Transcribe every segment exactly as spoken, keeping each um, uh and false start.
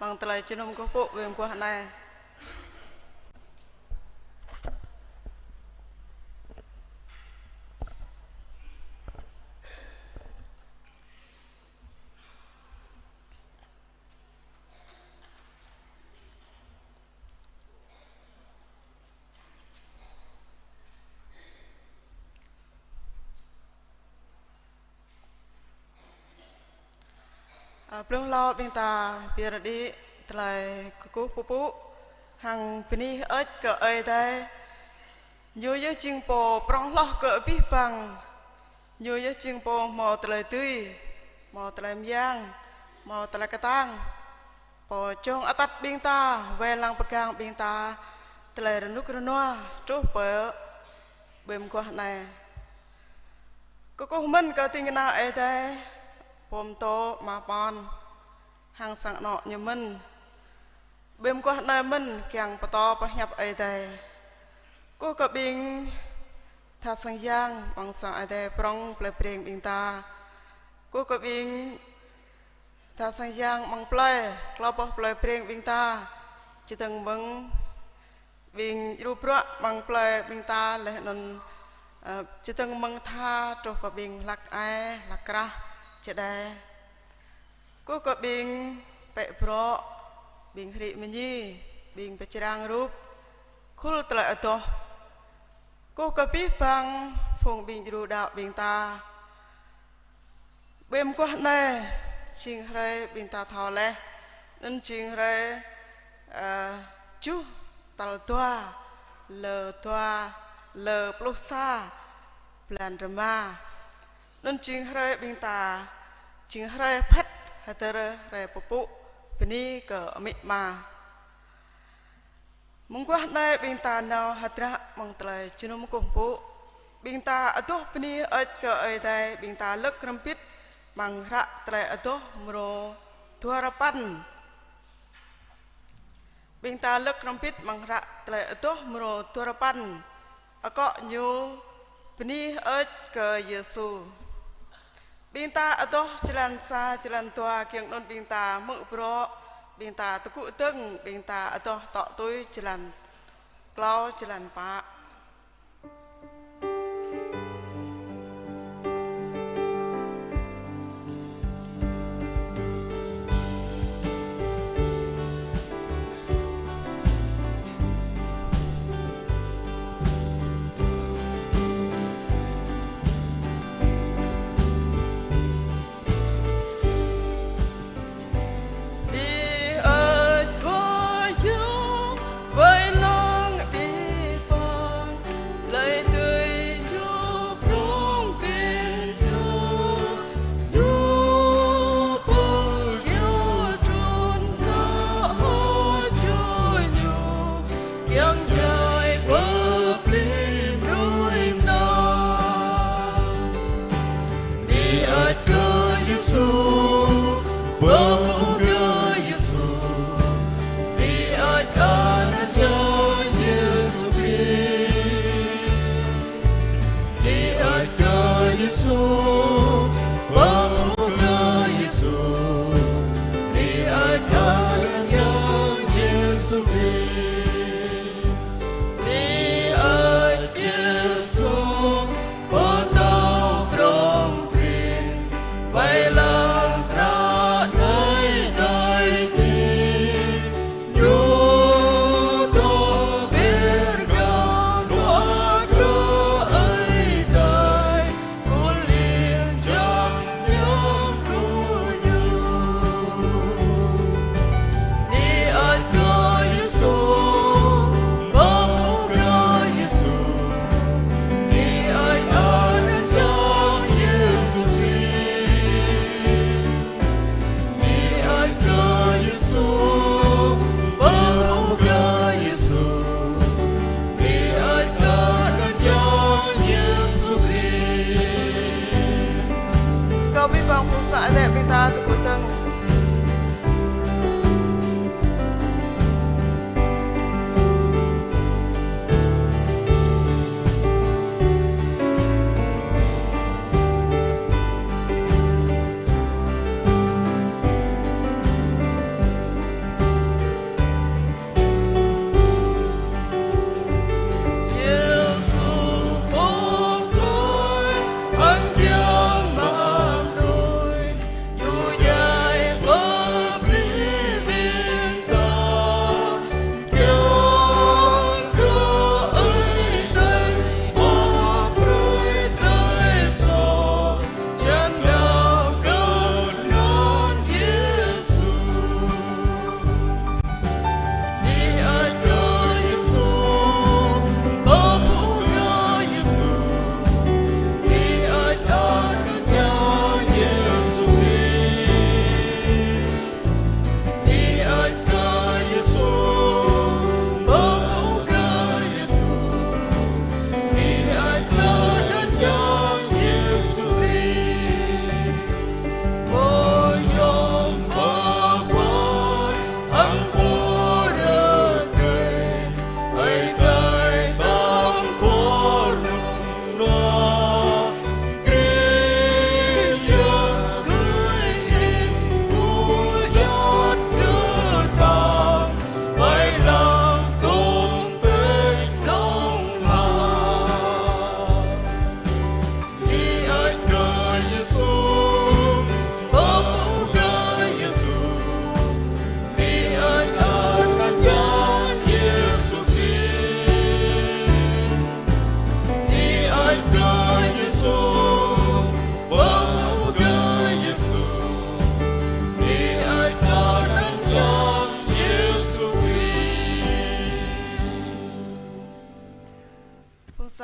Hăng tơlơi jơnum kơkuh pơpŭ ƀơi mơguah anai. Ơ, blung hlâo ƀing ta pơyơr đĭ tơlơi kơkuh pơpŭ hăng bơni hơơč kơ Ơi Adai. Ñu yơh jing pô prŏng hloh kơ abih bang. Ñu yơh jing pô hmâo tơlơi dưi, hmâo tơlơi mơyang, hmâo tơlơi kơtang. Pô čong atăt ƀing ta, wai lăng pơgang ƀing ta tơlơi rơnŭk rơnua truh pơ ƀơi mơguah anai. Kơkuh mơ̆n kơ ding kơna Ơi Adai, pô pơtô, ama pô hăng sang anŏ ñu mơ̆n. Ƀơi mơguah anai mơ̆n kiăng pơtô pơhiăp Ơi Adai. Kơkuh kơ ƀing tha sang yang amăng sang Ơi Adai prŏng plơi Breng ƀing ta. Kơkuh kơ ƀing tha sang yang amăng plơi, klâo boh plơi Breng ƀing ta. Čơdơ̆ng mơ̆ng ƀing djru bruă amăng plơi ƀing ta laih anŭn, ơ, čơdơ̆ng mơ̆ng tha truh kơ ƀing hlăk ai, hlăk krah, čơđai. Kơkuh kơ ƀing pĕ brŏ, ƀing hrĭ mơñi, ƀing pơčrang rup, khul tơlơi adoh. Kơkuh kơ abih bang phung ƀing djru đaŏ ƀing ta. Ƀơi mơguah anai, jing hrơi ƀing ta thâo laih, anŭn jing hrơi, ơ, tơjuh tal dua, lơ dua, lơ pluh sa, blan rơma. Anŭn jing hrơi ƀing ta, jing hrơi phet hơdơr hrơi pơpŭ bơni kơ amĭ ama. Mơguah anai ƀing ta nao hơdră amăng tơlơi jơnum kơkuh pơpŭ. Ƀing ta adoh bơni hơơč kơ Ơi Adai, ƀing ta lơ̆k hrŏm hơbĭt amăng hră Tơlơi Adoh mrô dua rơpăn. Ƀing ta lơ̆k hrŏm hơbĭt amăng hră Tơlơi Adoh mrô dua rơpăn. Akŏ ñu bơni hơơč kơ Yêsu. Ƀing ta adoh jơlan sa, jơlan dua, kiăng anŭn ƀing ta hmư̆ bruă, ƀing ta tơgŭ dơ̆ng, ƀing ta adoh tŏ tui jơlan klâo, jơlan pă.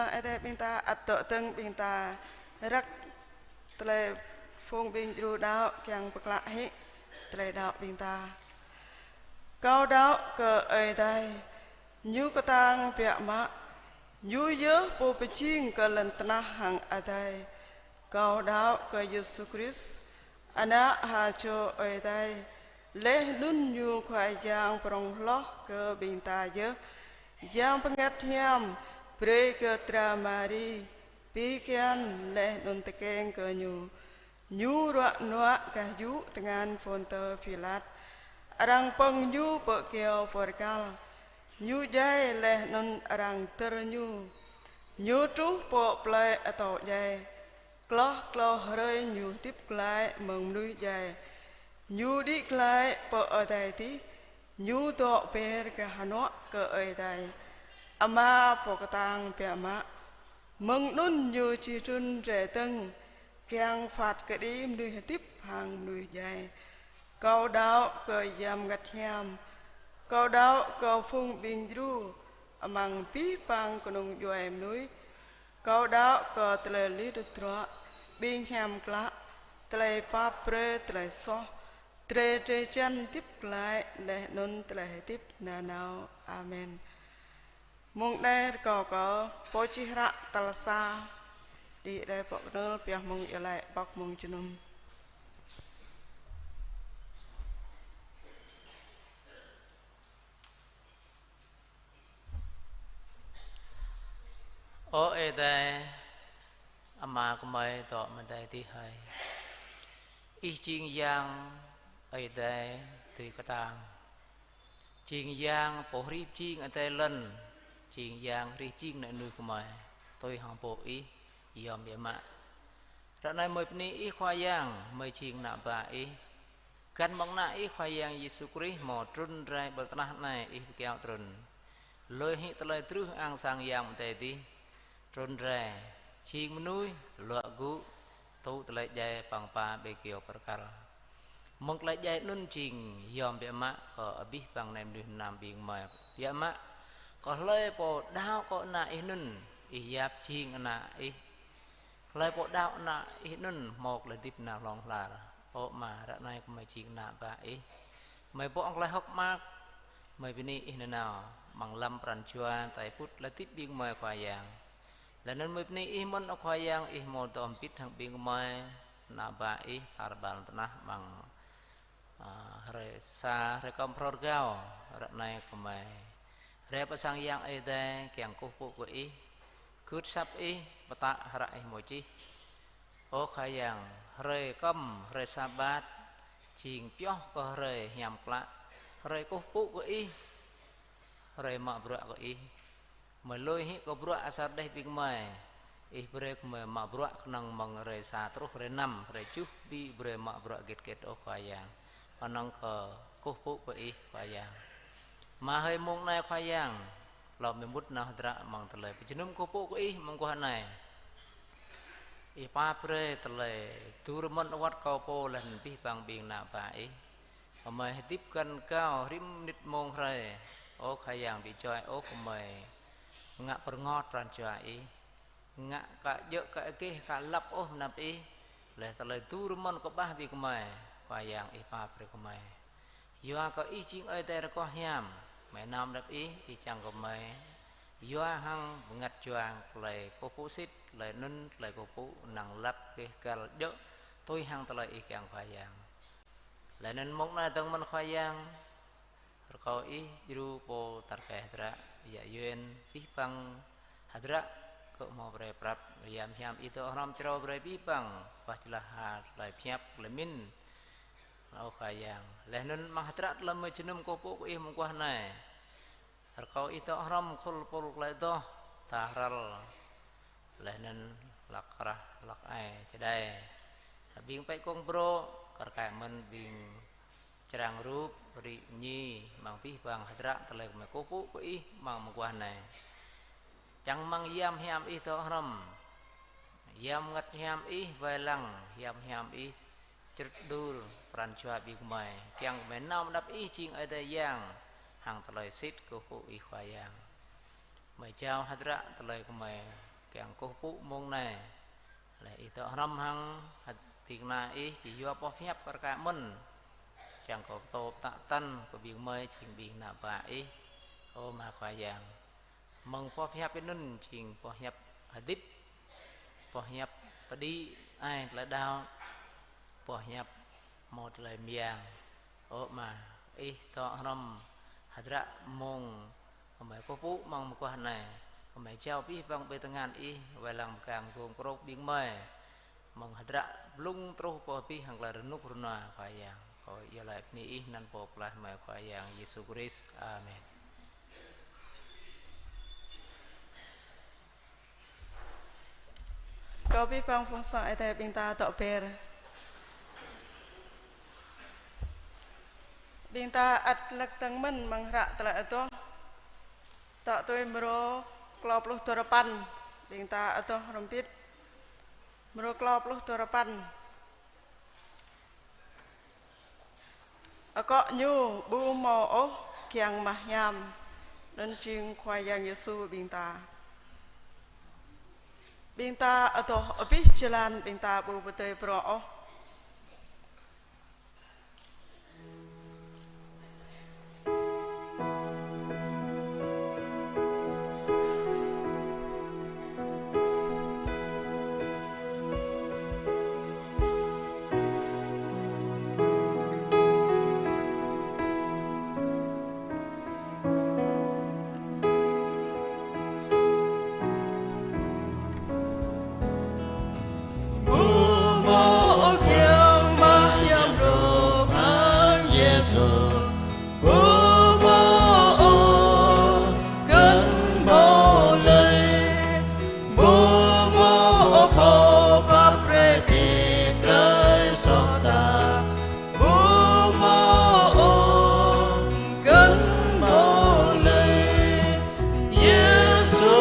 Ơi Adai ƀing ta, ăt dŏ dơ̆ng ƀing ta răk tơlơi phung ƀing djru đaŏ kiăng pơklă hĭ tơlơi đaŏ ƀing ta. Kâo đaŏ kơ Ơi Adai, Ñu kơtang biă mă, Ñu yơh Pô pơjing kơ lŏn tơnah hăng adai. Kâo đaŏ kơ Yêsu Krist, Ană ha čô Ơi Adai, laih anŭn Ñu Khua Yang prŏng hloh kơ ƀing ta yơh. Yang Bơngăt Hiam brơi kơ dra Mari pi kian laih anŭn tơkeng kơ Ñu. Ñu ruă nuă gah yŭ tơngan Pôntơ Pilat. Arăng pơ̆ng Ñu pơ kyâo pơrkal. Ñu djai laih anŭn arăng dơr Ñu. Ñu truh pơ plơi atâo djai. Hloh klâo hrơi Ñu hơdip glaĭ mơ̆ng mơnuih djai. Ñu đĭ glaĭ pơ adai adih. Ñu dŏ ber gah hơnuă kơ Ơi Adai Ama Pô kơtang biă mă. Mơ̆ng anŭn Ñu či trŭn rai dơ̆ng, kiăng phat kơđi mơnuih hơdip hăng mơnuih djai. Kâo đaŏ kơ Yang Bơngăt Hiam. Kâo đaŏ kơ phung ƀing djru amăng abih bang kơnung djuai mơnuih. Kâo đaŏ kơ tơlơi lir hơdră, ƀing hiam klă, tơlơi pap brơi tơlơi soh, drơi drơi jan hơdip glaĭ laih anŭn tơlơi hơdip nanao. Amen. Mông anai rơkâo kơ pô čih hră tal sa đĭ rai pŏk kơnơl pioh mơ̆ng iâu laĭ pŏk mơ̆ng jơnum. Ơ Ơi Adai, Ama gơmơi dŏ amăng adai adih hơi. Ih jing Yang Ơi Adai dưi kơtang. Jing Yang Pô hrih pơjing adai lŏn, jing Yang hrih pơjing ană mơnuih gơmơi, tui hăng pô Ih yom biă mă. Ră anai gơmơi bơni Ih Khua Yang, gơmơi jing ană bă Ih. Găn mơ̆ng ană Ih Khua Yang Yêsu Krist hmâo trŭn rai ƀơi lŏn tơnah anai, Ih pơkiaŏ trŭn. Lui hĭ tơlơi truh ang sang Yang adai adih, trŭn rai, jing mơnuih, luă gŭ, tŭ tơlơi djai păng pă ƀơi kyâo pơrkal. Mơ̆ng tơlơi djai anŭn jing yom biă mă kơ abih bang ană mơnuih mơnam ƀing gơmơi. Biă mă kơ hlơi pô đaŏ kơ ană Ih anŭn, Ih yap jing ană Ih. Hlơi pô đaŏ ană Ih anŭn hmâo tơlơi hơdip nanao hlŏng lar. Ơ Ama, ră anai gơmơi jing ană bă Ih. Gơmơi bŏ hăng tơlơi hơ̆k mơak, gơmơi bơni Ih nanao, amăng lăm pran jua tai put tơlơi hơdip ƀing gơmơi Khua Yang. Laih anŭn gơmơi bơni Ih mơ̆n ơ Khua Yang, Ih hmâo dŏ hơbĭt hăng ƀing gơmơi, ană bă Ih, tar ƀar lŏn tơnah amăng, a, hrơi sa, hrơi kơm phrâo rơgao, ră anai gơmơi rai pơ sang Yang Ơi Adai, kiăng kơkuh pơpŭ kơ Ih, gưt asăp Ih, pơtă hră Ih hmâo čih. Ơ Khua Yang, hrơi kơm, hrơi Sabat, jing pioh kơ hrơi hiam klă, hrơi kơkuh pơpŭ kơ Ih, hrơi mă bruă kơ Ih. Gơmơi lui hĭ kơ bruă asar đeh ƀing gơmơi. Ih brơi kơ gơmơi mă bruă kơnơ̆ng mơ̆ng hrơi sa truh hrơi năm, hrơi tơjuh ƀu brơi mă bruă hơget hơget ôh Khua Yang. Kơnơ̆ng kơ kơkuh pơpŭ kơ Ih Khua Yang. Mă hơi mông anai Khua Yang, lơ̆m gơmơi mŭt nao hơdră amăng tơlơi pơjơnum kơkuh pơpŭ kơ Ih mơguah anai. Ih pap brơi tơlơi dŭr mơ̆n awăt kâo pô laih anŭn abih bang ƀing ană bă Ih. Gơmơi hơdip găn gao rĭm mơnit mông hrơi. Ơ Khua Yang ƀu djơ̆ ôh gơmơi ngă pơrngot pran jua Ih. Ngă kơ djơ̆ kơ gêh kơ lăp ôh mơnăp Ih. Laih tơlơi dŭr mơ̆n kơƀah ƀing gơmơi. Khua Yang Ih pap brơi gơmơi. Yua kơ Ih jing Ơi Adai rơgoh hiam, gơmơi nao mơnăp Ih, Ih čang gơmơi yua hăng bơngăt jua tơlơi kơkuh pơpŭ sĭt, tơlơi anŭn tơlơi kơkuh pơpŭ năng lăp gêh găl djơ̆ tui hăng tơlơi Ih kiăng Khua Yang. Laih anŭn mông anai dơ̆ng mơ̆n Khua Yang, rơkâo Ih djru pô tar kơ hơdră, yă yuen abih bang hơdră kơ hmâo brơi prăp, yam hiam Ih dŏ hrŏm črâo brơi abih bang, pah jơlah ha tơlơi pơhiăp tơlơi pơmĭn. Ơ Khua Yang, laih anŭn amăng hơdră tơlơi gơmơi jơnum kơkuh pơpŭ kơ Ih mơguah anai. Rơkâo Ih dŏ hrŏm khul pul tơlơi adoh, tha hrăl, laih anŭn hlăk krah, hlăk ai, čơđai. Ƀing pĕ kông brô, kar kaĭ mơ̆n ƀing črang rup, rĭ mơñi, amăng abih bang hơdră tơlơi gơmơi kơkuh pơpŭ kơ Ih amăng mơguah anai. Čang amăng yam hiam Ih dŏ hrŏm. Yam Bơngăt Hiam Ih wai lăng, yam hiam Ih črŭt dŭr pran jua ƀing gơmơi. Kiăng gơmơi nao mơnăp Ih jing Ơi Adai Yang, hăng tơlơi sĭt kơkuh pơpŭ Ih Khua Yang. Gơmơi jao hơdră tơlơi gơmơi kiăng kơkuh pơpŭ mông anai. Laih Ih dŏ hrŏm hăng hơdip ană Ih či yua boh hiăp kar kaĭ mơ̆n. Čang kơ tŏ pơtă tăn kơ ƀing gơmơi jing ƀing ană bă Ih. Ơ Ama Khua Yang. Mơ̆ng boh hiăp anŭn jing boh hiăp hơdip, boh hiăp pơđĭ ai tơlơi đaŏ, boh hiăp hmâo tơlơi mơyang. Ơ Ama, Ih dŏ hrŏm hơdră mông gơmơi kơkuh pơpŭ mơ̆ng mơguah anai, gơmơi jao abih bang ƀơi tơngan Ih, wai lăng mơkang gơ̆ng krŏk ƀing gơmơi. Mơ̆ng hơdră blung truh pơ abih hăng tơlơi rơnŭk rơnua Khua Yang. Kâo iâu laĭ bơni Ih anăn Pô pơklaih gơmơi Khua Yang Yêsu Krist. Amen. Kâo abih bang phung sang Ơi Adai ƀing ta dŏ be̱r. Ƀing ta ăt lăk tơ̆ng mơ̆n mơ̆ng hră tơlơi adoh. Tŏ tui mrô klâo pluh duarơpăn. Ƀing ta adoh hrŏm hơbĭt. Mrô klâo pluh duarơpăn. Akŏ ñu ƀu hmâo ôh kiăng mah hiam, anŭn jing Khua Yang Yêsu ƀing ta. Ƀing ta adoh abih jơlan ƀing ta ƀu pơdơi prŏ ôh. Ƀu hmâo kiăng mah hiam hrup hăng Yêsu. Ƀu hmâo ôh kơ̆n hmâo lơi. Ƀu hmâo ôh pơpă brơi ƀing tơlơi soh ta. Ƀu hmâo ôh kơ̆n hmâo lơi. Yêsu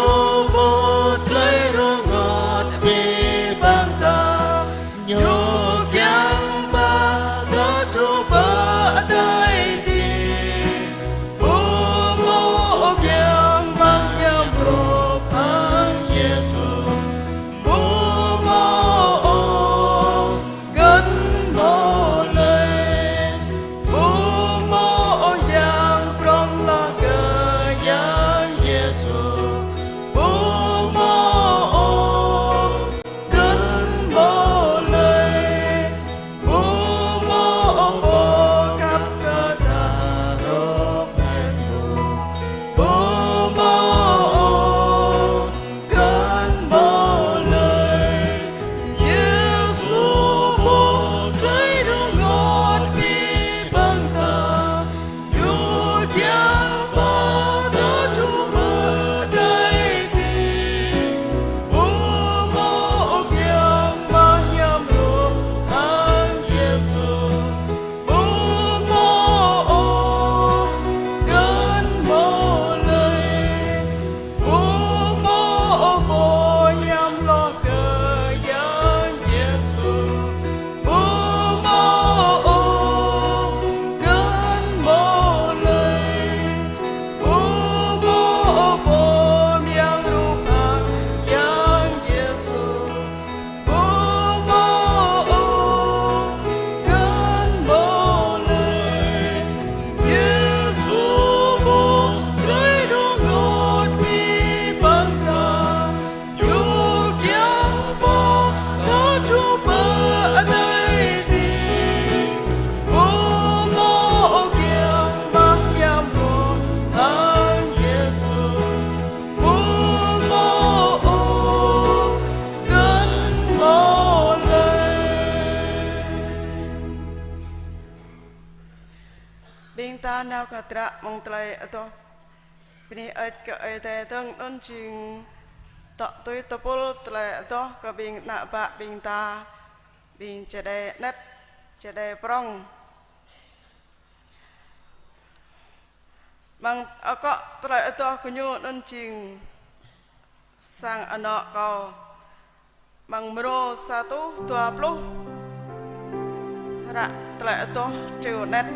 hmâo tơlơi rơngot abih bang ta. Ñu kiăng ba ta truh pơ adai adih. Ƀu hmâo ôh kiăng mah hiam hrup hăng Yêsu. Ƀu hmâo ôh kơ̆n hmâo lơi. Ƀu hmâo ôh yang prŏng hloh kơ Yang Yêsu. Ƀu hmâo ôh kơ̆n hmâo lơi. Ƀu hmâo ôh pô khăp kơ ta hrup Yêsu. Ƀu hmâo ôh kơ̆n hmâo lơi. Yêsu hmâo tơlơi rơngot abih bang ta. Ñu kiăng ba ta truh pơ adai adih. Ƀu hmâo ôh kiăng mah hiam hrup hăng Yêsu. Ƀu hmâo ôh kơ̆n hmâo lơi. Ƀu hmâo ôh pô hiam hloh kơ Yang Yêsu. Ƀu hmâo ôh kơ̆n hmâo lơi. Ƀu hmâo ôh pô mơyang hrup hăng Yang Yêsu. Ƀu hmâo ôh kơ̆n hmâo lơi. Yêsu hmâo tơlơi rơngot abih bang ta. Ñu kiăng ba ta truh pơ adai adih. Ƀu hmâo ôh kiăng mah hiam hrup hăng Yêsu. Ƀu hmâo ôh kơ̆n hmâo lơi. Ƀing ta nao kơ hơdră mơ̆ng tơlơi adoh. Bơni hơơč kơ Ơi Adai dơ̆ng, anŭn jing tŏ tui tơpul tơlơi adoh kơ ƀing ană bă ƀing ta, ƀing čơđai anet, čơđai prŏng. Mơ̆ng akŏ tơlơi adoh gơñu anŭn jing sang anŏ kâo. Mơ̆ng mrô sa rơtuh dua pluh. Hră tơlơi adoh triu anet.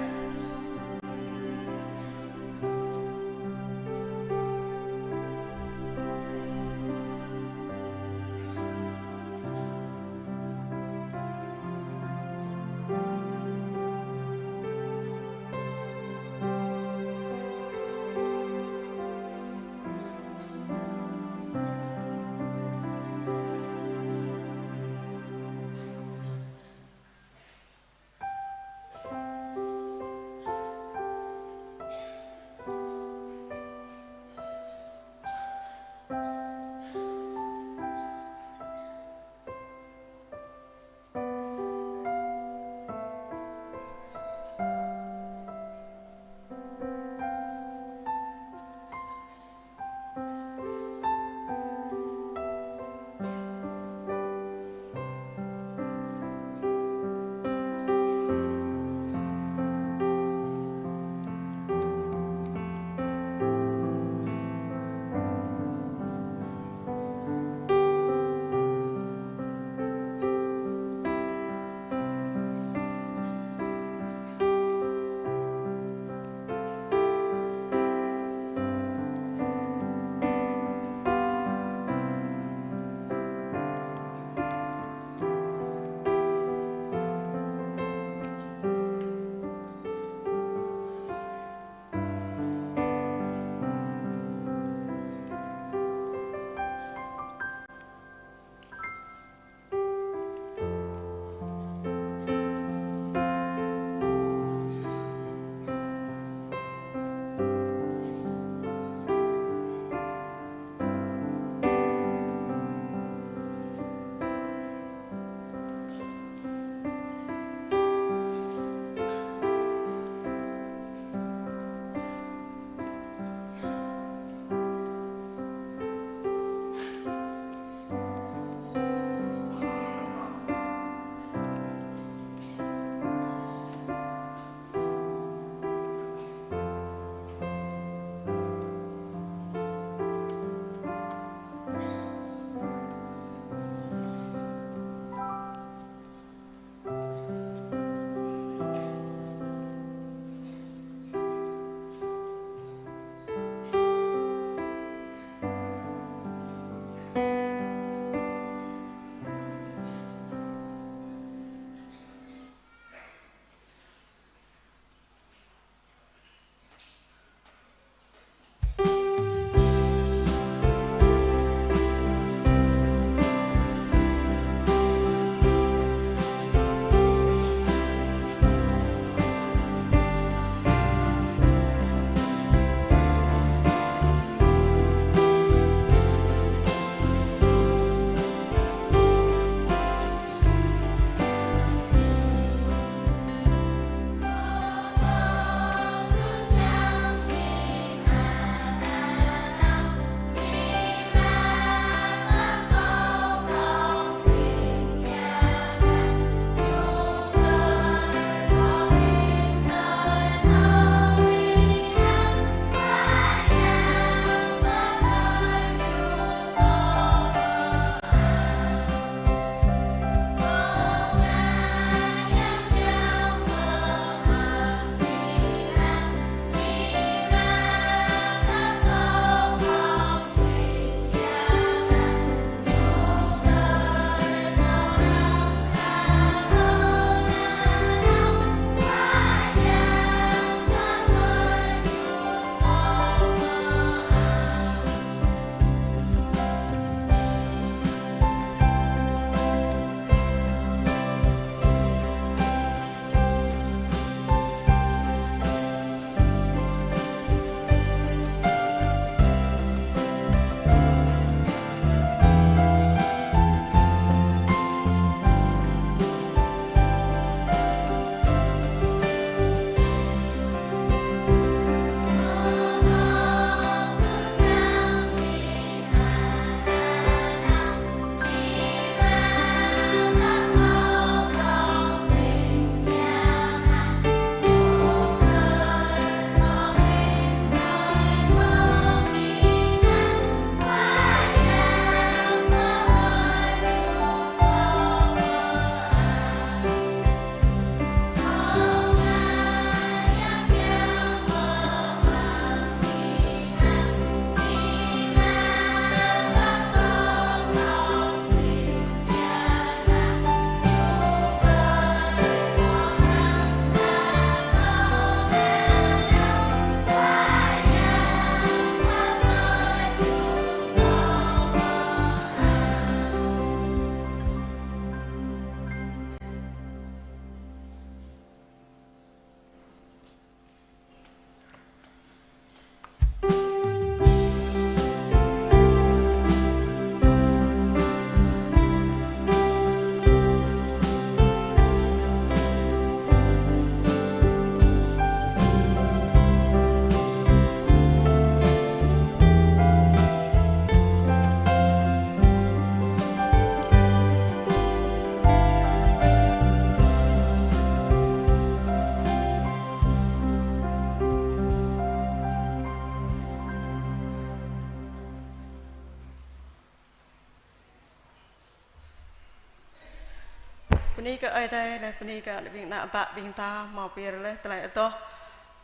Bơni kơ Ơi Adai, laih bơni kơ ƀing ană bă ƀing ta hmâo pơyơr laih tơlơi adoh.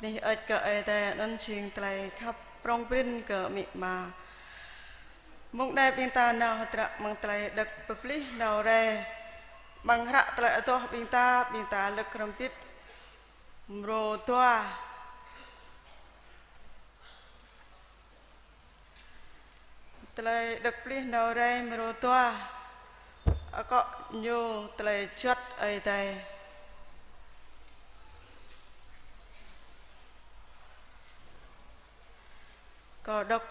Bơni hơơč kơ Ơi Adai, anŭn jing tơlơi khăp prŏng prin kơ amĭ ama. Mông anai ƀing ta nao hơdră amăng tơlơi đŏk pơplih nao rai. Amăng hră tơlơi adoh ƀing ta, ƀing ta lơ̆k hrŏm hơbĭt mrô dua. Tơlơi đŏk pơplih nao rai mrô dua. Akŏ ñu tơlơi juăt Ơi Adai. Kâo đŏk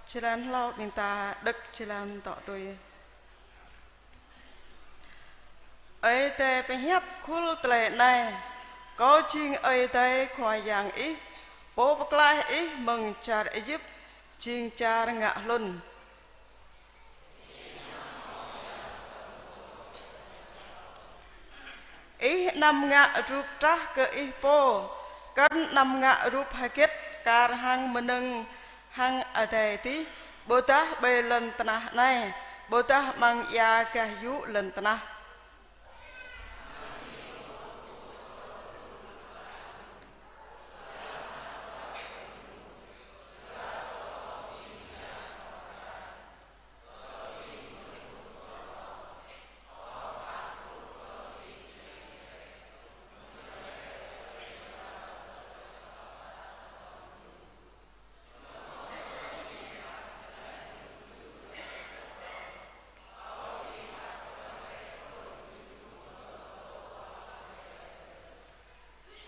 jơlan hlâo, ƀing ta đŏk jơlan tŏ tui. Ơi Adai pơhiăp khul tơlơi anai: Kâo jing Ơi Adai Khua Yang ih, Pô pơklaih ih mơ̆ng čar Êjip, jing čar ngă hlŭn. Ih anăm ngă rup trah kơ ih pô, kơnơ̆ng anăm ngă rup hơget kar hăng mơnơ̆ng hăng adai adih, ƀôdah ƀơi lŏn tơnah anai, ƀôdah amăng ia gah yŭ lŏn tơnah.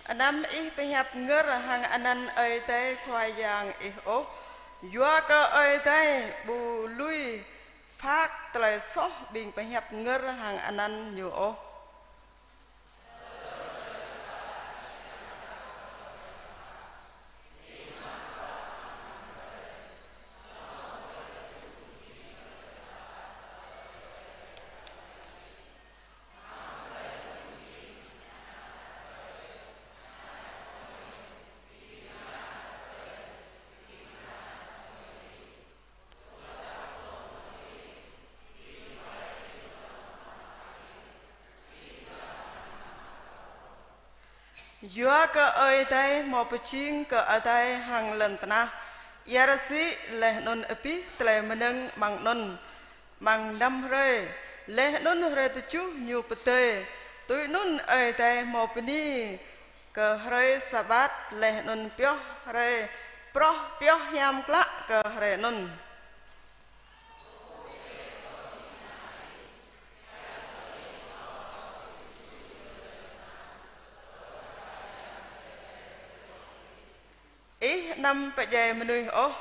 Anăm ih pơhiăp ngơr hăng anăn Ơi Adai Khua Yang ih ôh, yua kơ Ơi Adai ƀu lui phak tơlơi soh ƀing pơhiăp ngơr hăng anăn ñu ôh. Yua kơ Ơi Adai hmâo pơjing kơ adai hăng lŏn tơnah, ia rơsĭ laih anŭn abih tơlơi mơnơ̆ng amăng anŭn, amăng năm hrơi, laih anŭn hrơi tơjuh ñu pơdơi. Tui anŭn Ơi Adai hmâo bơni kơ hrơi Sabat, laih anŭn pioh hrơi, pioh, pioh hiam klă kơ hrơi anŭn. Ih anăm pơdjai mơnuih ôh.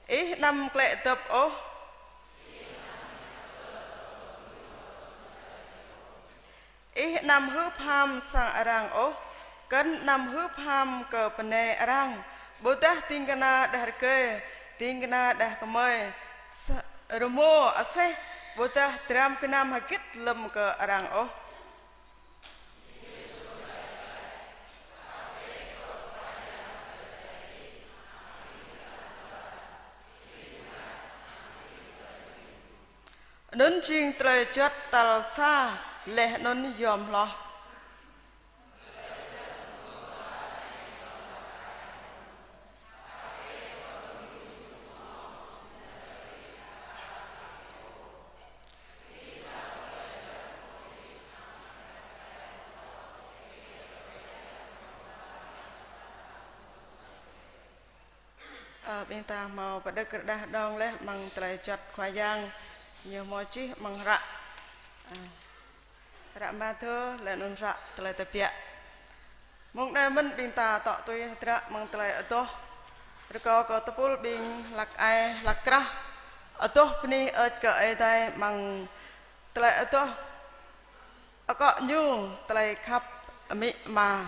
Ih anăm klĕ dŏp ôh. Ih anăm hưp ham sang arăng ôh, kơnơ̆ng anăm hưp ham kơ bơnai arăng, ƀôdah ding kơna đah rơgơi, ding kơna đah kơmơi, s-, rơmô aseh, ƀôdah dram gơnam hơgĕt lơ̆m kơ arăng ôh. Anŭn jing tơlơi juăt tal sa, laih anŭn yom hloh. Ơ, ƀing ta hmâo pơđơ̆k rơđah đơ̆ng laih amăng tơlơi juăt Khua Yang, ñu hmâo čih amăng hră, ơ, hră Mathiơ, laih anŭn hră Tơlơi Tơbiă. Mông anai mơ̆n ƀing ta tŏ tui hơdră amăng tơlơi adoh. Rơkâo kơ tơpul ƀing hlak ai, hlak krah, adoh bơni hơơč kơ Ơi Adai amăng tơlơi adoh. Akŏ ñu tơlơi khăp amĭ ama.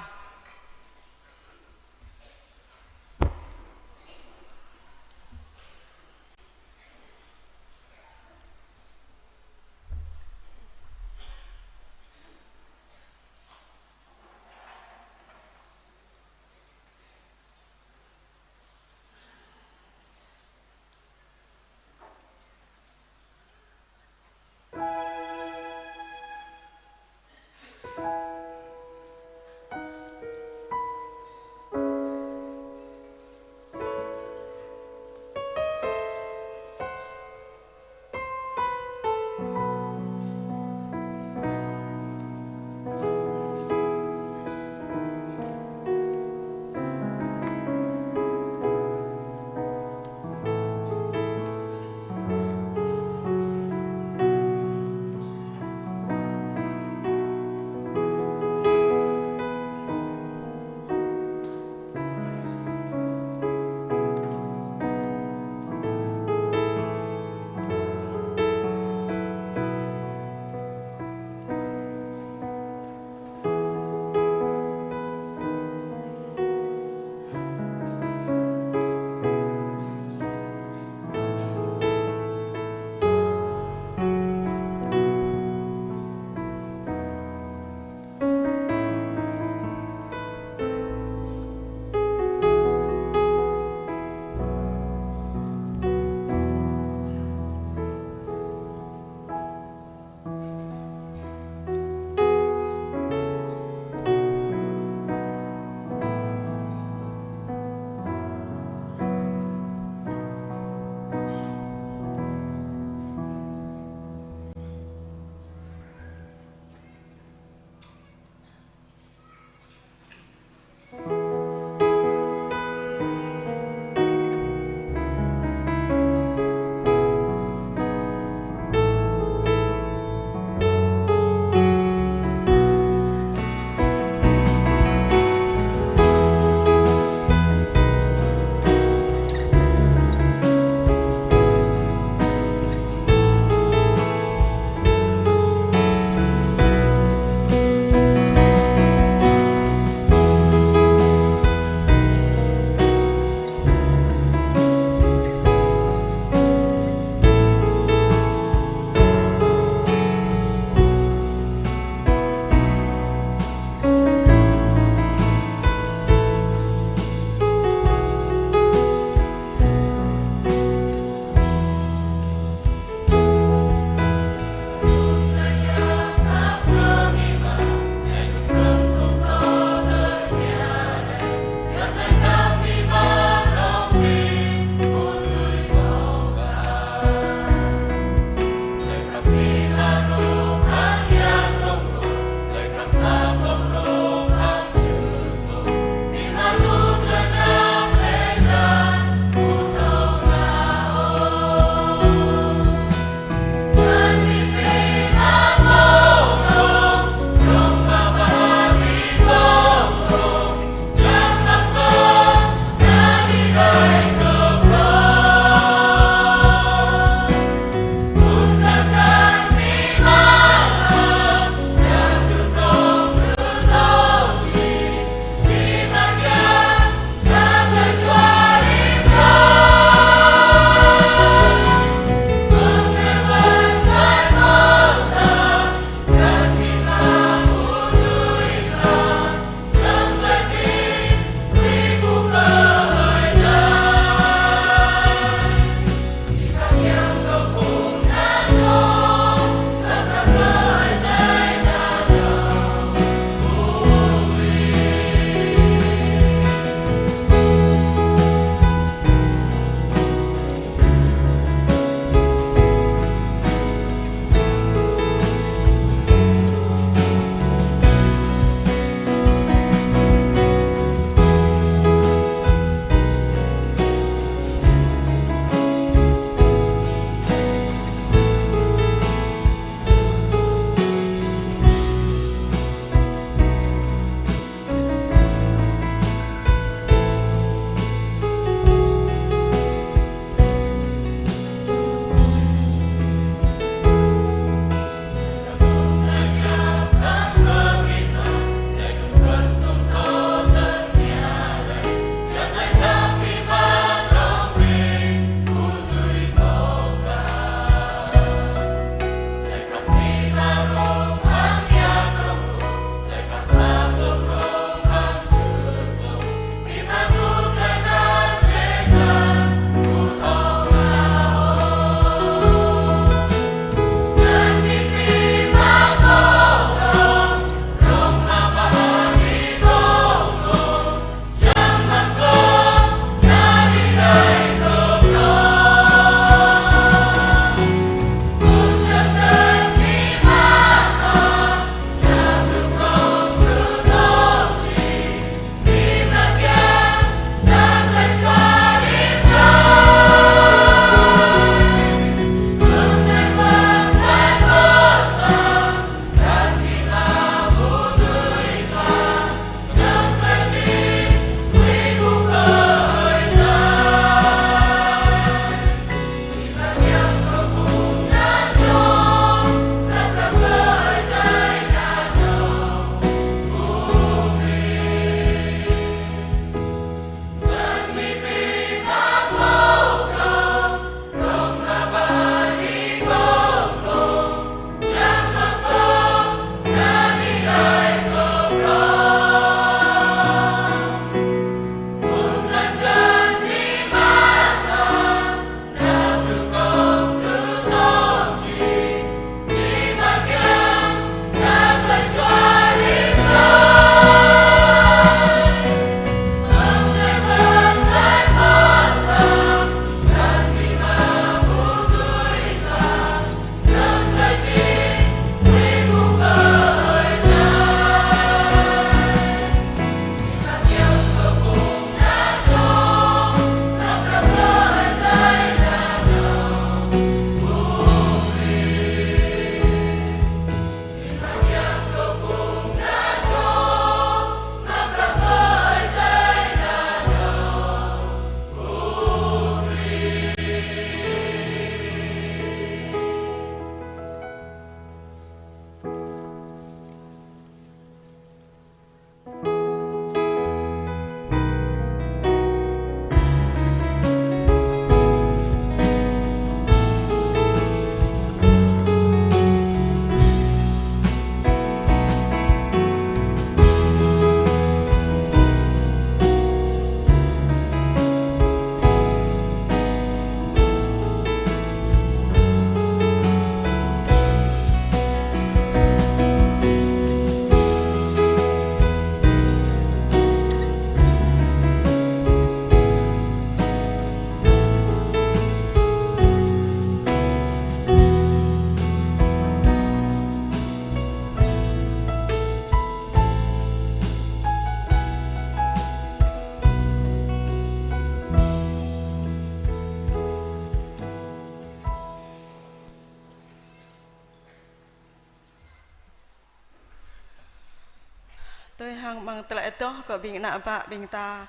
Tui hăng amăng tơlơi adoh kơ ƀing ană bă ƀing ta,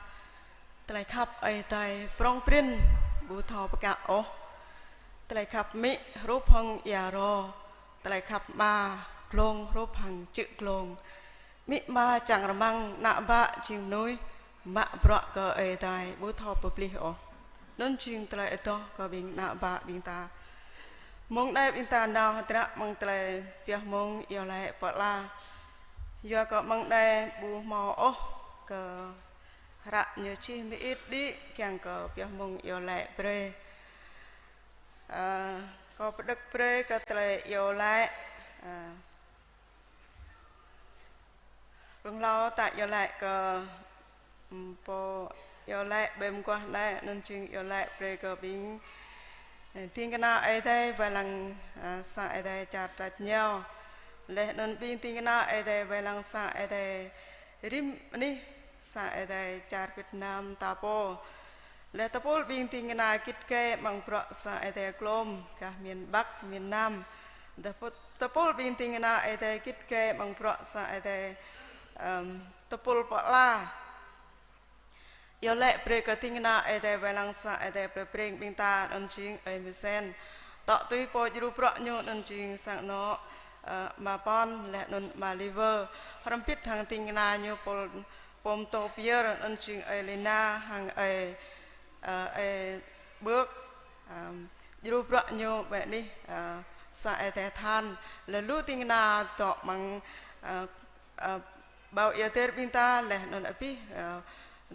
tơlơi khăp Ơi Adai prong prin ƀu thâo pơkă ôh. Tơlơi khăp amĭ hrup hăng ia ro, tơlơi khăp ama glông hrup hăng čư̆ glông. Amĭ ama čang rơmang ană bă jing mơnuih mă bruă kơ Ơi Adai ƀu thâo pơplih ôh. Anŭn jing tơlơi adoh kơ ƀing ană bă ƀing ta. Mông anai ƀing ta nao hơdră amăng tơlơi pioh mông iâu laĭ pơala. Yua kơ amăng anai ƀu hmâo ôh kơ hră ñu čih mơit đĭ kiăng kơ pioh mông iâu laĭ brơi. Ơ, kâo pơđơ̆k brơi kơ tơlơi iâu laĭ, ơ, rơnglâo ta iâu laĭ kơ, ưm, pô iâu laĭ ƀơi mơguah anai, anŭn jing iâu laĭ brơi kơ ƀing, ơ, ding kơna Ơi Adai wai lăng, ơ, sang Ơi Adai čar tač rơngiao. Laih anŭn ƀing ding kơna Ơi Adai wai lăng sang Ơi Adai rĭm anih sang Ơi Adai čar Việt Nam ta pô. Laih tơpul ƀing ding kơna git gai amăng bruă sang Ơi Adai glông, gah miền Bắc, miền Nam. Tơpul, tơpul ƀing ding kơna Ơi Adai git gai amăng bruă sang Ơi Adai, ưm, tơpul pơala. Iâu laĭ brơi kơ ding kơna Ơi Adai wai lăng sang Ơi Adai plơi Breng ƀing ta, anŭn jing ơi Misen. Tŏ tui pô djru bruă ñu, anŭn jing sang anŏ, ơ, ama Pon, laih anŭn ama Liver. Hrŏm hơbĭt hăng ding kơna ñu pô, pô pơtô pơyơr, anŭn jing ơi Lina hăng ơi, ơ, ơi Bơk. Ưm, djru bruă ñu ƀơi anih, ơ, sang Ơi Adai than. Laih lu ding kơna dŏ amăng, ơ, ơ, ƀâo ia tơr ƀing ta, laih anŭn abih, ơ,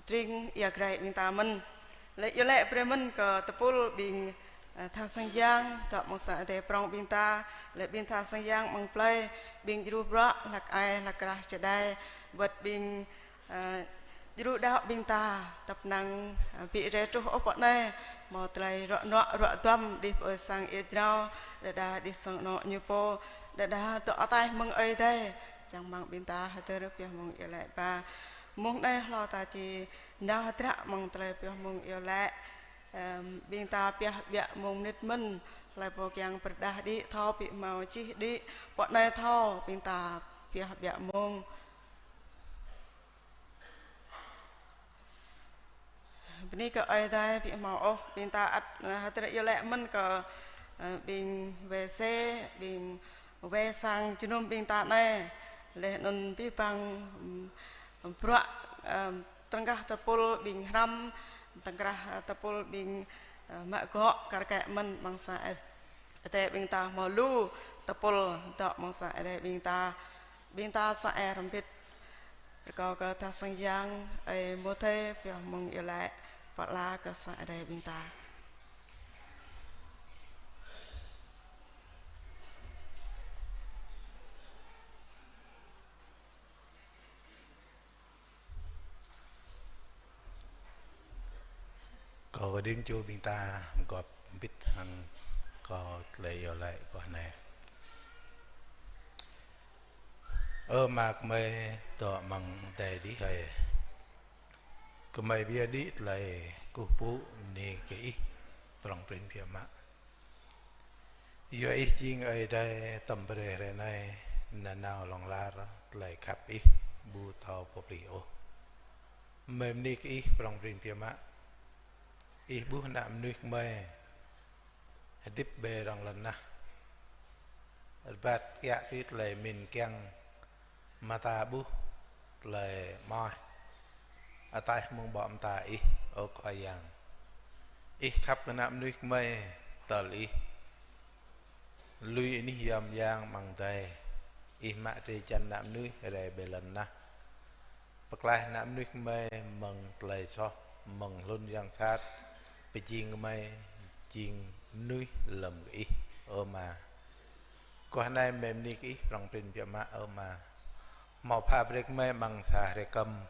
tring ia grai ƀing ta mơ̆n. Laih iâu laĭ brơi mơ̆n kơ tơpul ƀing, ơ, tha sang yang dŏ amăng sang Ơi Adai prong ƀing ta, laih ƀing tha sang yang amăng plơi, ƀing djru bruă hlăk ai hlăk krah čơđai, wơ̆t ƀing, ơ, djru đaŏ ƀing ta, tăp năng, ơ, ƀu rai truh ôh pơ anai, hmâo tơlơi ruă nuă ruă duăm đih pơ sang ia jrao, đơđa đih sang anŏ ñu pô, đơđa dŏ ataih mơ̆ng Ơi Adai, čang rơmang ƀing ta hơdơr pioh mông iâu laĭ ba. Mông anai hlâo ta či nao hơdră amăng tơlơi pioh mông iâu laĭ, ưm, ƀing ta pioh ƀiă mông mơnit mơ̆n, hlơi pô kiăng pơrơđah đĭ thâo ƀu hmâo čih đĭ, pơ anai thâo ƀing ta pioh ƀiă mông. Bơni kơ Ơi Adai ƀu hmâo ôh, ƀing ta ăt, ơ, hơdră iâu laĭ mơ̆n kơ, ơ, ƀing wai se, ƀing wai sang jơnum ƀing ta anai. Laih anŭn abih bang, ưm, bruă, ơ, tơngah tơpul ƀing hrăm, tơngah, ơ, tơpul ƀing, ơ, mă gŏ kar kaĭ mơ̆n amăng sang Ơi Adai ƀing ta hmâo lu tơpul dŏ amăng sang Ơi Adai ƀing ta. Ƀing ta sa ai hrŏm hơbĭt. Rơkâo kơ tha sang yang ơi Mô Thê pioh mông iâu laĭ pơala kơ sang Ơi Adai ƀing ta. Kâo kơđĭm čô ƀing ta mơgop hơbĭt hăng kơ tơlơi iâu laĭ guah anai. Ơ Ama gơmơi dŏ amăng adai adih hơi. Gơmơi pơyơr đĭ tơlơi kơkuh pơpŭ bơni kơ Ih prong prin biă mă. Yua Ih jing Ơi Adai tơm brơi hrơi anai nanao hlŏng lar tơlơi khăp Ih ƀu thâo pơplih ôh. Gơmơi bơni kơ Ih prong prin biă mă. Ih ƀuh ană mơnuih gơmơi hơdip ƀơi rŏng lŏn tơnah. Rơbat kiă tui tơlơi pơmĭn kiăng mơta ƀuh tơlơi mơai ataih mơ̆ng ƀô̆ mơta Ih, ơ Khua Yang. Ih khăp kơ ană mơnuih gơmơi tơl Ih. Lui anih yom yang amăng adai, Ih mă drơi jăn ană mơnuih rai ƀơi lŏn tơnah. Pơklaih ană mơnuih gơmơi mơ̆ng tơlơi soh, mơ̆ng hlŭn yang sat, pơjing gơmơi jing mơnuih lơ̆m kơ Ih, ơ Ama. Guah anai gơmơi bơni kơ Ih prong prin biă mă, ơ Ama. Hmâo pha brơi kơ gơmơi amăng sa hrơi kơm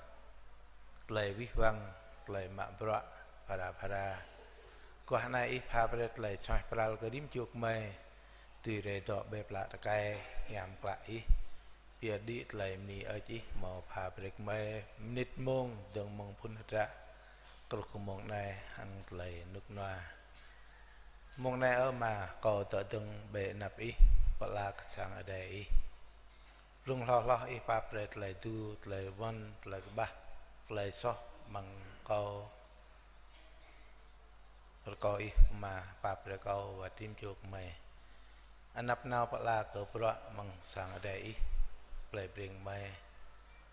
tơlơi wih wăng, tơlơi mă bruă phara phara. Guah anai Ih pha brơi tơlơi suaih pral kơ rĭm čô gơmơi, dưi rai dŏ ƀơi plă tơkai hiam klă Ih. Pơyơr đĭ tơlơi bơni hơơč Ih hmâo pha brơi kơ gơmơi mơnit mông dơ̆ng mơ̆ng phŭn hơdră truh kơ mông anai hăng tơlơi rơnŭk rơnua. Mông anai, ơ Ama, kâo dŏ dơ̆ng ƀơi anăp Ih, pơala kơ sang adai Ih. Blung hloh hloh Ih pap brơi tơlơi tŭ, tơlơi wơ̆n, tơlơi kơƀah, tơlơi soh amăng kâo, rơkâo Ih mă pap brơi kâo wơ̆t rĭm čô gơmơi. Anăp nao pơala kơ bruă amăng sang adai Ih, plei Breng gơmơi.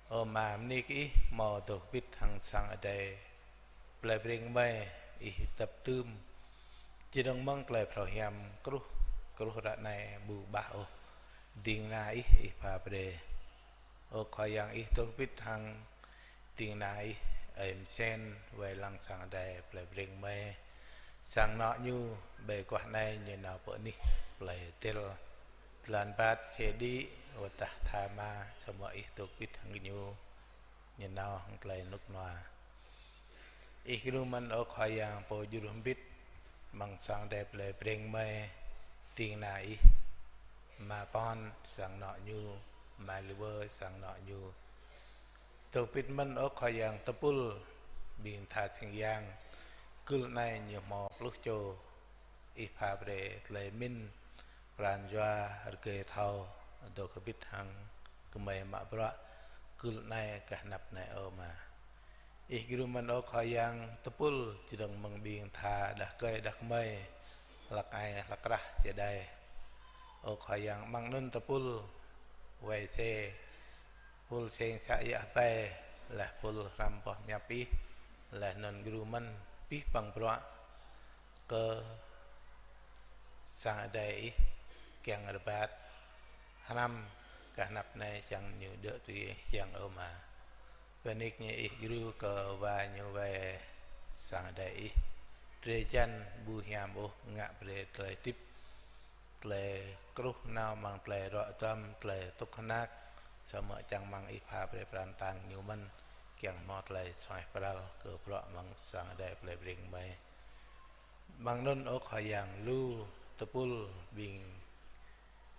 Ơ Ama, bơni kơ Ih hmâo dŏ hơbĭt hăng sang adai plei Breng gơmơi, Ih dăp dưm. Čơdơ̆ng mơ̆ng tơlơi phrâo hiam kruh, kruh ră anai ƀu ƀah ôh. Ding kơna Ih, Ih pap brơi. Ơ Khua Yang, Ih dŏ hơbĭt hăng ding kơna Ih, ơi Msen, wai lăng sang adai plei Breng gơmơi. Sang anŏ ñu, ƀơi guah anai ñu nao pơ anih plei Tel. Tơlan bat, sĕ đĭ, wơ̆t tah tha ama, samơ̆ Ih dŏ hơbĭt hăng gơñu, ñu nao hăng tơlơi rơnŭk rơnua. Ih gru mơ̆n, ơ Khua Yang, Pô djru hơbĭt amăng sang adai plei Breng gơmơi, ding kơna Ih, ama Pon, sang anŏ ñu, ama Liwơ, sang anŏ ñu. Dŏ hơbĭt mơ̆n, ơ Khua Yang, tơpul ƀing tha sing yang, gưl anai ñu hmâo pluh čô. Ih pap brơi tơlơi pơmĭn, pran jua, rơgơi thâo, dŏ hơbĭt hăng gơmơi mă bruă gưl anai kah anăp anai, ơ Ama. Ih gru mơ̆n, ơ Khua Yang, tơpul čơdơ̆ng mơ̆ng ƀing tha đah rơkơi đah kơmơi, hlăk ai hlăk rah čơđai. Ơ Khua Yang, amăng anŭn tơpul wai sĕ, pul sêng să yă hơpai, laih pul hrăm boh hiăp Ih, laih anŭn gru mơ̆n abih bang bruă kơ sang adai Ih kiăng rơbat hrăm kah anăp anai, čang ñu dŏ tui Ih kiăng, ơ Ama. Bơni kơ ñu, Ih gru kơ wa ñu wai sang adai Ih. Drơi jăn ƀu hiam ôh, ngă brơi tơlơi hơdip, tơlơi kruh nao amăng tơlơi ruă duăm, tơlơi tŭk hơnăk, samơ̆ čang mơ̆ng Ih pap brơi pran kơtang ñu mơ̆n, kiăng hmâo tơlơi suaih pral kơ bruă amăng sang adai plei Breng gơmơi. Amăng anŭn, ơ Khua Yang, lu tơpul ƀing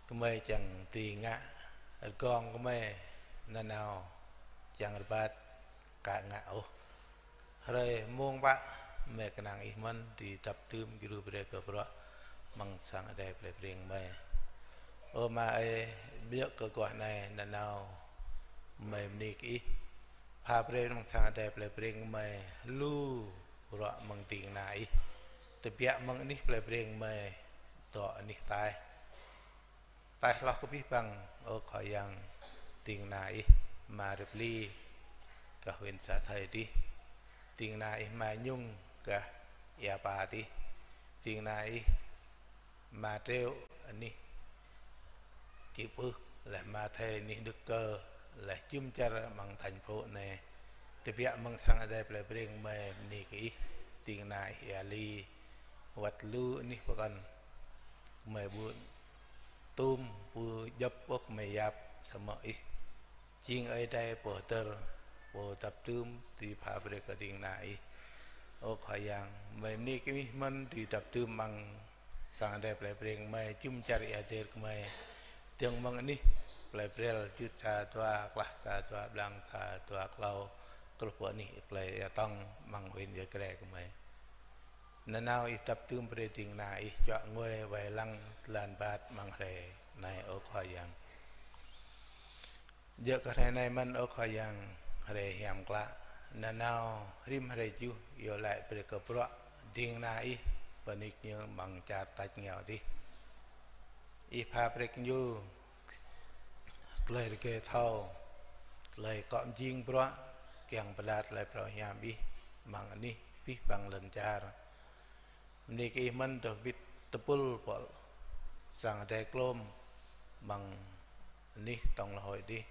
gơmơi čang dưi ngă, rơgong gơmơi nanao čang rơbat, ka ngă ôh. Hrơi mông pă gơmơi kơnang Ih mơ̆n dưi dăp dưm, djru brơi kơ bruă amăng sang adai plei Breng gơmơi. Ơ Ama ơi, ƀiă kơ guah anai nanao gơmơi bơni kơ Ih. Pap brơi amăng sang adai plei Breng gơmơi lu bruă mơ̆ng ding kơna Ih. Tơbiă mơ̆ng anih plei Breng gơmơi dŏ anih ataih. Ataih hloh kơ abih bang, ơ Khua Yang, ding kơna Ih, ama Rơbli, kah huyện Sa Thầy adih. Ding kơna Ih, ama Nhung, kah Ia Pa adih. Ding kơna Ih, ama Triệu, anih Čư̆ Pưh, laih ama Thầy anih Đức Cơ, laih jum dar amăng thành phố anai. Tơbiă mơ̆ng sang adai plei Breng gơmơi bơni kơ Ih, ding kơna Ih Ia Li, wơ̆t lu anih pơkŏn. Gơmơi ƀu tŭm, ƀu djŏp ôh gơmơi yap, samơ̆ Ih jing Ơi Adai pô hơdơr, pô dăp dưm, dưi pap brơi kơ ding kơna Ih. Ơ Khua Yang, gơmơi bơni kơ Ih mơ̆n dưi dăp dưm amăng sang adai plei Breng gơmơi, jum dar ia der gơmơi. Dơ̆ng mơ̆ng anih plei Brel, jŭt sa dua, klah sa dua, blang sa dua klâo, truh pơ anih plei Ia Tŏng, amăng huyện Ia Grai gơmơi. Nanao Ih dăp dưm brơi ding kơna Ih čuă ngui wai lăng tơlan rơbat amăng hrơi anai, ơ Khua Yang. Djơ̆ kơ hrơi anai mơ̆n, ơ Khua Yang, hrơi hiam klă. Nanao rĭm hrơi tơjuh iâu laĭ brơi kơ bruă ding kơna Ih pơnik ñu amăng čar tač rơngiao adih. Ih pap brơi kơ ñu tơlơi rơgơi thâo, tơlơi akŏ mơjing bruă, kiăng pơđar tơlơi phrâo hiam Ih amăng anih abih bang lŏn čar. Bơni kơ Ih mơ̆n dŏ hơbĭt tơpul pơ sang adai Klôm amăng anih Tŏng Lahôi adih.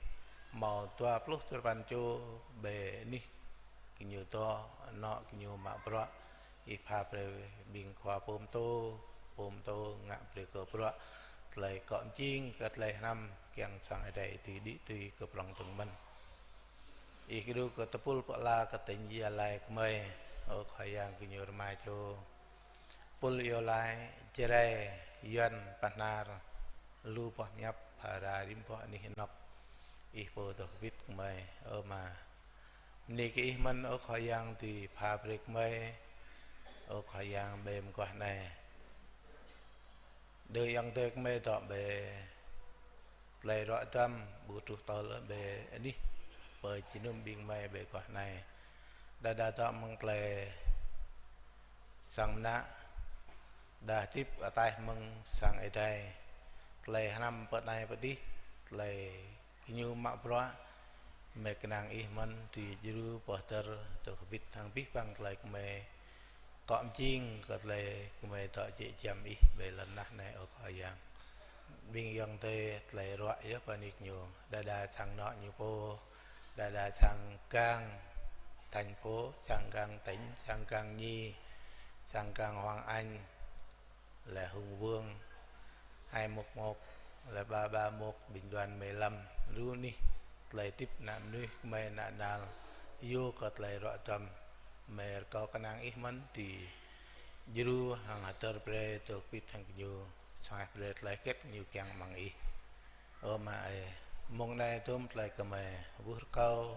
Hmâo dua pluh duapăn čô ƀơi anih gơñu dŏ, anŏ gơñu mă bruă. Ih pap brơi ƀing khua pơtô, pơtô ngă brơi kơ bruă tơlơi akŏ mơjing, kơ tơlơi hrăm kiăng sang adai dưi đĭ tui kơ prŏng dơ̆ng mơ̆n. Ih gru kơ tơpul pơala kơ tỉnh Gia Lai gơmơi, ơ Khua Yang, gơñu rơma čô. Pul iâu laĭ Jrai, Yuan, Bahnar, lu boh hiăp, phara rĭm boh anih anŏ. Ih pô dŏ hơbĭt gơmơi, ơ Ama. Bơni kơ Ih mơ̆n, ơ Khua Yang, dưi pap brơi gơmơi, ơ Khua Yang, ƀơi mơguah anai. Đơ ayŏng adơi gơmơi dŏ ƀơi tơlơi ruă duăm ƀu truh tơl ƀơi anih pơjơnum ƀing gơmơi ƀơi guah anai. Đa đa dŏ mơ̆ng tơlơi sang ană, đa hơdip ataih mơ̆ng sang Ơi Adai. Tơlơi hrăm pơ anai pơ adih, tơlơi gơñu mă bruă, gơmơi kơnang Ih mơ̆n dưi djru pơhơdơr dŏ hơbĭt hăng abih bang tơlơi gơmơi akŏ mơjing kơ tơlơi gơmơi dŏ jĕ giăm Ih ƀơi lŏn tơnah anai, ơ Khua Yang. Ƀing ayŏng adơi tơlơi ruă yơh pơ anih ñu, đa đa sang anŏ ñu pô, đa đa sang gang thành phố, sang gang tỉnh, sang gang nhi, sang gang Hoàng Anh, lĕ Hùng Vương hai một một, lĕ ba ba một, binh đoàn mười lăm, lu anih tơlơi hơdip ană mơnuih gơmơi ană nal, yua kơ tơlơi ruă duăm, gơmơi rơkâo kơnang Ih mơ̆n dưi djru hăng hơdơr brơi dŏ hơbĭt hăng gơñu, sơngaih brơi tơlơi hơget gơñu kiăng amăng Ih. Ơ Ama ơi, mông anai dôm tơlơi gơmơi ƀuh rơkâo,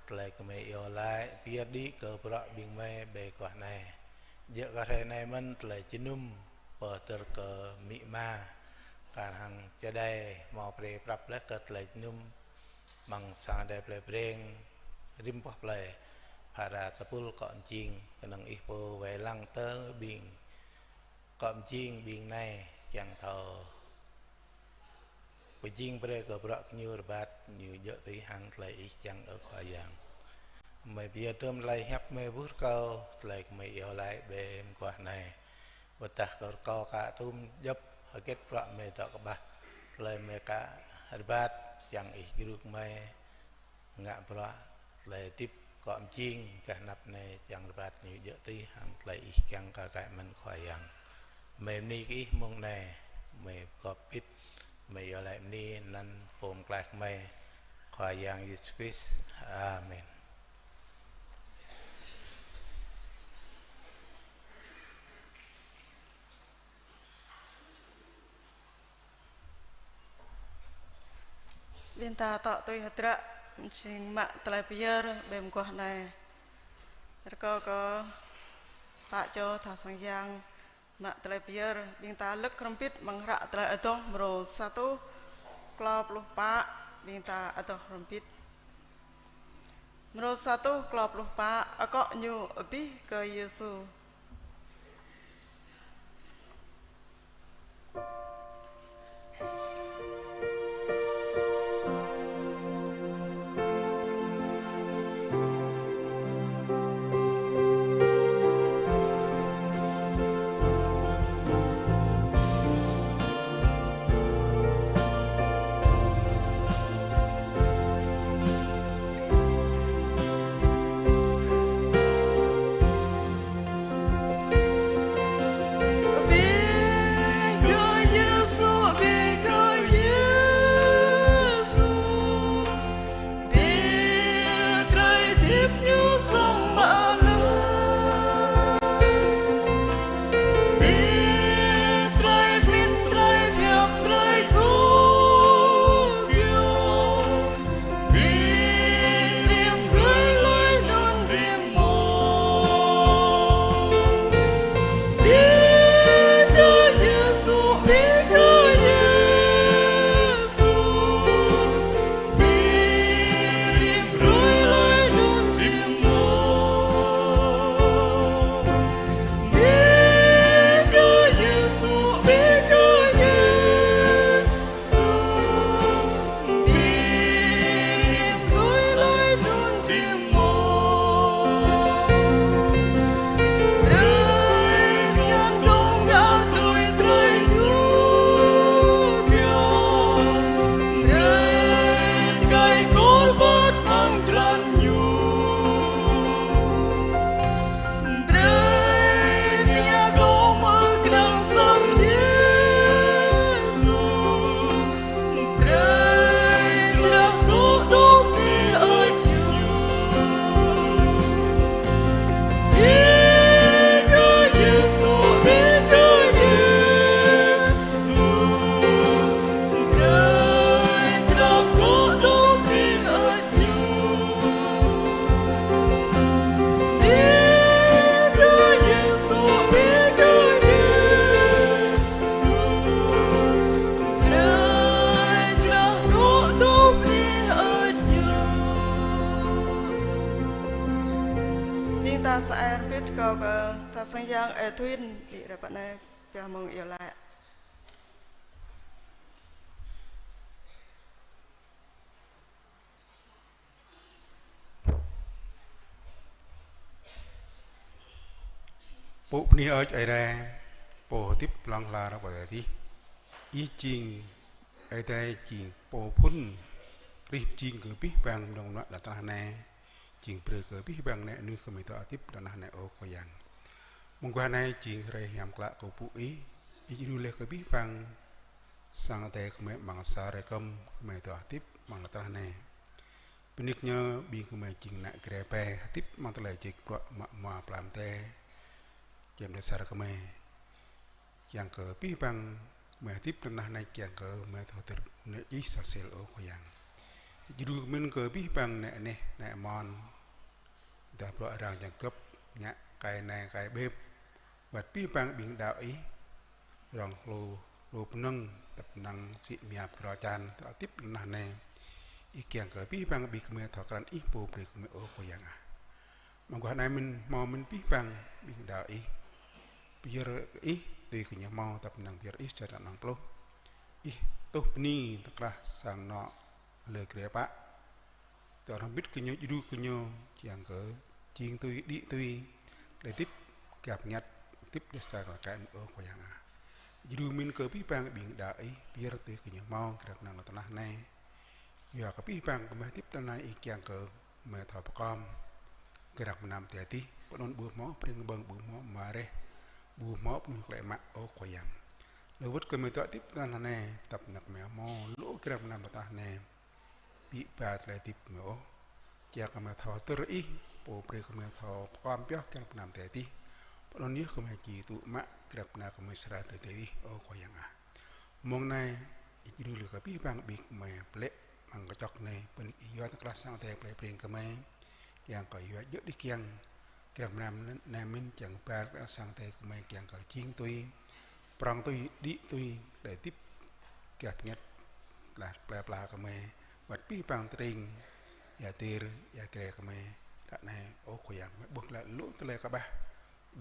tơlơi gơmơi iâu laĭ, pơyơr đĭ kơ bruă ƀing gơmơi ƀơi guah anai. Djơ̆ kơ hrơi anai mơ̆n tơlơi jơnum pơhơdơr kơ amĭ ama, kar hăng čơđai hmâo brơi prăp laih kơ tơlơi jơnum amăng sang Ơi Adai plei Breng, rĭm boh plei, phara tơpul akŏ mơjing, kơnơ̆ng Ih pô wai lăng tơ ƀing akŏ mơjing ƀing anai kiăng thâo pơjing brơi kơ bruă gơñu rơbat, ñu djơ̆ tui hăng tơlơi Ih kiăng, ơ Khua Yang. Gơmơi pơyơr dôm tơlơi hiăp gơmơi ƀuh rơkâo, tơlơi gơmơi iâu laĭ ƀơi mơguah anai. Wơ̆t dah kơ rơkâo aka tŭm djŏp hơget bruă gơmơi dŏ kơƀah, tơlơi gơmơi aka rơbat, kiăng Ih djru gơmơi ngă bruă, tơlơi hơdip akŏ mơjing gah anăp anai kiăng rơbat ñu djơ̆ tui hăng tơlơi Ih kiăng kơ aka mơ̆n, Khua Yang. Gơmơi bơni kơ Ih mông anai, gơmơi pơgop hơbĭt, gơmơi iâu laĭ bơni anăn Pô Pơklaih gơmơi, Khua Yang Yêsu Krist. Amen. Ƀing ta dŏ tui hơdră, jing mă tơlơi pơyơr ƀơi mơguah anai. Rơkâo kơ pă čô tha sang yang mă tơlơi pơyơr, ƀing ta lơ̆k hrŏm hơbĭt amăng hră Tơlơi Adoh mrô sa rơtuh klâo pluh pă, ƀing ta adoh hrŏm hơbĭt. Mrô sa rơtuh klâo pluh pă, akŏ ñu abih kơ Yêsu. Ai rơmbit kâo kơ tha sang yang Ê Thuin, đĭ rai pơ anai, pioh mơ̆ng iâu laĭ. Pŭ bơni hơơč Ơi Adai, Pô hơdip hlŏng lar pơ adih. Ih jing Ơi Adai, jing Pô phŭn rĭh jing kơ abih bang mơnơ̆ng mơnuă lŏn tơnah anai, jing brơi kơ abih bang nai nư gơmơi dŏ hơdip lŏn tơnah anai ơ Khua Yang. Mơguah anai jing hrơi hiam klă kơ pŭ Ih, Ih djru laih kơ abih bang sang Ơi Adai gơmơi amăng sa hrơi kơm gơmơi dŏ hơdip amăng lŏn tơnah anai. Bơni kơ ñu ƀing gơmơi jing ană gre bai hơdip amăng tơlơi jĕk bruă mă hmua plam te, čem đe sar gơmơi. Kiăng kơ abih bang gơmơi hơdip lŏn tơnah anai kiăng kơ gơmơi thâo hơdơr nơ̆ Ih sa sel ơ Khua Yang. Djru mơ̆n kơ abih bang nai neh, nai amôn, dah bruă arăng jăng gơ̆p, ngă kai nai kai bĕp, wơ̆t abih bang ƀing đaŏ Ih, rŏng hlô, hlô pơnơ̆ng, tăp năng sĭ mơyap kơ rơčan, dŏ hơdip lŏn tơnah anai. Ih kiăng kơ abih bang ƀing gơmơi thâo krăn Ih pô brơi gơmơi ơ Khua Yang ah. Mơguah anai mơ̆n hmâo mơ̆n abih bang ƀing đaŏ Ih. Pơyơr Ih tui kơ ñu hmâo, tăp năng pơyơr Ih čar anăn pluh. Ih tuh bơni tơkrah sang anŏ lơ gre pă. Tơl hrŏm hơbĭt kơ ñu, djru kơ ñu, kiăng kơ jing tui, đĭ tui, tơlơi hơdip găp ñăt, hơdip đe sar kơ rơkai ơ Khua Yang ah. Djru mơ̆n kơ abih bang ƀing đaŏ Ih, pơyơr tui kơ ñu hmâo, grăp mơnam lŏn tơnah anai. Yua kơ abih bang gơmơi hơdip lŏn tơnah anai Ih kiăng kơ gơmơi thâo pơkom grăp mơnam adai adih, pơ anŭn ƀu hmâo pring ƀơ̆ng, ƀu hmâo mơ̆ng reh, ƀu hmâo mơnuih klĕ mă ơ Khua Yang. Lơ̆m wơ̆t gơmơi dŏ hơdip lŏn tơnah anai, tăp năng gơmơi hmâo lu grăp mơnam lŏn tơnah anai, ƀĭ ba tơlơi hơdip gơmơi ôh. Kiăng kơ gơmơi thâo hơdơr Ih, Pô brơi kơ gơmơi thâo pơkom pioh grăp mơnam adai adih. Pơ anŭn yơh gơmơi či tŭ mă grăp mơnam gơmơi srăng tơdơi adih ơ Khua Yang ah. Mông anai, Ih djru laih kơ abih bang ƀing gơmơi pơlĕ amăng kơčŏk anai, bơni Ih yua tơkrah sang Ơi Adai plei Breng gơmơi, kiăng kơ yua djơ̆ đih kiăng, grăp mơnam anai mơ̆n kiăng ba tơkrah sang Ơi Adai gơmơi kiăng kơ jing tui, prŏng tui, đĭ tui, đơi hơdip găp ñăt, lah plơi pla gơmơi, wơ̆t abih bang tơring, ia Dir, ia Gre gơmơi, ră anai ơ Khua Yang, gơmơi ƀuh glaĭ lu tơlơi kơƀah,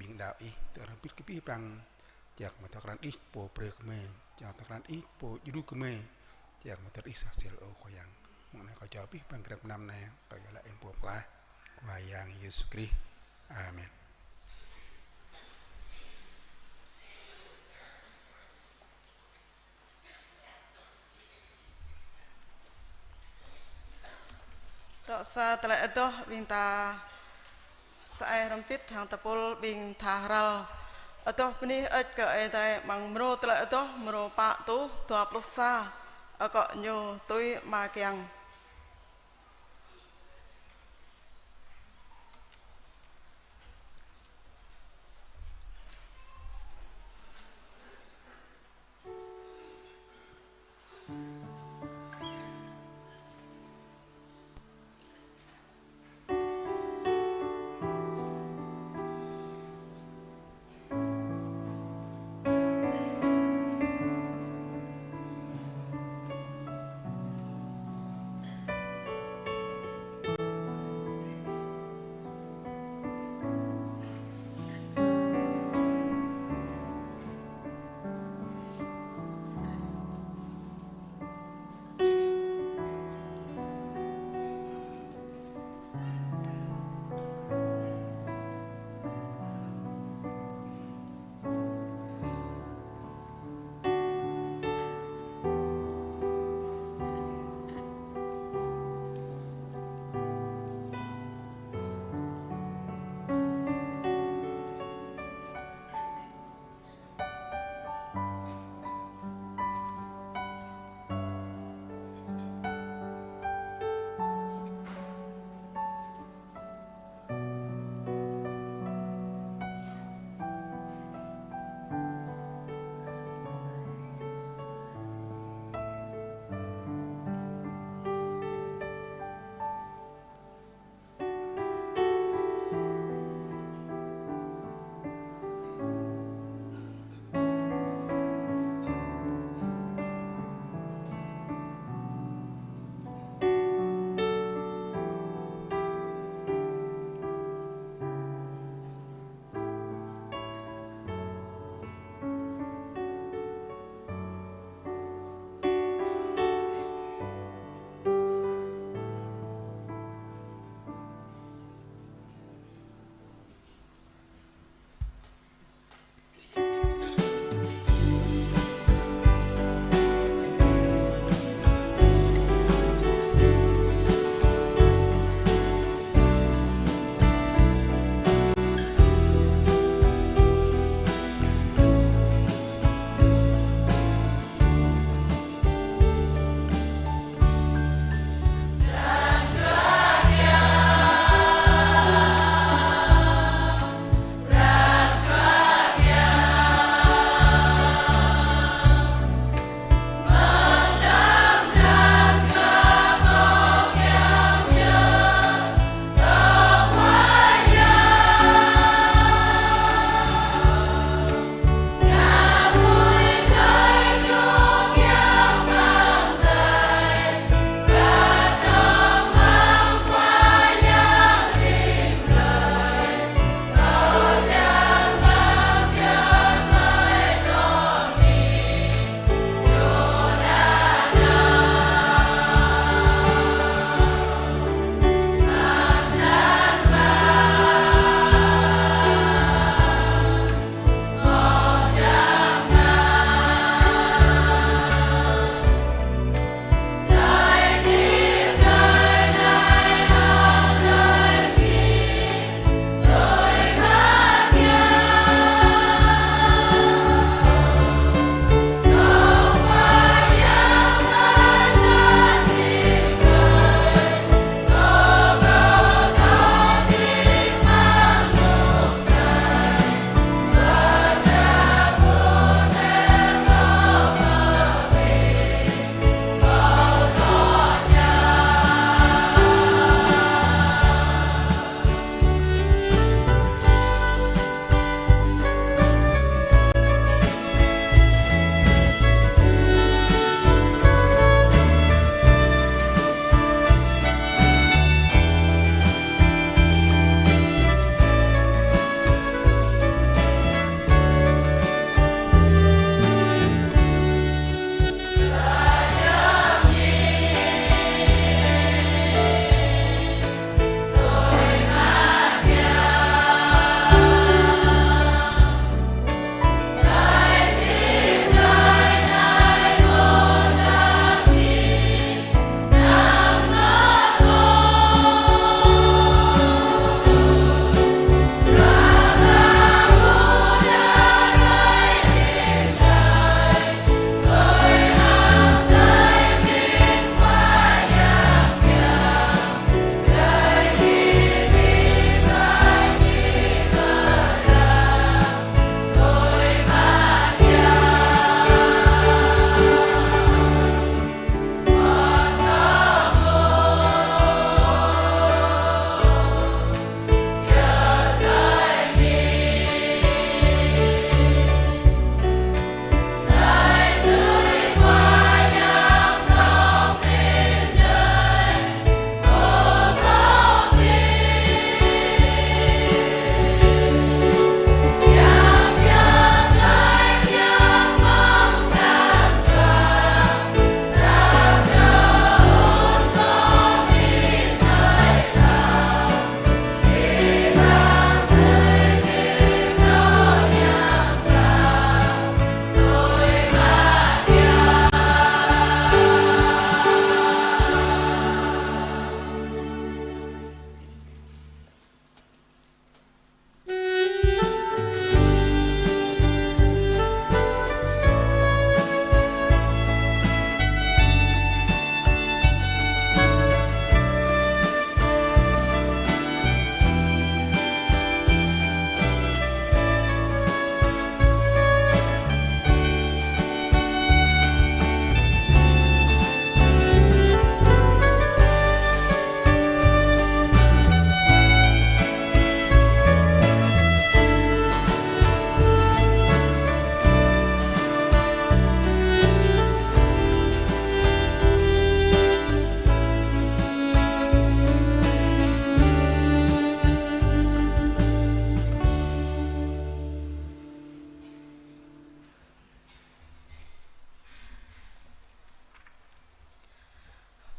ƀing đaŏ Ih, tơl hrŏm hơbĭt kơ abih bang, kiăng gơmơi thâo krăn Ih pô brơi gơmơi, kiăng thâo krăn Ih pô djru gơmơi, kiăng gơmơi hơdơr Ih sa sel ơ Khua Yang. Mông anai kâo jao abih bang grăp mơnam anai, kâo iâu laĭ ƀơi anăn Pô Pơklaih, Khua Yang Yêsu Krist. Amen. Dŏ sa tơlơi adoh ƀing ta sa ai hrŏm hơbĭt hăng tơpul ƀing tha hral. Adoh bơni hơơč kơ Ơi Adai amăng mrô tơlơi adoh mrô pă rơtuh dua pluh sa, akŏ ñu tui Ama kiăng.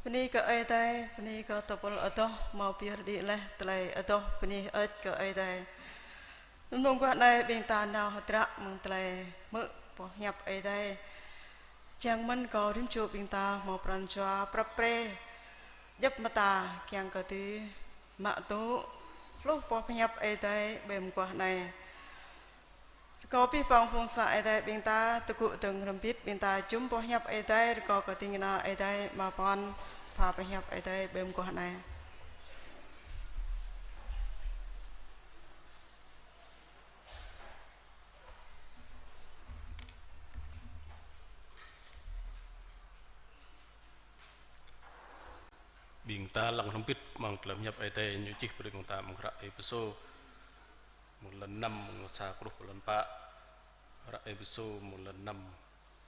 Bơni kơ Ơi Adai, bơni kơ tơpul adoh hmâo pơyơr đĭ laih tơlơi adoh bơni hơơč kơ Ơi Adai. Mơguah anai ƀing ta nao hơdră mơ̆ng tơlơi hmư̆ boh hiăp Ơi Adai. Čang mơ̆n kơ rĭm čô ƀing ta hmâo pran jua prăp pre, djŏp mơta kiăng kơ dưi mă tŭ hluh boh hiăp Ơi Adai ƀơi mơguah anai. Rơkâo abih bang phung sang Ơi Adai ƀing ta tơgŭ dơ̆ng hrŏm hơbĭt ƀing ta jum boh hiăp Ơi Adai, rơkâo kơ ding kơna Ơi Adai mă pơpŭ pha boh hiăp Ơi Adai ƀơi mơguah anai. Ƀing ta lăng hrŏm hơbĭt amăng tơlơi hiăp Ơi Adai ñu čih brơi kơ ƀing ta amăng hră Êphêsô mơ̆ng lăn năm, mơ̆ng sa truh pơ lăn pă. Hră Êphêsô mơ̆ng lăn năm,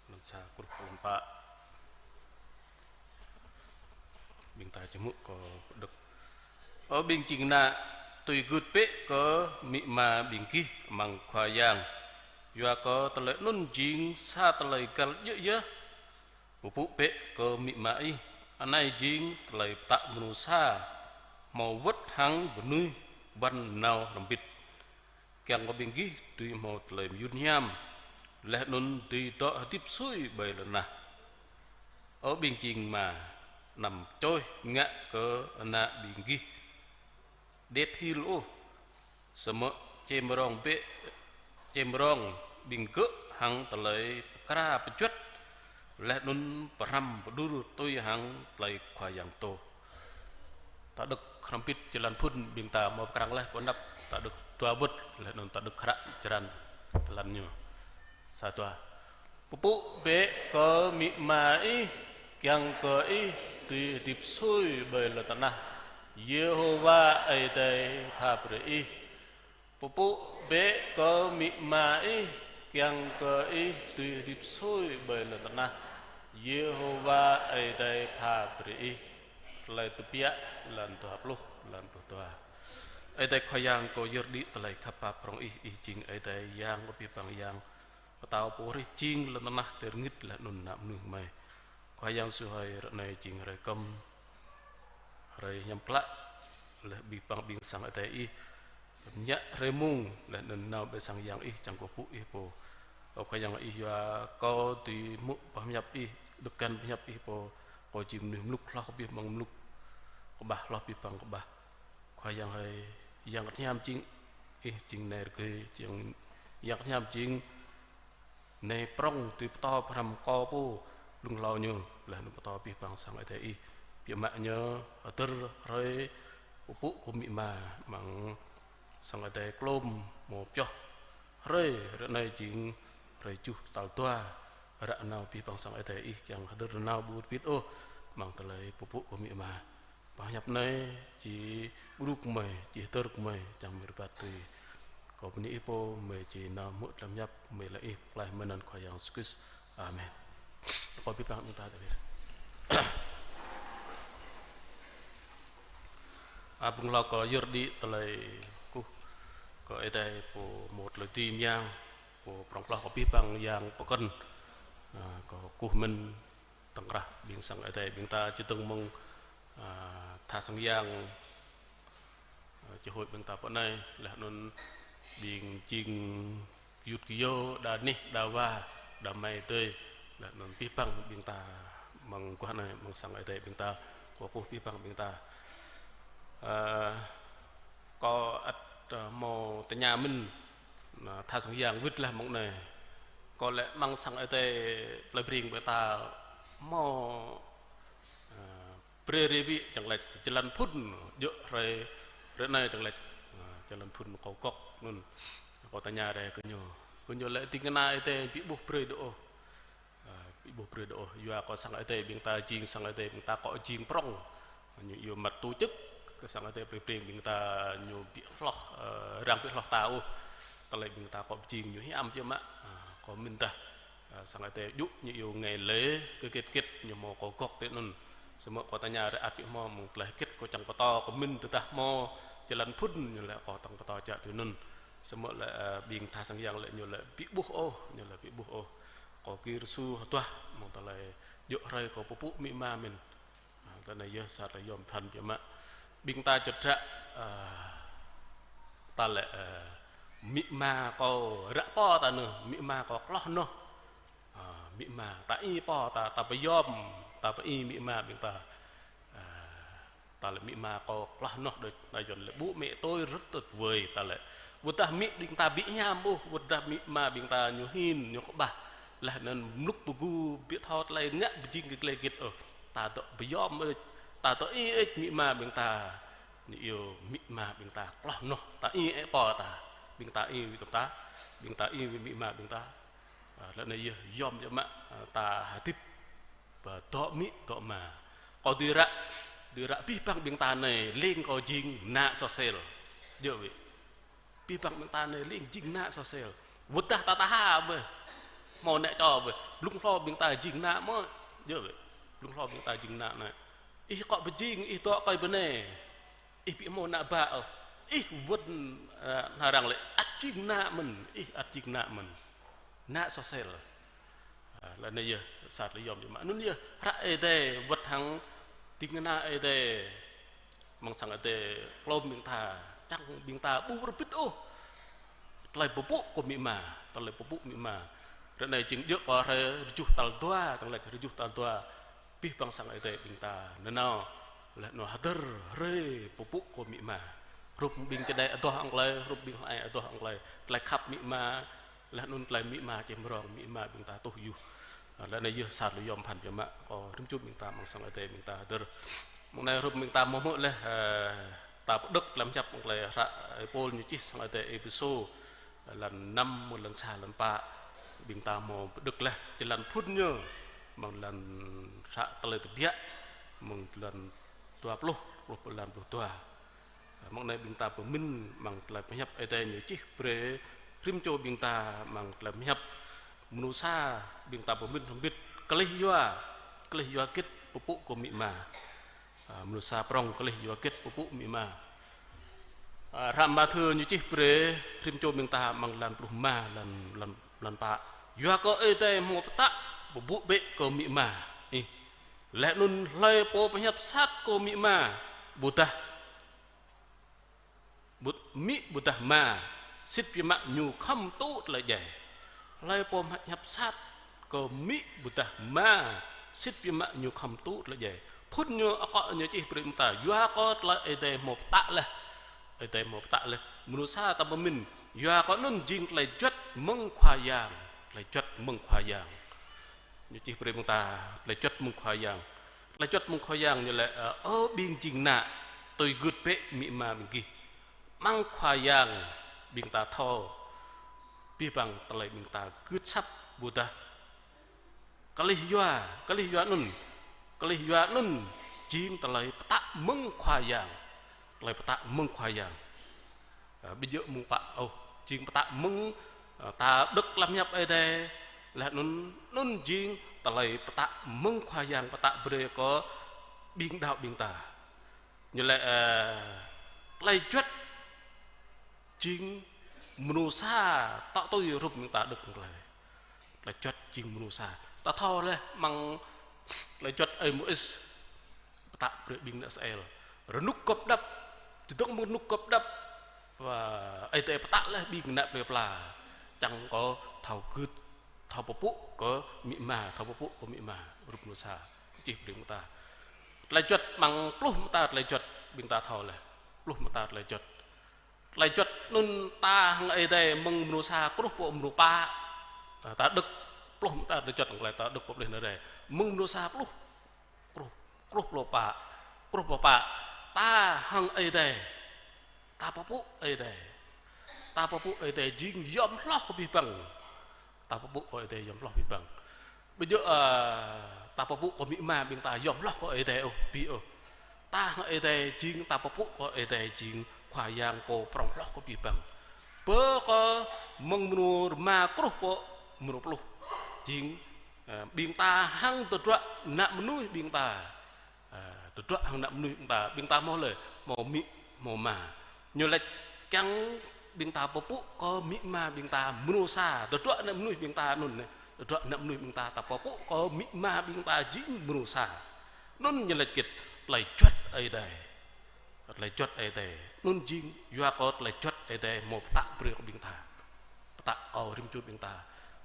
lăn sa truh pơ lăn pă. Ƀing ta či hmư̆ kơ đŏk. Ơ ƀing ding kơna, tui gưt bĕ kơ amĭ ama ƀing gih amăng Khua Yang. Yua kơ tơlơi anŭn jing sa tơlơi găl djơ̆ yơh. Pơpŭ bĕ kơ amĭ ama ih, anai jing tơlơi pơtă mơnuih sa, hmâo wơ̆t hăng mơnuih ƀăn nao hrŏm hơbĭt. Kiăng kơ ƀing gih dưi hmâo tơlơi mơyun hiam, laih anŭn dưi dŏ hơdip sui ƀơi lŏn tơnah. Ơ ƀing ding kơna, anăm čoih ngă kơ ană ƀing gih đet hil ôh, samơ̆ čem rong bĕ, čem rong ƀing gơ̆ hăng tơlơi pơkra pơjuăt, laih anŭn pơhrăm pơđur tui hăng tơlơi Khua Yang pơtô. Ta đŏk hrŏm hơbĭt jơlan phŭn ƀing ta hmâo pơkrăng laih pơ anăp, ta đŏk dua wơ̆t, laih anŭn ta đŏk hră črăn tơlăn ñu. Sa dua. Pơpŭ bĕ kơ amĭ ama ih, kiăng kơ ih dưi hơdip sui ƀơi lŏn tơnah Yêhôwa Ơi Adai pha brơi ih. Pơpŭ bĕ kơ amĭ ama ih, kiăng kơ ih dưi hơdip sui ƀơi lŏn tơnah Yêhôwa Ơi Adai pha brơi ih. Tơlơi tơbiă, lăn dua pluh, lăn pluh dua. Ơi Adai Khua Yang, kâo yơr đĭ tơlơi khăp pap prŏng ih, ih jing Ơi Adai Yang kơ abih bang yang. Pơtao pô hrih jing lŏn tơnah tơl rơngit laih anŭn ană mơnuih gơmơi. Khua Yang Yêsu hơi, hrơi anai jing hrơi kơm, hrơi hiam klă, laih abih bang ƀing sang Ơi Adai ih mơñă hrơi mông, laih anŭn nao ƀơi sang Yang ih čang kơ pơpŭ ih pô. Ơ Khua Yang ih, yua kâo dưi hmư̆ boh hiăp ih, đŏk găn boh hiăp ih pô, kâo jing mơnuih mluk hloh kơ abih bang mluk, kơƀah hloh abih bang kơƀah. Khua Yang hơi, Yang Bơngăt Hiam jing ih, jing nai rơgơi, jing Yang Bơngăt Hiam jing nai prŏng dưi pơtô pơhrăm kâo pô blung hlâo ñu, laih anŭn pơtô abih bang sang Ơi Adai ih. Biă mă ñu hơdơr hrơi pơpŭ kơ amĭ ama amăng sang Ơi Adai klôm hmâo pioh hrơi, hrơi anai jing hrơi tơjuh tal dua, ră nao abih bang sang Ơi Adai ih kiăng hơdơr nao ƀu rơbit ôh amăng tơlơi pơpŭ kơ amĭ ama. Boh hiăp anai či brŭk gơmơi, či hơdơr gơmơi, čang mơ̆ rơbat tui. Kâo bơni ih pô, gơmơi či nao hmư̆ tơlơi hiăp, gơmơi laĭ ih pơklaih mơ̆ng anăn Khua Yang Yêsu Krist. Amen. Kâo abih bang ƀing ta tơlơi. A, blung hlâo kâo yơr đĭ tơlơi kơkuh kơ Ơi Adai pô hmâo tơlơi dưi mơyang, pô prŏng hloh kơ abih bang yang pơkŏn. A, kâo kơkuh mơ̆n tơ̆ng krah ƀing sang Ơi Adai ƀing ta čơdơ̆ng mơ̆ng, a, tha sang yang, a, čơhơi ƀing ta pơ anai, laih anŭn ƀing jing yut kơ yô, đa anih, đa wa, đa amai adơi, laih anŭn abih bang ƀing ta mơguah anai, mơ̆ng sang Ơi Adai ƀing ta, kâo kơkuh abih bang ƀing ta. A, kâo ăt, a, hmâo tơña mơ̆n, na, tha sang yang wĭt laih mơ̆ng anai. Kâo laĭ mơ̆ng sang Ơi Adai plei Breng ƀing ta hmâo, a, brơi rai ƀĭ čang laĭ jơlan phŭn, djơ̆ hrơi, hrơi anai čang laĭ, a, jơlan phŭn kâo gŏk anŭn. Kâo tơña rai kơ ñu. Kơ ñu laĭ ding kơna Ơi Adai ƀu ƀuh brơi dŏ ôh. A, ƀu ƀuh brơi dŏ ôh, yua kơ sang Ơi Adai ƀing ta jing sang Ơi Adai ƀing ta kơ jing prŏng. Ñu iâu mă tổ chức kơ sang Ơi Adai plei Breng ƀing ta ñu ƀu hloh, ơ, arăng ƀu hloh ta ôh. Tơlơi ƀing ta kơ jing ñu hiam biă mă. A, kâo mĭn tah, a, sang Ơi Adai djơ̆ ñu iâu ngày lễ kơ hơget hơget ñu hmâo kơ gŏk tui anŭn. Samơ̆ kâo tơña rai ăt ƀu hmâo mơ̆ng tơlơi hơget kâo čang pơtô, kâo mĭn tơdah hmâo jơlan phŭn ñu laĭ kâo čang pơtô čă tui anŭn. Samơ̆ laĭ, a, ƀing tha sang yang laĭ ñu laĭ ƀu ƀuh ôh, ñu laĭ ƀu ƀuh ôh. Kâo gir su hơduah mơ̆ng tơlơi djơ̆ hrơi kâo pơpŭ amĭ ama mơ̆n. A, Tơ anai yơh sa tơlơi yôm phăn biă mă. Ƀing ta čơdră, ơ, ta lĕ, ơ, amĭ ama kâo ră pô ta nơh, amĭ ama kâo kloh nơh. Ơ, amĭ ama, ta ih pô ta, ta pơyôm, ta pơ-ih amĭ ama ƀing ta. Ơ, ta lĕ amĭ ama kâo kloh nơh đôč, ta Yuan lĕ bố mẹ tôi rất tuyệt vời, ta lĕ. Wơ̆t dah amĭ ƀing ta ƀu hiam ôh, wơ̆t dah amĭ ama ƀing ta ñu hin, ñu kơƀah. Laih anŭn mlŭk pơgu ƀu thâo tơlơi ngă pơjing kơ tơlơi hơget ôh. Ta dŏ pơyôm đôč, ta dŏ ih đôč amĭ ama ƀing ta. Ñu iâu amĭ ama ƀing ta kloh nơh, ta ih ĕ pô ta. Ƀing ta ih wĭ kơ ta, ƀing ta ih wĭ amĭ ama ƀing ta. Ơ, tơ anai yơh yôm biă mă, ơ, ta hơdip, ơ, dŏ amĭ, dŏ ama. Kâo dưi ră, dưi ră abih bang ƀing ta anai, leng kâo jing ană soh sel. Djơ̆ wĭ. Abih bang ƀing ta anai, leng jing ană soh sel. Wơ̆t dah ta taha ƀơi. Hmâo ană čô ƀơi. Blung hlâo ƀing ta jing ană mơ̆. Djơ̆ wĭ. Blung hlâo ƀing ta jing ană anai. Ih kŏ pơjing, ih dŏ kơi bơnai. Ih ƀu hmâo ană bă ôh. Ih wơ̆t, ơ, ană arăng lĕ ăt jing ană mơ̆n, ih ăt jing ană mơ̆n. Ană soh sel. Ơ, tơ anai yơh sa tơlơi yôm biă mă. Anŭn yơh, hră Ơi Adai wơ̆t hăng ding kơna Ơi Adai. Amăng sang Ơi Adai klŏm ƀing ta, čang ƀing ta ƀu rơbit ôh. Tơlơi pơpŭ kơ amĭ ama, tơlơi pơpŭ amĭ ama. Ră anai jing djơ̆ kơ hrơi rơjuh tal dua, tơlơi rơjuh tal dua. Abih bang sang Ơi Adai ƀing ta nanao, laih anŭn hơdơr hrơi pơpŭ kơ amĭ ama. Hrup ƀing čơđai adoh hăng tơlơi, hrup ƀing hlai adoh hăng tơlơi. Tơlơi khăp amĭ ama, laih anŭn tơlơi amĭ ama čem rong, amĭ ama ƀing ta tuh yuh. Ơ, tơ anai yơh sa tơlơi yôm phăn biă mă, kâo rĭm čô ƀing ta amăng sang Ơi Adai ƀing ta hơdơr. Mơ̆ng anai hrup ƀing ta hmâo hmư̆ laih, ơ, ta pơđŏk tơlơi pơhiăp tơlơi hră Ơi Pôl ñu čih sang Ơi Adai Êphêsô. Lăn năm, mơ̆ng lăn sa, lăn pă. Ƀing ta hmâo pơđŏk laih, jơlan phŭn ñu. Mơ̆ng lăn hră tơlơi tơbiă, mơ̆ng lăn dua pluh, truh pơ lăn pluh dua. Mơ̆ng anai ƀing ta pơmĭn, mơ̆ng tơlơi pơhiăp Ơi Adai ñu čih brơi, rĭm čô ƀing ta, mơ̆ng tơlơi pơhiăp. Mơnuih sa, ƀing ta pơmĭn hơbĭt, kơlih yua, kơlih yua hơget pơpŭ kơ amĭ ama. Ơ, mơnuih sa prŏng kơlih yua hơget pơpŭ amĭ ama. Ơ, hră Mathiơ ñu čih brơi, rĭm čô ƀing ta mơ̆ng lăn pluh rơma, lăn, lăn, lăn pă. Yua kơ Ơi Adai hmâo pơtă, pơpŭ bĕ kơ amĭ ama. Ih. Laih anŭn hlơi pô pơhiăp sat kơ amĭ ama, ƀôdah ƀu-, amĭ ƀôdah ama, sĭt biă mă ñu khŏm tŭ tơlơi djai. Hlơi pô pơhiăp sat kơ amĭ ƀôdah ama, sĭt biă mă ñu khŏm tŭ tơlơi djai. Phŭn ñu akŏ ñu čih brơi ƀing ta, yua kơ tơlơi Ơi Adai hmâo pơtă laih. Ơi Adai hmâo pơtă laih. Mơnuih sa ta pơmĭn, yua kơ anŭn jing tơlơi juăt mơ̆ng Khua Yang. Tơlơi juăt mơ̆ng Khua Yang. Ñu čih brơi ƀing ta, tơlơi juăt mơ̆ng Khua Yang. Tơlơi juăt mơ̆ng Khua Yang ñu laĭ, ơ, ơ ƀing jing ană, tui gưt bĕ amĭ ama ƀing gih. Amăng Khua Yang ƀing ta thâo abih bang tơlơi ƀing ta gưt asăp ƀôdah kơlih yua, kơlih yua anŭn. Kơlih yua anŭn jing tơlơi pơtă mơ̆ng Khua Yang. Tơlơi pơtă mơ̆ng Khua Yang. Ơ, ƀu djơ̆ mơ̆ng pă ôh, jing pơtă mơ̆ng, ơ, ta đŏk tơlơi pơhiăp Ơi Adai, laih anŭn, anŭn jing tơlơi pơtă mơ̆ng Khua Yang pơtă brơi kơ ƀing đaŏ ƀing ta. Ñu laĭ, ơ, tơlơi juăt jing mơnuih sa tŏ tui hrup ƀing ta đŏk tơlơi. Tơlơi juăt jing mơnuih sa. Ta thâo laih amăng tơlơi juăt Ơi Môis pơtă brơi ƀing ană Israel. Rơnŭk gŏp dăp, čơdơ̆ng mơ̆ng rơnŭk gŏp dăp. Wah, Ơi Adai pơtă laih ƀing ană plơi pla. Čang kơ thâo gưt, thâo pơpŭ kơ amĭ ama, thâo pơpŭ kơ amĭ ama, hrup mơnuih sa. Čih brơi ƀing ta. Tơlơi juăt amăng pluh mơta tơlơi juăt ƀing ta thâo laih. Pluh mơta tơlơi juăt. Tơlơi juăt anŭn ta hăng Ơi Adai mơ̆ng mơnuih sa truh pơ mơnuih pă. Ơ, ta đŏk pluh mơta tơlơi juăt hăng tơlơi ta đŏk pơ plih anai rai. Mơ̆ng mơnuih sa truh, truh, truh pluh pă, truh pluh pă. Ta hăng Ơi Adai. Ta pơpŭ Ơi Adai. Ta pơpŭ Ơi Adai jing yom hloh kơ abih bang. Ta pơpŭ kơ Ơi Adai yom hloh abih bang. Ƀu djơ̆, ơ, ta pơpŭ kơ amĭ ama ƀing ta yom hloh kơ Ơi Adai ôh, ƀu ôh. Ta hăng Ơi Adai jing, ta pơpŭ kơ Ơi Adai jing Khua Yang pô prŏng hloh kơ abih bang. Pơ kơ mơ̆ng mơnuih rơma truh pơ mơnuih pluh. Jing, ơ, ƀing ta hăng tơdruă ană mơnuih ƀing ta. Ơ, tơdruă hăng ană mơnuih ƀing ta, ƀing ta hmâo hlơi, hmâo amĭ, hmâo ama. Ñu laĭ kiăng ƀing ta pơpŭ kơ amĭ ama ƀing ta mơnuih sa, tơdruă ană mơnuih ƀing ta anŭn anai, tơdruă ană mơnuih ƀing ta, ta pơpŭ kơ amĭ ama ƀing ta jing mơnuih sa. Anŭn ñu laĭ hơget, tơlơi juăt Ơi Adai. Tơlơi juăt Ơi Adai. Anŭn jing yua kơ tơlơi juăt Ơi Adai hmâo pơtă brơi kơ ƀing ta. Pơtă kơ rĭm čô ƀing ta.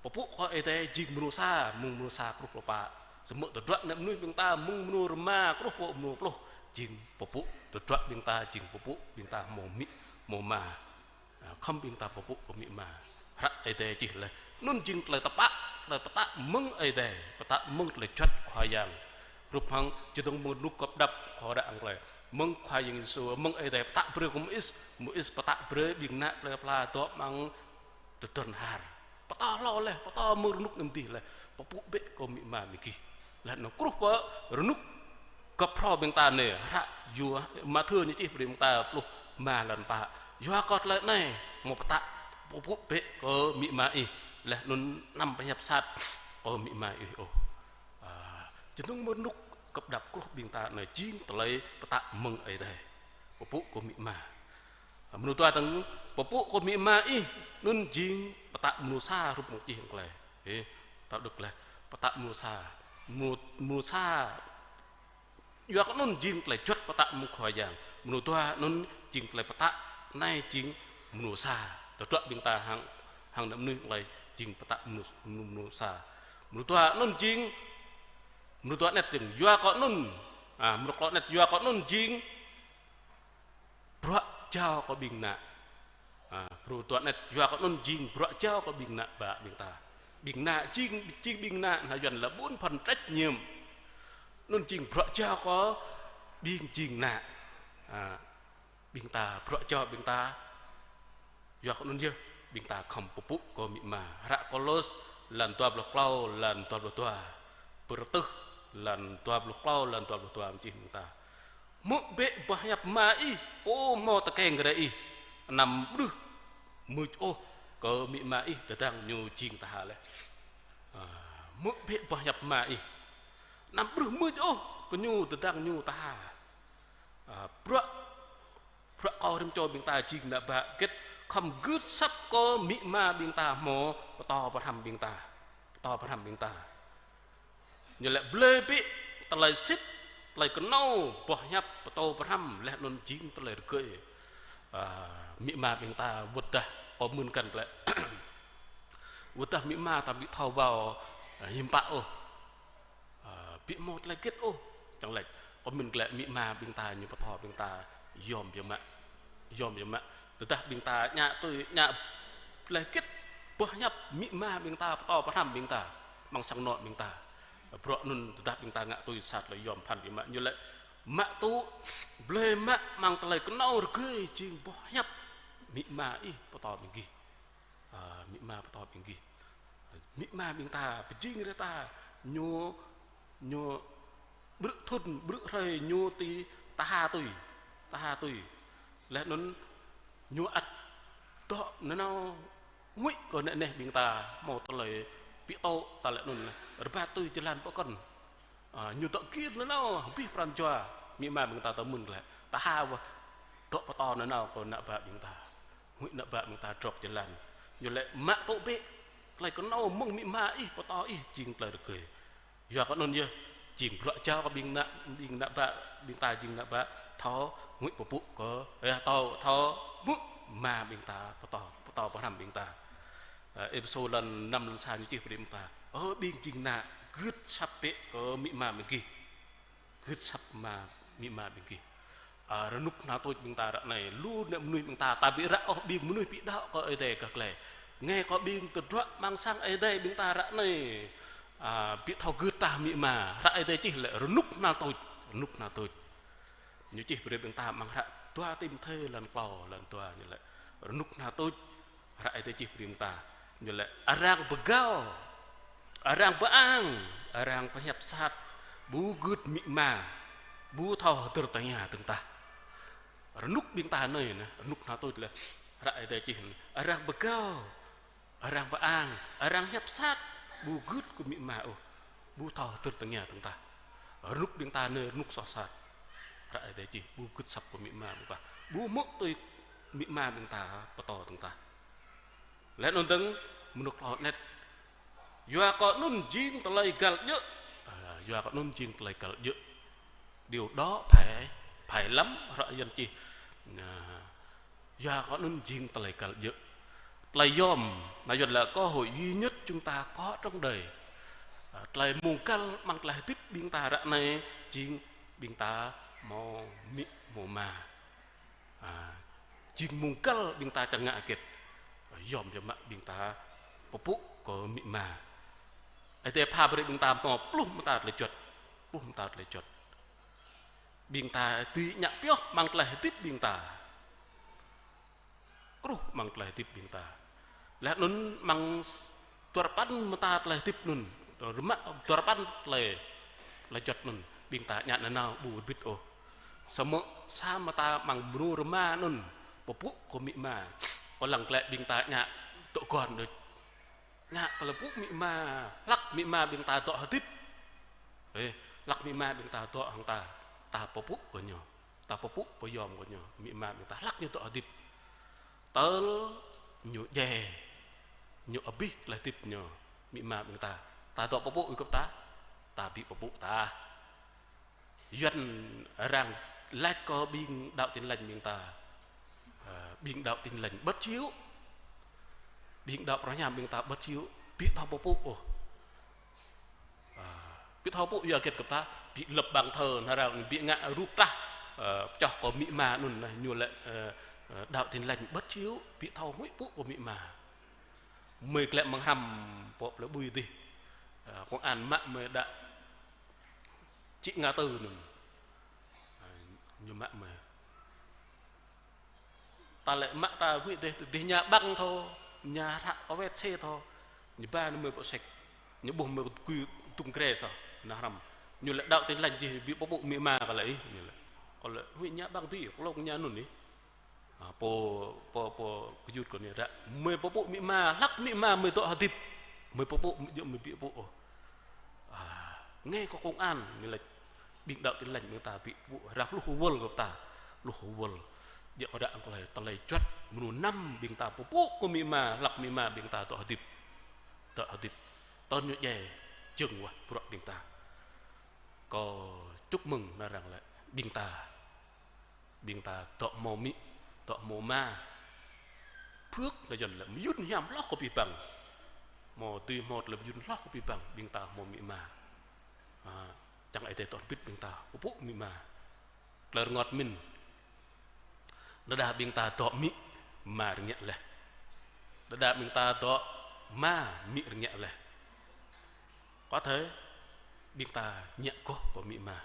Pơpŭ kơ Ơi Adai jing mơnuih sa, mơ̆ng mơnuih sa truh kơ pă. Samơ̆ tơdruă ană mơnuih ƀing ta mơ̆ng mơnuih rơma truh pơ mơnuih pluh. Jing pơpŭ tơdruă ƀing ta, jing pơpŭ ƀing ta hmâo amĭ, hmâo ama. Ă, khŏm ƀing ta pơpŭ kơ amĭ ama. Hră Ơi Adai čih laih. Anŭn jing tơlơi tơpă, tơlơi pơtă mơ̆ng Ơi Adai, pơtă mơ̆ng tơlơi juăt Khua Yang. Hrup hăng čơdơ̆ng mơ̆ng rơnŭk kơpơđăp Khua Yang laih. Mơ̆ng Khua Yang Yêsu, mơ̆ng Ơi Adai pơtă brơi kơ Môis, Môis pơtă brơi ƀing ană plơi pla dŏ amăng tơdron har. Pơtô hlâo laih, pơtô mơ̆ng rơnŭk anăm dih laih. Pơpŭ bĕ kơ amĭ ama ƀing gih. Laih anŭn truh pơ rơnŭk gơ̆p phrâo ƀing ta anai, hră Yua-, Mathiơ ñu čih brơi ƀing ta pluh rơma lăn pă. Yua kơ tơlơi anai, hmâo pơtă, pơpŭ bĕ kơ amĭ ama ih. Laih anŭn anăm pơhiăp sat kơ amĭ ama ih ôh. Ă, čơdơ̆ng mơ̆ng rơnŭk kơpơđăp truh ƀing ta anai jing tơlơi pơtă mơ̆ng Ơi Adai. Pơpŭ kơ amĭ ama. Mơnuih dua dơ̆ng, pơpŭ kơ amĭ ama ih, anŭn jing pơtă mơnuih sa hrup mơ̆ng čih hăng tơlơi. Ê, ta đŏk laih, pơtă mơnuih sa. Mơnuih, mơnuih sa, yua kơ anŭn jing tơlơi juăt pơtă mơ̆ng Khua Yang. Mơnuih dua anŭn jing tơlơi pơtă, anai jing mơnuih sa. Tơdruă ƀing ta hăng, hăng ană mơnuih laih jing pơtă mơnuih, mơnuih, mơnuih sa. Mơnuih dua anŭn jing, mơnuih dua anet jing, yua kơ anŭn, ă, mơnuih klâo anet, yua kơ anŭn jing bruă jao kơ ƀing ană. Ă, bruă dua anet, yua kơ anŭn jing bruă jao kơ ƀing ană bă ƀing ta. Ƀing ană jing, jing ƀing ană, ană Yuan lĕ bun phần trách nhiệm. Anŭn jing bruă jao kơ ƀing jing ană. Ă, ƀing ta, bruă jao ƀing ta. Yua kơ anŭn yơh, ƀing ta khŏm pơpŭ kơ amĭ ama. Hră Kôlôs, lăn dua pluh klâo, lăn dua pluh dua. Pơrơtuh, lăn dua pluh klâo, lăn dua pluh dua, mơ̆ng čih ƀing ta. Hmư̆ bĕ boh hiăp ama ih, pô hmâo tơkeng rai ih. Anăm ƀrưh mưč ôh kơ amĭ ama ih, tơdang ñu jing taha laih. Ă, hmư̆ bĕ boh hiăp ama ih. Anăm ƀrưh mưč ôh kơ ñu, tơdang ñu taha. Ă, bruă, bruă kơ rĭm čô ƀing ta jing ană bă hơget, khŏm gưt asăp kơ amĭ ama ƀing ta hmâo pơtô pơhrăm ƀing ta. Pơtô pơhrăm ƀing ta. Ñu laĭ blơi bĕ tơlơi sĭt, tơlơi kơnâo, boh hiăp pơtô pơhrăm, laih anŭn jing tơlơi rơgơi. Ă, amĭ ama ƀing ta wơ̆t dah kơ mơ̆n kăn glaĭ. Wơ̆t dah amĭ ama ta ƀu thâo wao, ă, hiư̆m pă ôh. Ă, ƀu hmâo tơlơi hơget ôh. Čang laĭ, kơ mơ̆n glaĭ amĭ ama ƀing ta ñu pơtô ƀing ta yom biă mă. Yom biă mă. Tơdah ƀing ta ngă tui, ngă tơlơi hơget, boh hiăp amĭ ama ƀing ta pơtô pơhrăm ƀing ta, amăng sang anŏ ƀing ta. Bruă anŭn tơdah ƀing ta ngă tui sat lĕ yom phăn biă mă. Ñu laĭ mă tŭ, blơi mă amăng tơlơi kơnâo rơgơi jing boh hiăp amĭ ama ih pơtô ƀing gih. Ă, amĭ ama pơtô ƀing gih. Amĭ ama ƀing ta, pơjing rai ta, ñu, ñu ƀrư̆ thŭn, ƀrư̆ hrơi, ñu ti taha tui, taha tui. Laih anŭn ñu ăt dŏ nanao huĭ kơ neh neh ƀing ta, hmâo tơlơi ƀu tŭ ta laih anŭn laih. Rơbat tui jơlan pơkŏn. Ă, ñu dŏ gir nanao, abih pran jua, amĭ ama ƀing ta tơ mơ̆n glaĭ. Taha wơ̆t, dŏ pơtô nanao kơ ană bă ƀing ta. Huĭ ană bă ƀing ta drŏk jơlan. Ñu laĭ mă tŭ bĕ, tơlơi kơnâo mơ̆ng amĭ ama ih, pơtô ih, jing tơlơi rơgơi. Yua kơ anŭn yơh, jing bruă jao kơ ƀing ană, ƀing ană bă, ƀing ta jing ană bă, thâo huĭ pơpŭ kơ, ơ, thâo, thâo hmư̆ ama ƀing ta pơtô, pơtô pơhrăm ƀing ta. Ơ, Êphêsô lăn năm lăn sa ñu čih brơi ƀing ta. Ơ, ƀing jing ană, gưt asăp bĕ kơ amĭ ama ƀing gih. Gưt asăp ama, amĭ ama ƀing gih. Ă, rơnŭk hơnăl tuč ƀing ta ră anai, lu ană mơnuih ƀing ta, ta ƀu ră ôh ƀing mơnuih ƀu đaŏ kơ Ơi Adai gah glai. Nge kơ ƀing tơdruă amăng sang Ơi Adai ƀing ta ră anai. Ă, ƀu thâo gưt tah amĭ ama, hră Ơi Adai čih lĕ rơnŭk hơnăl tuč, rơnŭk hơnăl tuč. Ñu čih brơi ƀing ta amăng hră dua Timôthê lăn klâo, lăn dua ñu laĭ. Rơnŭk hơnăl tuč, hră Ơi Adai čih brơi ƀing ta. Ñu laĭ arăng pơgao, arăng pơang, arăng pơhiăp sat, ƀu gưt amĭ ama, ƀu thâo hơdơr tơngia dơ̆ng tah. Rơnŭk ƀing ta anai neh, rơnŭk hơnăl tuč laih. Hră Ơi Adai čih anai. Arăng pơgao, arăng pơang, arăng hiăp sat, ƀu gưt kơ amĭ ama ôh, ƀu thâo hơdơr tơngia dơ̆ng tah. Rơnŭk ƀing ta anai rơnŭk soh sat. Hră Ơi Adai čih, ƀu gưt asăp kơ amĭ ama ƀing ta. Ƀu hmư̆ tui amĭ ama ƀing ta pơtô dơ̆ng tah. Laih anŭn dơ̆ng, mơnŭk klâo anet. Yua kơ anŭn jing tơlơi găl djơ̆. Ă, yua kơ anŭn jing tơlơi găl djơ̆. Điều đó phải, phải lắm, ră Yuan čih. À, yua kơ anŭn jing tơlơi găl djơ̆. Tơlơi yom, anai Yuan là cơ hội duy nhất chúng ta có trong đời. À, tơlơi mông găl amăng tơlơi hơdip ƀing ta ră anai, jing ƀing ta hmâo amĭ hmâo ama. À, jing mông găl ƀing ta čang ngă hơget. Yom yơh mă ƀing ta pơpŭ kơ amĭ ama. Ơi Adai pha brơi ƀing ta hmâo pluh mơta tơlơi juăt. Pluh mơta tơlơi juăt. Ƀing ta dưi ngă pioh amăng tơlơi hơdip ƀing ta. Truh amăng tơlơi hơdip ƀing ta. Laih anŭn amăng s-, duarơpăn mơta tơlơi hơdip anŭn, rơma, duarơpăn tơlơi, tơlơi juăt anŭn, ƀing ta ngă nanao ƀu rơbit ôh. Samơ̆ sa mơta amăng mrô rơma anŭn, pơpŭ kơ amĭ ama. Kâo lăng glaĭ ƀing ta ngă dŏ gơ̆n đôč. Ngă kơ lĕ pơpŭ amĭ ama, hlăk amĭ ama ƀing ta dŏ hơdip. Ê, hlăk amĭ ama ƀing ta dŏ hăng ta, ta pơpŭ kơ ñu. Ta pơpŭ pơyom kơ ñu, amĭ ama ƀing ta hlăk ñu dŏ hơdip. Tơl ñu djai, ñu abih tơlơi hơdip ñu, amĭ ama ƀing ta. Ta dŏ pơpŭ ih gơ̆p ta, ta ƀu pơpŭ ta. Yuan arăng laĭ kơ ƀing đaŏ Tin Lành ƀing ta. Ơ, ƀing đaŏ Tin Lành bớt chịu. Ƀing đaŏ Pran Hiam ƀing ta bớt chịu. Ƀu thâo pơpŭ ôh. À, ƀu thâo pơpŭ yua hơget gơ̆p ta, ƀu lăp bàn thờ, anai arăng ƀu ngă rup trah, ơ, čoh kơ amĭ ama anŭn anai, ñu lĕ, ơ, ơ, đaŏ Tin Lành bớt chịu, ƀu thâo huĭ pơpŭ kơ amĭ ama. Mơi glaĭ amăng hrăm pŏk plơi Bui dih. Ơ, công an mă mơi đaŏ čĭ ngă tơ anŭn. Ơ, ñu mă mơi. Ta lĕ mă ta huĭ dêh, dêh ña ƀăng thâo, ña hră kơ wet sê thâo. Ñu ba ñu mơi pŏk sek. Ñu ƀuh mơi kơ gui dŭng grê soh, anai hrăm. Ñu lĕ đaŏ Tin Lành jih, ƀu pơpŭ amĭ ama kơ lĕ ih, ñu lĕ. Kơ lĕ huĭ ña ƀăng ƀu, kơ lông ña anŭn ih. À, pô, pô, pô, gơyut kơ ñu ră. Mơi pơpŭ amĭ ama, hlăk amĭ ama mơi dŏ hơdip. Mơi pơpŭ, mơi ƀu pơpŭ ôh. À, nge kơ công an, ñu lĕ. Ƀing đaŏ Tin Lành ƀing ta ƀu pơpŭ, arăng hluh wơl gơ̆p ta, hluh wơl. Djơ̆ kơ ră anŭn kơ lĕ tơlơi juăt, mơnŭ năm ƀing ta pơpŭ kơ amĭ ama, hlăk amĭ ama ƀing ta dŏ hơdip. Dŏ hơdip. Tơl ñu djai, jơ̆ng wah bruă ƀing ta. Kâo chúc mừng anai arăng lĕ, ƀing ta. Ƀing ta dŏ hmâo amĭ, dŏ hmâo ama. Phước anai Yuan lĕ mơyŭn hiam hloh kơ abih bang. Hmâo dưi hmâo tơlơi mơyŭn hloh kơ abih bang, ƀing ta hmâo amĭ ama. À, čang Ơi Adai dŏ hơbĭt ƀing ta, pơpŭ amĭ ama. Tơlơi rơngot mĭn. Đơđa ƀing ta dŏ amĭ, ama rơngiă laih. Đơđa ƀing ta dŏ ama, amĭ rơngiă laih. Có thể ƀing ta ngă gôh kơ amĭ ama.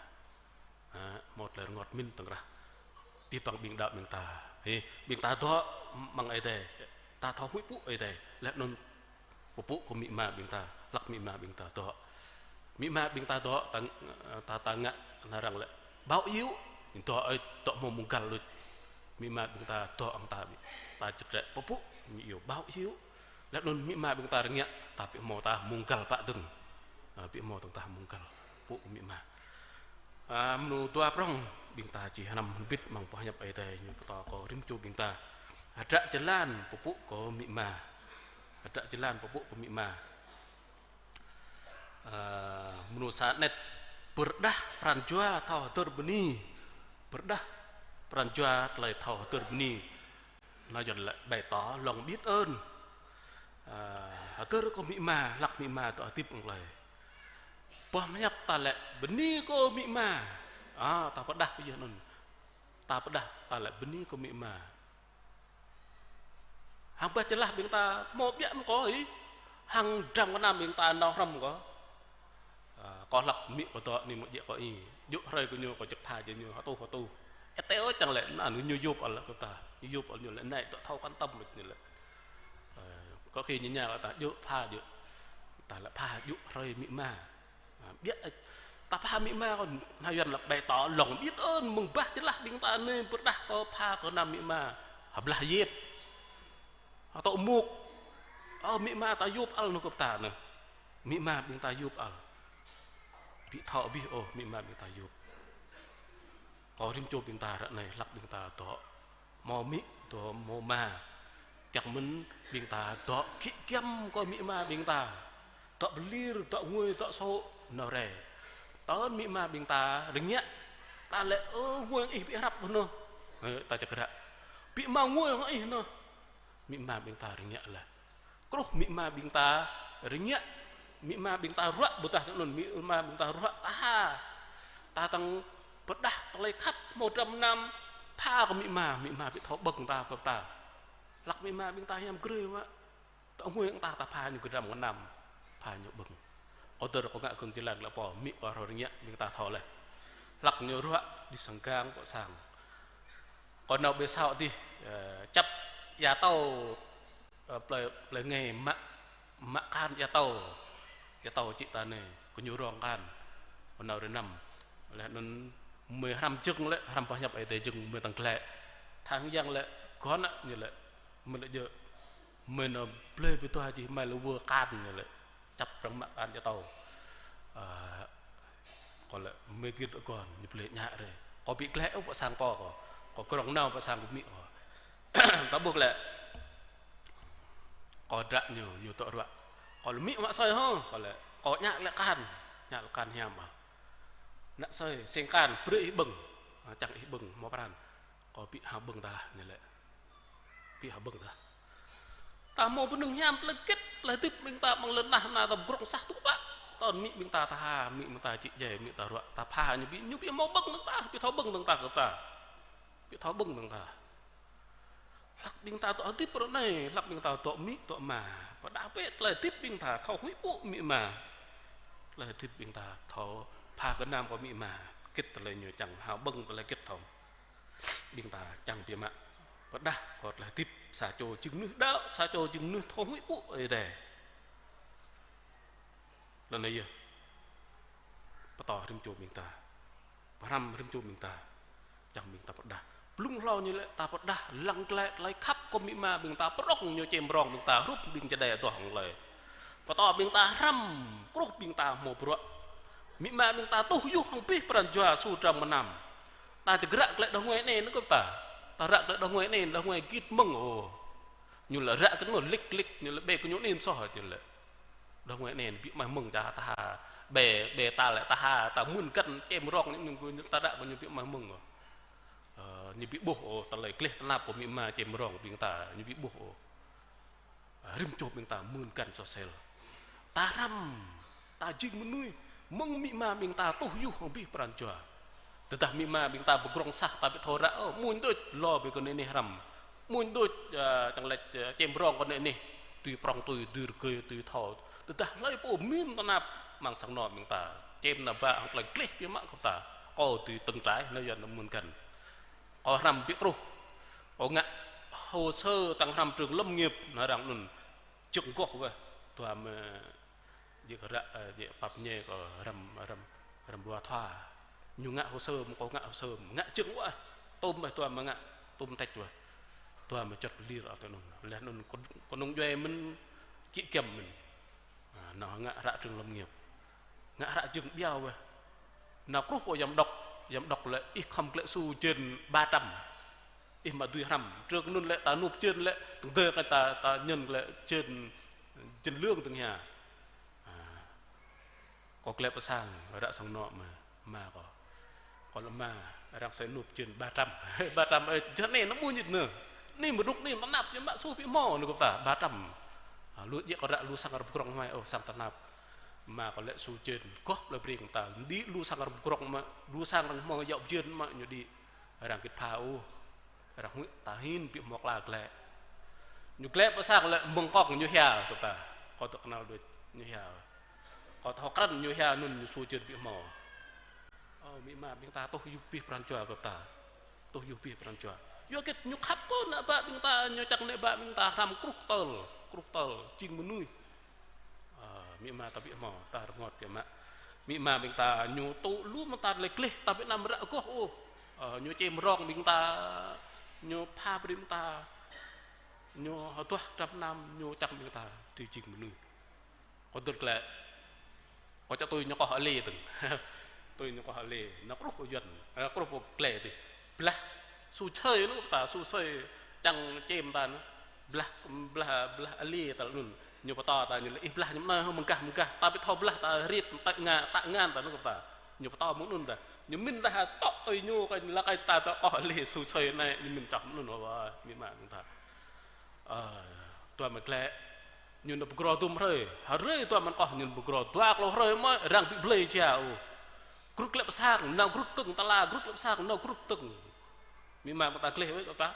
À, hmâo tơlơi rơngot mĭn tơ̆ng rah. Abih bang ƀing đaŏ ƀing ta. Hê, ƀing ta dŏ amăng Ơi Adai. Ta thâo huĭ pơpŭ Ơi Adai. Laih anŭn pơpŭ kơ amĭ ama ƀing ta, hlăk amĭ ama ƀing ta dŏ. Amĭ ama ƀing ta dŏ, ta, ta, ta ngă anai arăng lĕ báo hiếu, dŏ ơi, dŏ hmâo mông găl đôč. Amĭ ama ƀing ta dŏ hăng ta ƀu, ta čơtrĕ pơpŭ, ñu iâu báo hiếu. Laih anŭn amĭ ama ƀing ta rơngiă, ta ƀu hmâo ta mông găl pă dơ̆ng. À, ƀu hmâo dơ̆ng ta mông găl, pơpŭ amĭ ama. À, mơnŭ dua prŏng, ƀing ta či hrăm hơbĭt amăng boh hiăp Ơi Adai ñu pơtô kơ rĭm čô ƀing ta. Hơdră jơlan pơpŭ kơ amĭ ama. Hơdră jơlan pơpŭ kơ amĭ ama. Ơ, mơnŭ sa anet, pơrơđah pran jua thâo hơdơr bơni. Pơrơđah pran jua tơlơi thâo hơdơr bơni. Anai Yuan lĕ bày tỏ lòng biết ơn. Ơ, hơdơr kơ amĭ ama, hlăk amĭ ama dŏ hơdip hăng tơlơi. Boh hiăp ta lĕ bơni kơ amĭ ama. À, ta pơrơđah pơyơh anŭn. Ta pơrơđah, ta lĕ bơni kơ amĭ ama. Hăng bah jơlah ƀing ta hmâo biă mơ̆n kơ ih. Hăng dram kơnam ƀing ta nao hrŏm kơ. À, kơ hlăk amĭ kơ dŏ anai mơ̆ djơ̆ kơ ih. Djơ̆ hrơi kơ ñu kơ čơk pha jĕ ñu hơtuh hơtuh. Ơ tơ ơi čang lĕ anŭn ñu yôp ăl kơ ta. Ñu yôp ăl ñu lĕ anai dŏ thâo quan tâm mơ̆n ñu lĕ. Ơ, có khi ñu ña kơ ta djơ̆ pha djơ̆. Ta lĕ pha djơ̆ hrơi amĭ ama. À, biă, ơ, ta pha amĭ ama kơ, anai Yuan lĕ bày tỏ lòng biết ơn mơ̆ng bah jơlah ƀing ta anai pơrơđah kơ pha kơ kơnam amĭ ama. Hơblah yet. Hơtŏ mŭk. Ơ, amĭ ama ta yôp ăl anŭn kơ ta anai. Amĭ ama ƀing ta yôp ăl. Ƀu thâo abih ôh amĭ ama ƀing ta yôp. Kơ rĭm čô ƀing ta ră anai hlăk ƀing ta dŏ hmâo amĭ, dŏ hmâo ama. Kiăng mơ̆n ƀing ta dŏ gĭ giăm kơ amĭ ama ƀing ta. Dŏ pơlir, dŏ ngui, dŏ sô̆, nao rai. Tơl amĭ ama ƀing ta rơngiă. Ta lĕ, ơ, ngui hăng ih ƀu hrăp ôh nô. Ơ, ta čơkră. Ƀu hmâo ngui hăng ih nô. Amĭ ama ƀing ta rơngiă laih. Truh amĭ ama ƀing ta rơngiă, amĭ ama ƀing ta ruă ƀôdah anŭn, amĭ ama ƀing ta ruă taha. Ta tăng pơđah tơlơi khăp hmâo dram mơnam, pha kơ amĭ ama, amĭ ama ƀu thâo ƀơ̆ng ta kơ ta. Hlăk amĭ ama ƀing ta hiam grê mă. Tơ ngui hăng ta, ta pha ñu kơ dram kơ mơnam, pha ñu ƀơ̆ng. Kâo dơ̆r kâo ngă gơ̆ng jơlan lĕ pô, amĭ kâo rơngiă, ƀing ta thâo laih. Hlăk ñu ruă, đĭ sang gang pơ sang. Kâo nao ƀơi asâo adih, ơ, čăp ia tâo, ơ, plơi, plơi nge mă, mă akan ia tâo. Ia tâo čĭ ta anai, kơ ñu rong akan. Kâo nao hrơi năm. Laih anŭn mơi hrăm jơ̆ng lĕ, hrăm pơhiăp Ơi Adai jơ̆ng mơi tăng glaĭ. Tha Hưng Yang lĕ, gơ̆n ñu lĕ, mơi lĕ djơ̆. Mơi nao blơi ƀơi dua jih, mơi lĕ wơ̆ akan ñu lĕ. Čăp arăng mă akan ia tâo. Ơ, kâo lĕ mơi git gơ̆n, ñu blơi ñă rai. Kâo ƀu glaĭ ôh pơ sang pô kâo. Kâo krong nao pơ sang kơ amĭ kâo. Ta ƀuh lĕ. Kâo dră ñu, ñu tŏ ruă. Kâo lĕ amĭ mă sơi hŏ. Kâo lĕ, kâo ñă lĕ akan. Ñă lĕ akan hiam ah. Ană sơi, seng akan, brơi ih ƀơ̆ng. Ơ, čang ih ƀơ̆ng, hmâo pran. Kâo ƀu hmâo ƀơ̆ng tah, ñu lĕ. Ƀu hmâo ƀơ̆ng tah. Ta hmâo bơnung hiam tơlơi hơgĕt, tơlơi hơdip ƀing ta amăng lŏn tơnah anai ta pơgrŏng sah tŭ pă. Tơl amĭ ƀing ta tha, amĭ ƀing ta čĭ djai, amĭ ta ruă, ta pha ñu ƀu, ñu ƀu hmâo ƀơ̆ng tơ̆ng ta, ƀu thâo ƀơ̆ng tơ̆ng ta kơ ta. Ƀu thâo ƀơ̆ng tơ̆ng ta. Hlăk ƀing ta dŏ hơdip ră anai, hlăk ƀing ta dŏ amĭ, dŏ ama. Pơđah bĕ tơlơi hơdip ƀing ta, thâo huĭ pŭ amĭ ama. Tơlơi hơdip ƀing ta, thâo pha gơnam kơ amĭ ama. Hơgĕt tơlơi ñu čang hmâo ƀơ̆ng tơlơi hơgĕt thâo. Ƀing ta čang biă mă pơđah kơ tơlơi hơdip sa čô jing mơnuih đaŏ, sa čô jing mơnuih thâo huĭ pŭ Ơi Adai. Anŭn yơh. Pơtô rĭm čô ƀing ta. Pơhrăm rĭm čô ƀing ta. Čang ƀing ta pơđah. Blung hlâo ñu lĕ ta pơđah lăng glaĭ tơlơi khăp kơ amĭ ama ƀing ta, prŏng ñu čem rong ƀing ta, hrup ƀing čơđai adoh hăng tơlơi. Pơtô ƀing ta hrăm, truh ƀing ta hmâo bruă. Amĭ ama ƀing ta tuh yuh hăng abih pran jua su dram mơnam. Ta čơkră glaĭ đah ngui anai nơ̆ kơ ta. Ta ră glaĭ đah ngui anai, đah ngui git mơ̆ng ôh. Ñu lĕ ră kơ ñu lik lik, ñu lĕ ƀĕ kơ ñu anai mơsoh ñu lĕ. Đah ngui anai ƀu mơai mơ̆ng ča ta ha. Ƀĕ, ƀĕ ta lĕ ta ha, ta mưn găn čem rong ñu, ñu, ta ră kơ ñu ƀu mơai mơ̆ng ôh. Ơ, ñu ƀu ƀuh ôh, tơlơi gleh tơnap kơ amĭ ama čem rong ƀing ta, ñu ƀu ƀuh ôh. Rĭm čô ƀing ta mưn găn soh sel. Ta hrăm, ta jing mơnuih, mơ̆ng amĭ ama ƀing ta tuh yuh hăng abih pran jua. Tơdah amĭ ama ƀing ta pơgrŏng sah ta ƀu thâo ră, ơ, amuñ đôč, lŏ ƀĕ kơ anai anai hrăm. Amuñ đôč, ơ, čang lĕ, ơ, čem rong kơ anai anai. Tui prŏng tui, tui rơgơi, tui thâo. Tơdah hlơi pô mưn tơnap, amăng sang anô̆ ƀing ta. Čem nao ba hăng tơlơi gleh biă mă kơ ta. Kâo tui tơ̆ng trai, nao yuan nao mưn găn. Kâo hrăm ƀu truh. Kâo ngă hồ sơ tăng hrăm trường lâm nghiệp, nao arăng anŭn. Čơ̆ng goh wơh, dua mă, djơ̆ kơ ră, ơ, djơ̆ pap ñe kâo hrăm, hrăm, hrăm dua thua. Ñu ngă hồ sơ, mơ̆ng kâo ngă hồ sơ, ngă čơ̆ng wơh. Tơm wơh dua mă ngă, tơm tĕč wơh. Dua mă čŏt pơlir ôh tơ anŭn. Laih anŭn kơ, kơnung djuai mơ̆n, kĭ kiăm mơ̆n. Ơ, nao ngă ră trường lâm nghiệp. Ngă ră jơ̆ng biă wơh. Nao truh pơ giám đốc, giám đốc lĕ ih khŏm glaĭ su jên ba trăm. Ih mă dưi hrăm. Trơ̆k anŭn lĕ ta nộp jên lĕ, tơ̆ng dơ kơ ta, ta ñen lĕ jên, jên lương tơ̆ng hia. Ơ. Kâo glaĭ pơ sang, ră sang anô̆ mă, mă kâo. Kâo lĕ mă, arăng sĕ nộp jên ba trăm. Ba trăm, ơ, jơ̆ anai nao amuñ ñu nơ̆. Anai mơnuk anai tơnap, ñu mă su ƀu hmâo nao kơ ta, ba trăm. Ơ, lu djơ̆ kâo ră lu sang arăng pơgrŏng hmâo, ơ, sang tơnap. Mă kâo lĕ su jên, goh plơi Breng ta, đĭ lu sang arăng pơgrŏng mă, lu sang arăng hmâo yŏ jên mă, ñu đĭ arăng git pha ôh. Arăng huĭ ta hin ƀu hmâo kla glaĭ. Ñu glaĭ pơ sang lĕ mơ̆ng kŏng ñu hia kơ ta. Kâo tơ kơnăl đôč ñu hia. Kâo thâo krăn ñu hia anŭn ñu su jên ƀu hmâo. Ơ, amĭ ama ƀing ta tuh yuh abih pran jua kơ ta. Tuh yuh abih pran jua. Yua hơgĕt ñu khăp kơ ană bă ƀing ta, ñu čang ană bă ƀing ta hrăm kruh tơl, kruh tơl, jing mơnuih. Ơ, amĭ ama ta ƀu hmâo, ta rơngot biă mă. Amĭ ama ƀing ta ñu tŭ lu mơta tơlơi gleh, ta ƀu anăm ră goh ôh. Ơ, ñu čem rong ƀing ta, ñu pha brơi ƀing ta, ñu hơduah dram mơnam, ñu čang ƀing ta, tui jing mơnuih. Kâo dơ̆r glaĭ, kâo čă tui ñu koh alê tơ̆ng. Tui ñu koh alê, nao kruh pơ yuan, ơ, kruh pơ glai tih. Blah, su sơi anŭn ta, su sơi čang čem ta anŭn. Blah, blah, blah alê ta anŭn. Ñu pơtô ta ñu lĕ, ih blah ñu mơnai hŏ mơgah, mơgah. Ta ƀu thâo blah ta rit, ta nga, ta ngan ta anŭn kơ ta. Ñu pơtô mơ̆ng anŭn ta. Ñu mĭn ta hă tŏ tui ñu kơ ñu lăk ai ta tŏ kơ lĕ su sơi anai, ñu mĭn čŏh mơ̆n ôh, wă, amĭ ama ƀing ta. Ơ, dua mă glĕ. Ñu nao pơgrô dŭm hrơi, hrơi dua mơ̆n kơ ñu nao pơgrô dua klâo hrơi mơ̆ arăng ƀu blơi jia ôh. Grŭt lĕ pơ sang, nao grŭt tơ̆ng, tơla grŭt lĕ pơ sang, nao grŭt tơ̆ng. Amĭ ama ƀing ta gleh wĕ kơ ta.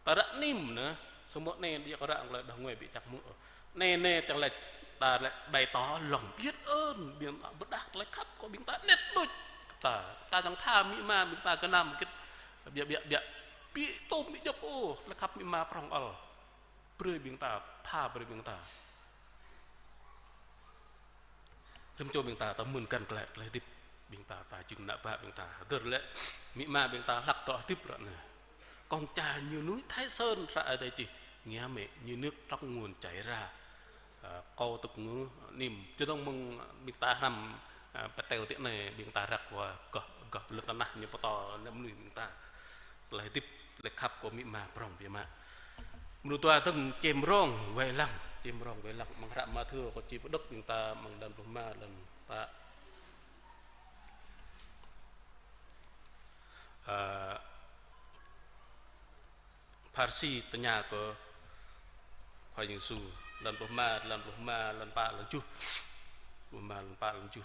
Ta ră anai mơ̆n, samơ̆ anai đĭ kơ ră anai đah ngui ƀu čăk mơ̆. Anai, anai čang lĕ ta lĕ bày tỏ lòng biết ơn, ƀing ta pơdah tơlơi khăp kơ ƀing ta anet đôč. Ta, ta čang tha amĭ ama ƀing ta gơnam hơget. Biă, biă, biă. Ƀu tŭ ƀu djŏp ôh, tơlơi khăp amĭ ama prŏng ăl. Brơi ƀing ta, pha brơi ƀing ta. Rĭm čô ƀing ta, ta mưn găn glaĭ tơlơi hơdip ƀing ta, ta jing ană bă ƀing ta. Hơdơr lĕ, amĭ ama ƀing ta hlăk dŏ hơdip ră anai. Kông ča như núi Thái Sơn, hră Ơi Adai čih, nghĩa mẹ như nước trong nguồn chảy ra. Ơ, kâo tŭk ngư, anai, čơdơ̆ng mơ̆ng ƀing ta hrăm, ơ, pơteo tĭ anai, ƀing ta răk wă gah, gah lŏn tơnah ñu pơtô ană mơnuih ƀing ta. Tơlơi hơdip, tơlơi khăp kơ amĭ ama prŏng biă mă. Mơnuih dua dơ̆ng čem rông wai lăng, čem rông wai lăng. Amăng hră Mathiơ kâo či pơđŏk ƀing ta amăng lăn pluh rơma, lăn pă. Ơ, Pharisi tơña kơ Khua Yang Yêsu, lăn pluh rơma, lăn pluh rơma, lăn pă, lăn tơjuh. Pluh rơma, lăn pă, lăn tơjuh.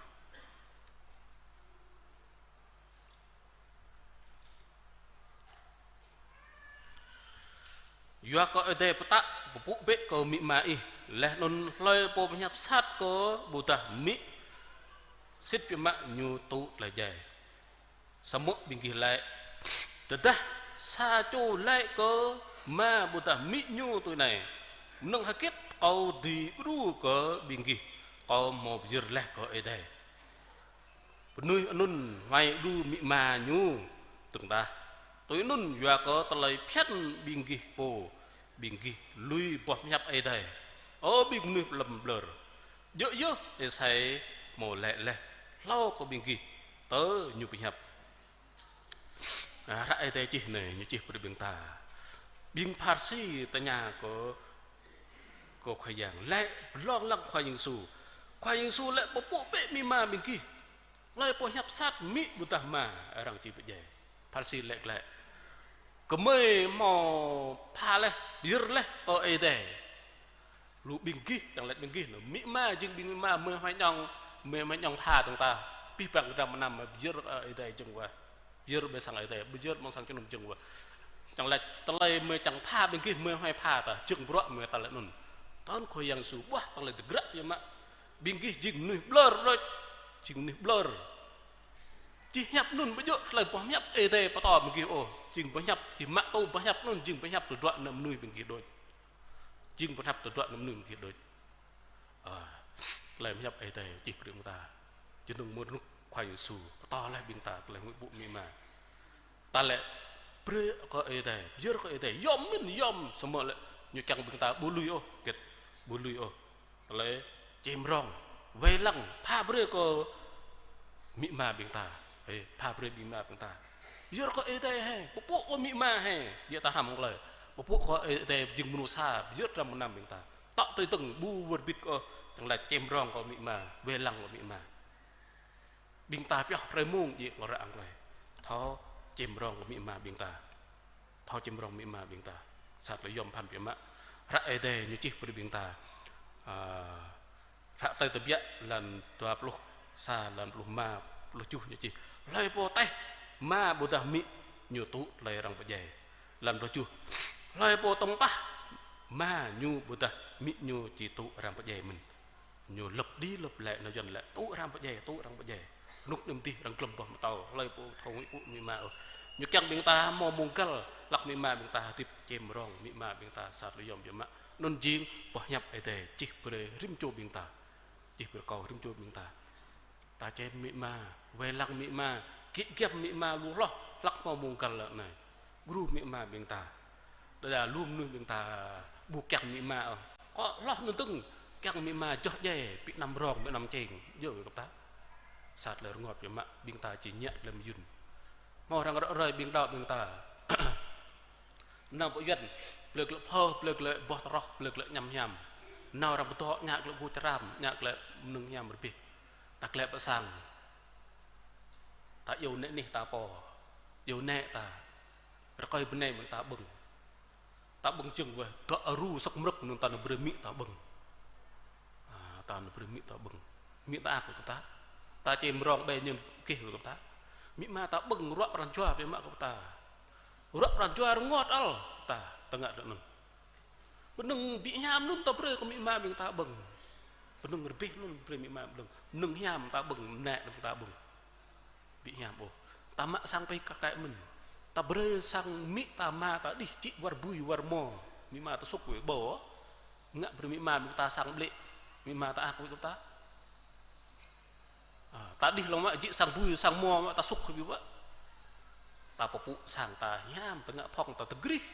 Yua kơ Ơi Adai pơtă pơpŭ bĕ kơ amĭ ama ih, laih anŭn hlơi pô pơhiăp sat kơ ƀôdah amĭ, sĭt biă mă ñu tŭ tơlơi djai. Samơ̆ ƀing gih laĭ: Tơdah sa čô laĭ kơ ama ƀôdah amĭ ñu tui anai: Mơnơ̆ng hơget kâo dưi đru kơ ƀing gih, kâo hmâo pơyơr laih kơ Ơi Adai. Mơnuih anŭn huai đru amĭ ama ñu dơ̆ng tah. Tui anŭn yua kơ tơlơi phiăn ƀing gih pô, ƀing gih lui boh pơhiăp Ơi Adai. Ơ ƀing mơnuih lơ̆m ƀlơr. Djơ̆ yơh Êsai hmâo laĭ laih hlâo kơ ƀing gih tơ ñu pơhiăp. Ơ, hră Ơi Adai čih anai, ñu čih brơi ƀing ta. Ƀing Pharisi tơña kơ, kơ Khua Yang, laĭ pơlong lăng Khua Yang Yêsu. Khua Yang Yêsu laĭ pơpŭ bĕ amĭ ama ƀing gih. Hlơi pô pơhiăp sat amĭ ƀôdah ama, arăng či pơdjai. Pharisi laĭ glaĭ: Gơmơi hmâo pha laih, pơyơr laih kơ Ơi Adai. Lu ƀing gih, čang laĭ ƀing gih, nao amĭ ama, jing ƀing amĭ ama, gơmơi huai ñong, gơmơi huai ñong pha dơ̆ng tah. Pih păng kơdrăm mơnam, pơyơr, ơ, Ơi Adai jơ̆ng wah. Pơyơr ƀơi sang Ơi Adai, pơyơr ƀơi sang jơnum jơ̆ng wah. Čang laĭ tơlơi gơmơi čang pha ƀing gih, gơmơi huai pha tah, jơ̆ng bruă gơmơi ta laĭ anŭn. Tơl Khua Yang Yêsu ƀuah tơlơi tơgră biă mă. Ƀing gih jing mơnuih ƀlơr đôč, jing mơnuih ƀlơr. Či hiăp anŭn ƀu djơ̆ tơlơi boh pơhiăp Ơi Adai pơtô ƀing gih ôh, jing boh pơhiăp, či mă tŭ boh pơhiăp anŭn, jing boh pơhiăp tơdruă ană mơnuih ƀing gih đôč. Jing pơhiăp tơdruă ană mơnuih ƀing gih đôč. Ơ, tơlơi pơhiăp Ơi Adai čih brơi ƀing ta. Jơnum mơ̆ng rơnŭk Khua Yang Yêsu pơtô laih ƀing ta tơlơi huĭ pŭ amĭ ama. Ta laĭ brơi kơ Ơi Adai, pơyơr kơ Ơi Adai, yom mĭn yom, samơ̆ lĕ ñu kiăng ƀing ta ƀu lui ôh, hơget ƀu lui ôh. Tơlơi čem rông, wai lăng, pha brơi kơ amĭ ama ƀing ta. Ê, pha brơi amĭ ama ƀing ta. Pơyơr kơ Ơi Adai hĕ, pơpŭ kơ amĭ ama hĕ, yơh ta hrăm tơlơi. Pơpŭ kơ Ơi Adai jing mơnuih sa, pơyơr kơ mơnam ƀing ta. Tŏ tui tơ̆ng ƀu wơr bĭt ôh, čang laĭ čem rông kơ amĭ ama, wai lăng kơ amĭ ama. Ƀing ta pioh hrơi mông djik ngă ră anai. Thâo čem rông kơ amĭ ama ƀing ta. Thâo čem rông amĭ ama ƀing ta. Sat lĕ yom phăn biă mă. Hră Ơi Adai ñu čih brơi ƀing ta. Ơ, hră Tơlơi Tơbiă lăn dua pluh sa, lăn pluh rơma, pluh tơjuh ñu čih. Hlơi pô taih ama ƀôdah amĭ ñu tŭ tơlơi arăng pơdjai. Lăn pluh tơjuh. Hlơi pô tŏng pah ama ñu ƀôdah amĭ ñu či tŭ arăng pơdjai mơ̆n. Ñu lăp đĭ lăp laĭ, nao Yuăn laĭ, tŭ arăng pơdjai, tŭ arăng pơdjai. Rơnŭk anai mơdih arăng glŏm boh pơtâo, hlơi pô thâo huĭ pŭ amĭ ama ôh. Ñu kiăng ƀing ta hmâo mông găl, hlăk amĭ ama ƀing ta hơdip čem rông, amĭ ama ƀing ta sat lĕ yom biă mă. Anŭn jing boh pơhiăp Ơi Adai čih brơi rĭm čô ƀing ta. Čih brơi kâo rĭm čô ƀing ta. Ta čem amĭ ama, wai lăng amĭ ama, git giăm amĭ ama lu hloh, hlăk hmâo mông găl lĕ anai. Gru amĭ ama ƀing ta. Đơđa lu mơnuih ƀing ta ƀu kiăng amĭ ama ôh. Kơ hloh anŭn dơ̆ng, kiăng amĭ ama joh djai, pi anăm rông, pi anăm čeng. Djơ̆ wơ̆t kơ ta. Sat lĕ rơngot biă mă, ƀing ta či ñă lĕ mơyŭn. Hmâo arăng ră ruai ƀing đaŏ ƀing ta. Nao pơ Yuăn, blơi glaĭ phơ, blơi glaĭ boh tơroh, blơi glaĭ añăm hiam. Nao arăng pơdŏ, ñă glaĭ gô čram, ñă glaĭ mơnơ̆ng hiam rơbeh. Ta glaĭ pơ sang. Ta iâu nĕ anih ta pô, iâu nĕ ta. Rơkơi bơnai mơ̆ng ta ƀơ̆ng. Ta ƀơ̆ng jơ̆ng wơh, dŏ aru sŏk mrơ̆k anŭn ta nao brơi amĭ ta ƀơ̆ng. A, ta nao brơi amĭ ta ƀơ̆ng. Amĭ ta ăt kơ ta. Ta čem rong ƀĕ ñu kih kơ ta. Amĭ ama ta ƀơ̆ng ruă pran jua biă mă kơ ta. Ruă pran jua rơngot ăl ta, ta ngă ră anŭn. Bơnơ̆ng ƀu hiam anŭn ta brơi kơ amĭ ama ƀing ta ƀơ̆ng. Bơnơ̆ng rơbeh anŭn brơi amĭ ama ƀơ̆ng. Bơnơ̆ng hiam ta ƀơ̆ng, nĕ ƀing ta ƀơ̆ng. Ƀu hiam ôh. Ta mă sang pơ kar kaĭ mơ̆n. Ta brơi sang amĭ ta ama ta đih čĭ war ƀui war mo. Amĭ ama ta sŭk wơ̆t ƀô̆. Ngă brơi amĭ ama ƀing ta sang ƀlĕ. Amĭ ama ta ăt wơ̆t kơ ta. A, ta đih lăng mă čĭ sang ƀui sang mo mă ta sŭk hơbĭ wă. Ta pơpŭ sang ta hiam, ta ngă phŏng ta tơgrih.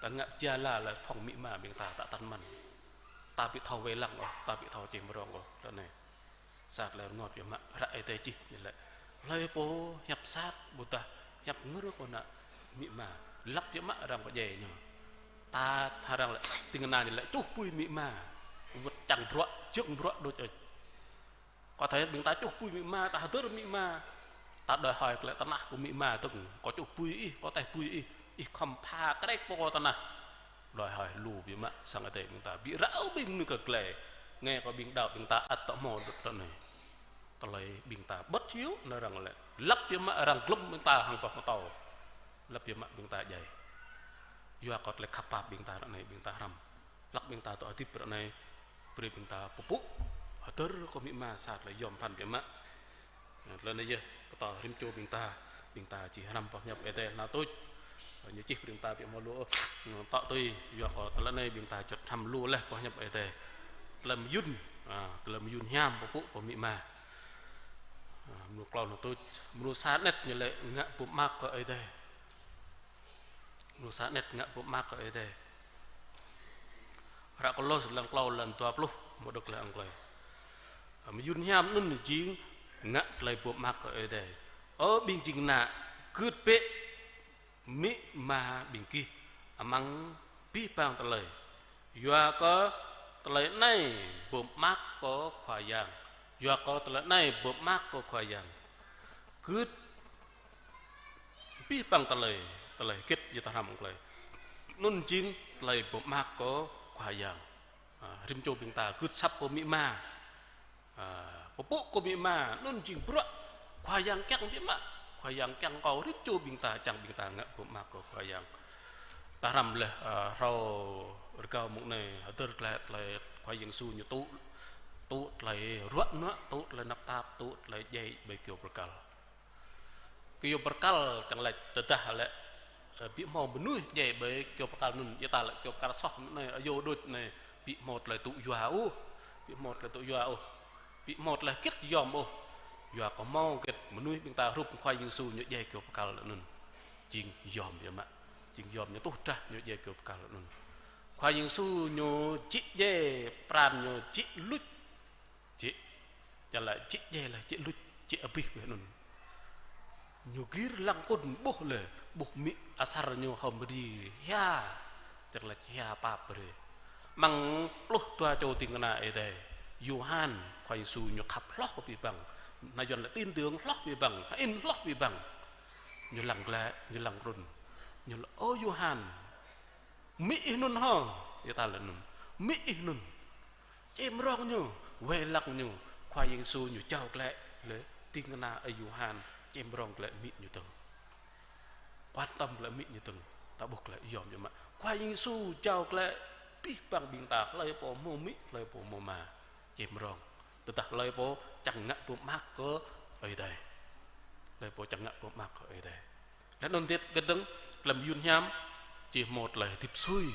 Ta ngă jala lĕ phŏng amĭ ama ƀing ta, ta tăn mơ̆n. Ta ƀu thâo wai lăng ôh, ta ƀu thâo čem rong ôh, ră anai. Sa tơlơi rơngot biă mă, hră Ơi Adai čih ñu laĭ. Hlơi pô hiăp sat, ƀôdah hiăp ngơ̆r kơ ană amĭ ama. Lăp biă mă arăng pơdjai ñu. Ta arăng laĭ, tĭng kơna ñu laĭ, čuh apui amĭ ama. Wơ̆t čang bruă, jơ̆ng bruă đôč ôč. Kơ thâo ƀing ta čuh apui amĭ ama, ta hơdơr amĭ ama. Ta đòi hỏi glaĭ tơnah kơ amĭ ama dơ̆ng. Kâo čuh apui ih, kâo taih apui ih. Ih khŏm pha krĕk pơ kâo tơnah. Đòi hỏi lu biă mă sang Ơi Adai ƀing ta. Ƀu ră ôh ƀing mơnuih kơ glaĭ. Nge kơ ƀing đaŏ ƀing ta ăt tơ hmâo đôč ră anai. Tơlơi ƀing ta ƀơ̆t hyu nao arăng laĭ. Lăp biă mă arăng glŏm ƀing ta hăng boh pơtâo. Lăp biă mă ƀing ta djai. Yua kơ tơlơi khăp pap ƀing ta ră anai ƀing ta hrăm. Hlăk ƀing ta dŏ hơdip ră anai, brơi ƀing ta pơpŭ, hơdơr kơ amĭ ama sa tơlơi yom pơphan biă mă. Tơlơi anai yơh, pơtô rĭm čô ƀing ta, ƀing ta či hrăm boh hiăp Ơi Adai hơnăl tuč. Ñu čih brơi ƀing ta biă mă lu, tŏ tui, yua kơ tơlơi anai ƀing ta juăt hrăm lu laih boh hiăp Ơi Adai. Tơlơi mơyŭn, a, tơlơi mơyŭn hiam pơpŭ kơ amĭ ama. A, mrô klâo hơnăl tuč, mrô sa anet ñu laĭ ngă bum mơak kơ Ơi Adai. Mrô sa anet ngă bum mơak kơ Ơi Adai. Hră Kôlôs lăn klâo lăn dua pluh, mơ̆ng đŏk lĕ ăng klơi. Mơyŭn hiam anŭn jing ngă tơlơi bum mơak kơ Ơi Adai. Ơ ƀing ding kơna, gưt bĕ amĭ ama ƀing gih amăng abih bang tơlơi. Yua kơ tơlơi anai bum mơak kơ Khua Yang. Yua kơ tơlơi anai bum mơak kơ Khua Yang. Gưt abih bang tơlơi, tơlơi hơget yơh ta hrăm ăng klơi. Anŭn jing tơlơi bum mơak kơ Khua Yang. A, rĭm čô ƀing ta gưt asăp kơ amĭ ama. A, pơpŭ kơ amĭ ama, anŭn jing bruă Khua Yang kiăng biă mă. Khua Yang kiăng kơ rĭm čô ƀing ta, čang ƀing ta ngă bum mơak kơ Khua Yang. Ta hrăm laih, a, hrơi rơgao mông anai, hơdơr glaĭ tơlơi Khua Yang Yêsu ñu tŭ, tŭ tơlơi ruă nuă, tŭ tơlơi tơnap tap, tŭ tơlơi djai ƀơi kơyâo bơrkal. Kơyâo bơrkal čang laĭ tơdah lĕ, ơ, ƀu hmâo mơnuih djai ƀơi kơyâo bơrkal anŭn, yua ta lĕ kơyâo bơrkal soh anai, ayŏng đôč anai, ƀu hmâo tơlơi tŭ yua ôh, ƀu hmâo tơlơi tŭ yua ôh, ƀu hmâo tơlơi hơget yom ôh. Yua kơ hmâo hơget mơnuih ƀing ta hrup Khua Yang Yêsu ñu djai kơyâo bơrkal anŭn. Jing yom biă mă, jing yom ñu tuh drah ñu djai kơyâo bơrkal anŭn. Khua Yang Yêsu ñu či djai pran ñu či luč. Či, čang laĭ či djai laih, či luč, či abih bĕ anŭn. Ñu gir lăng kŭn ƀuh lĕ, ƀuh amĭ asar ñu hơmri hia, čang laĭ hia pap brơi. Amăng pluh dua čô ding kơna Ơi Adai, Yôhan, Khua Yang Yêsu ñu khăp hloh abih bang. Anai Yuan laĭ tin tưởng hloh abih bang, hơĭn hloh abih bang. Ñu lăng glaĭ, ñu lăng trŭn. Ñu laĭ, ơ Yôhan, amĭ ih anŭn hŏ, yua ta laĭ anŭn. Amĭ ih anŭn. Čem rong ñu, wai lăng ñu, Khua Yang Yêsu ñu jao glaĭ lĕ ding kơna ơi Yôhan, čem rong glaĭ amĭ ñu dơ̆ng. Quan tâm glaĭ amĭ ñu dơ̆ng, ta ƀuh glaĭ yom biă mă. Khua Yang Yêsu jao glaĭ abih bang ƀing ta, hlơi pô hmâo amĭ, hlơi pô hmâo ama, čem rong. Tơdah hlơi pô čang ngă bum mơak kơ Ơi Adai. Hlơi pô čang ngă bum mơak kơ Ơi Adai. Laih anŭn hơget kơdơ̆ng, tơlơi mơyŭn hiam, či hmâo tơlơi hơdip sui.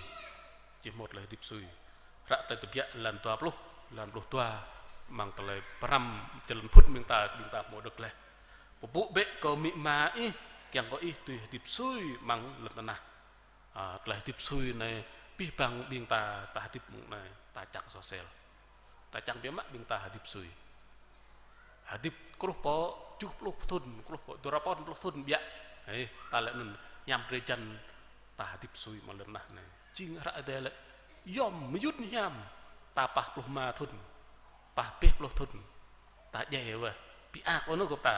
Či hmâo tơlơi hơdip sui. Hră Tơlơi Tơbiă lăn dua pluh, lăn pluh dua, amăng tơlơi pơhrăm jơlan phŭn ƀing ta, ƀing ta hmâo đŏk laih. Pơpŭ bĕ kơ amĭ ama ih, kiăng kơ ih dưi hơdip sui amăng lŏn tơnah. A, tơlơi hơdip sui anai, abih bang ƀing ta, ta hơdip mông anai, ta čang soh sel. Ta čang biă mă ƀing ta hơdip sui. Hơdip truh pơ tơjuh pluh thŭn, truh pơ dua rơpăn pluh thŭn biă. Hei, ta laĭ anŭn hiam drơi jăn ta hơdip sui amăng lŏn tơnah anai. Jing hră Ơi Adai laĭ yom mơyŭn hiam ta pah pluh rơma thŭn, pah rơbeh pluh thŭn. Ta djai wơh, ƀu ăt ôh anŭn gơ̆p ta.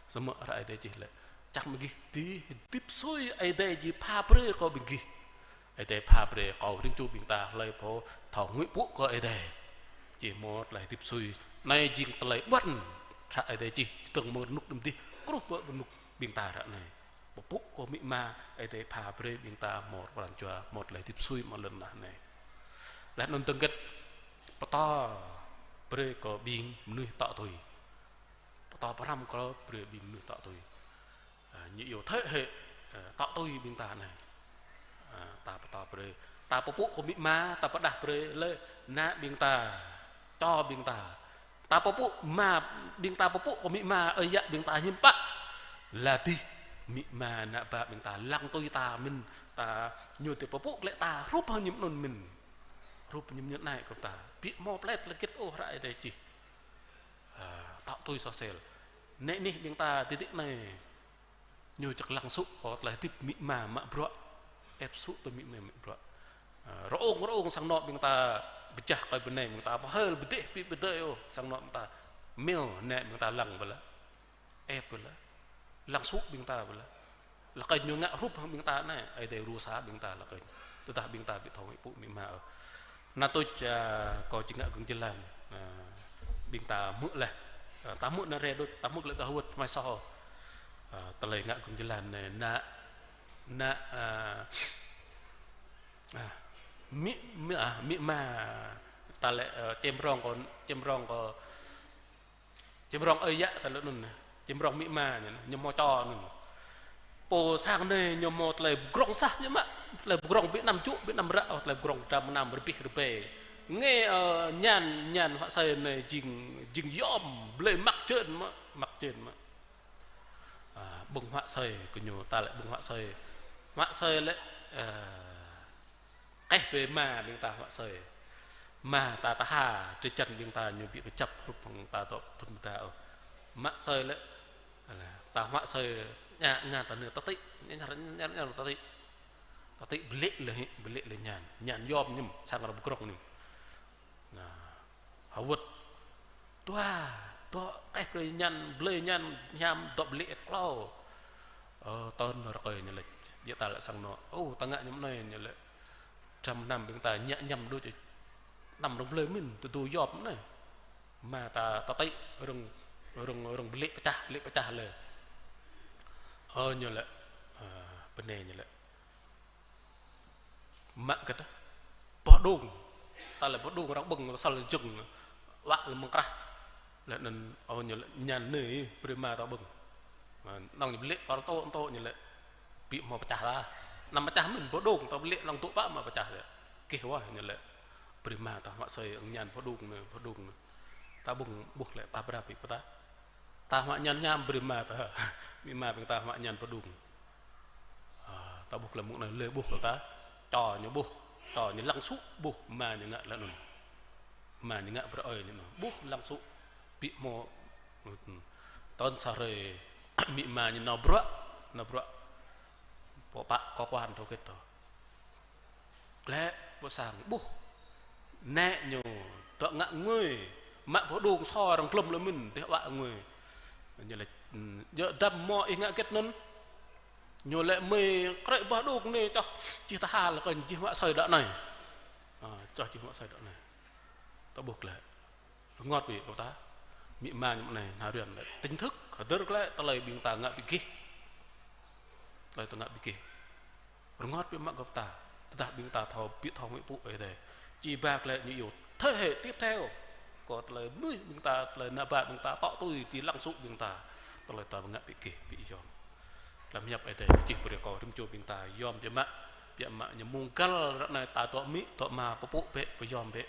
Samơ̆ hră Ơi Adai čih lĕ, čang ƀing gih dưi hơdip sui Ơi Adai či pha brơi kơ ƀing gih. Ơi Adai pha brơi kơ rĭm čô ƀing ta hlơi pô thâo huĭ pŭ kơ Ơi Adai. Či hmâo tơlơi hơdip sui. Anai jing tơlơi ƀuăn hră Ơi Adai čih, či tơ̆ng mơ̆ng rơnŭk đưm dih, truh pơ rơnŭk ƀing ta ră anai. Pơpŭ kơ amĭ ama, Ơi Adai pha brơi ƀing ta hmâo pran jua, hmâo tơlơi hơdip sui mơ̆ng lŏn tơnah anai. Laih anŭn dơ̆ng hơget, pơtô brơi kơ ƀing mơnuih tŏ tui. Pơtô pơhrăm kơ brơi ƀing mơnuih tŏ tui. Ơ, ñu yua thế hệ, ơ, tŏ tui ƀing ta anai. Ơ, ta pơtô brơi. Ta pơpŭ kơ amĭ ama, ta pơdah brơi lĕ ană ƀing ta, čô ƀing ta. Ta pơpŭ ama, ƀing ta pơpŭ kơ amĭ ama, ơi yă ƀing ta hiư̆m pă. Laih dih, amĭ ama ană bă ƀing ta lăng tui ta mĭn, ta ñu tơ pơpŭ lĕ ta hrup hăng ñu anŭn mĭn. Hrup ñu anŭn anai kơ ta. Ƀu hmâo pơlĕt lĕ hơget ôh hră Ơi Adai čih. Ơ, tŏ tui soh sel. Anai nih ƀing ta tơdơi anai. Ñu čang lăng sŭ kơ tơlơi hơdip amĭ ama mă bruă. Ĕp sŭ tui amĭ ama mă bruă. Ơ, rơông rơông sang anŏ ƀing ta pơčah kơ bơnai ƀing ta pơhơl pơdeh ƀu pơdơi ôh sang anŏ ƀing ta. Meo anai ƀing ta lăng ƀơi lĕ. Ĕp ƀơi lĕ. Lăng sŭ ƀing ta ƀơi lĕ. Lăi kơ ñu ngă hrup hăng ƀing ta anai, Ơi Adai rŭ sa ƀing ta lăi kơ. Tơdah ƀing ta ƀu thâo huĭ pŭ amĭ ama ôh. Anŭn tuč, ơ, kâo či ngă gơ̆ng jơlan, ơ, ƀing ta hmư̆ laih. Ơ, ta hmư̆ anai rai đôč, ta hmư̆ lĕ ta hơwơ̆t mai soh. Ơ, tơlơi ngă gơ̆ng jơlan anai, ană, ană, ơ, ơ, amĭ, amĭ, ơ, amĭ ama, ta lĕ, ơ, čem rong kơ, čem rong kơ, čem rong ơi yă ta lĕ anŭn, čem rong amĭ ama ñu, ñu hmâo čô anŭn. Pô sang anai ñu hmâo tơlơi pơdrŏng sah ñu mă, tơlơi pơdrŏng ƀu anăm čŭ, ƀu anăm ră, ơ, tơlơi pơdrŏng dram anăm rơbih rơbeh. Nge, ơ, añan, añan huă asơi anai jing, jing yom, blơi măk jơn mă, măk jơn mă. Ơ, ƀơ̆ng huă asơi kơ ñu, ta lĕ ƀơ̆ng huă asơi. Huă asơi lĕ, ơ, keh brơi ama ƀing ta huă asơi. Ama ta tha, drơi jăn ƀing ta ñu ƀu kơjăp hrup hăng ta dŏ thŭn ƀing ta ôh. Mă asơi lĕ, ta huă asơi, aña, aña ta nư tơtĭ, aña, aña, aña tơtĭ. Tơtĭ bơlĕ lĕ hĭ, bơlĕ lĕ añan. Añan yom ñu, sang ră pơdrŏng ñu. Anai, hơwơ̆t. Dua, dua, keh blơi añan, blơi añan hiam, dŏ bơlĕ klâo. Ơ, tơl rơkơi ñu lĕ. Djơ̆ ta lĕ sang anŏ. Ơ, ta ngă ñu anai ñu lĕ. Dram anăm ƀing ta ñă ñăm đôč. Anăm rơ̆ng blơi mĭn, tơdu yom anai. Ama ta, ta tơtĭ, rơ̆ng, rơ̆ng, rơ̆ng bơlĕ pơčah, bơlĕ pơčah lĕ. Ơ, ñu lĕ. Ơ, bơnai ñu lĕ. Mă hơget ah? Boh đung. Ta lĕ boh đung arăng ƀơ̆ng, ta săl jơ̆ng, wă lĕ mơ̆ng krah. Lĕ anŭn, ơ, ñu lĕ añan anai, brơi ama ta ƀơ̆ng. Anŭn ñu bơlĕ kơ tŏ, tŏ ñu lĕ. Ƀu hmâo pơčah ta. Anăm pơčah mĭn boh đung, ta bơlĕ anŭn tŏ pă mă pơčah lĕ. Gêh wah ñu lĕ. Brơi ama ta huă asơi añan boh đung anai, boh đung anai. Ta ƀơ̆ng ƀuh lĕ ta brơi ƀĭ pơtă. Ta huă añan hiam brơi ama ta. Amĭ ama ƀing ta huă añan boh đung. Ơ, ta ƀuh lĕ mơ̆ng anai lĕ ƀuh lĕ ta. Čô ñu ƀuh, čô ñu lăng sŭ ƀuh ama ñu ngă lĕ anŭn. Ama ñu ngă brơi ơi ñu anŭn. Ƀuh lăng sŭ ƀu hmâo. Tơl sa hrơi amĭ ama ñu nao bruă, nao bruă. Pô pă kơ kuan thâo hơget tơ. Klĕ pơ sang ƀuh. Nĕ ñu dŏ ngă ngui. Mă boh đung sô arăng glŏm lĕ mĭn, dêh wă ngui. Ñu lĕ, ơ, djơ̆ dăm mơ̆ ih ngă hơget anŭn. Ñu lĕ mơi krĕ boh đung anai čoh čih tơhal kơ jih huă asơi đă anai. Ơ, čoh jih huă asơi đă anai. Ta ƀuh klĕ. Rơngot ƀĭ kơ ta. Amĭ ama ñu anai, ană riăn lĕ. Tỉnh thức, hơdơr klĕ, tơlơi ƀing ta ngă ƀu gêh. Tơlơi ta ngă ƀu gêh. Rơngot ƀĭ mă kơ ta. Tơdah ƀing ta thâo, ƀu thâo huĭ pŭ Ơi Adai. Či ba klĕ ñu yua. Thế hệ tiếp theo. Kơ tơlơi mơnuih ƀing ta, tơlơi ană bă ƀing ta, tŏ tui, či lăng sŭ ƀing ta. Tơlơi ta ngă ƀu gêh, ƀu yom. Lăm hiăp Ơi Adai čih brơi kơ rĭm čô ƀing ta yom biă mă, biă mă ñu mơ̆ng găl ră anai ta dŏ amĭ, dŏ ama, pơpŭ bĕ, pơyom bĕ.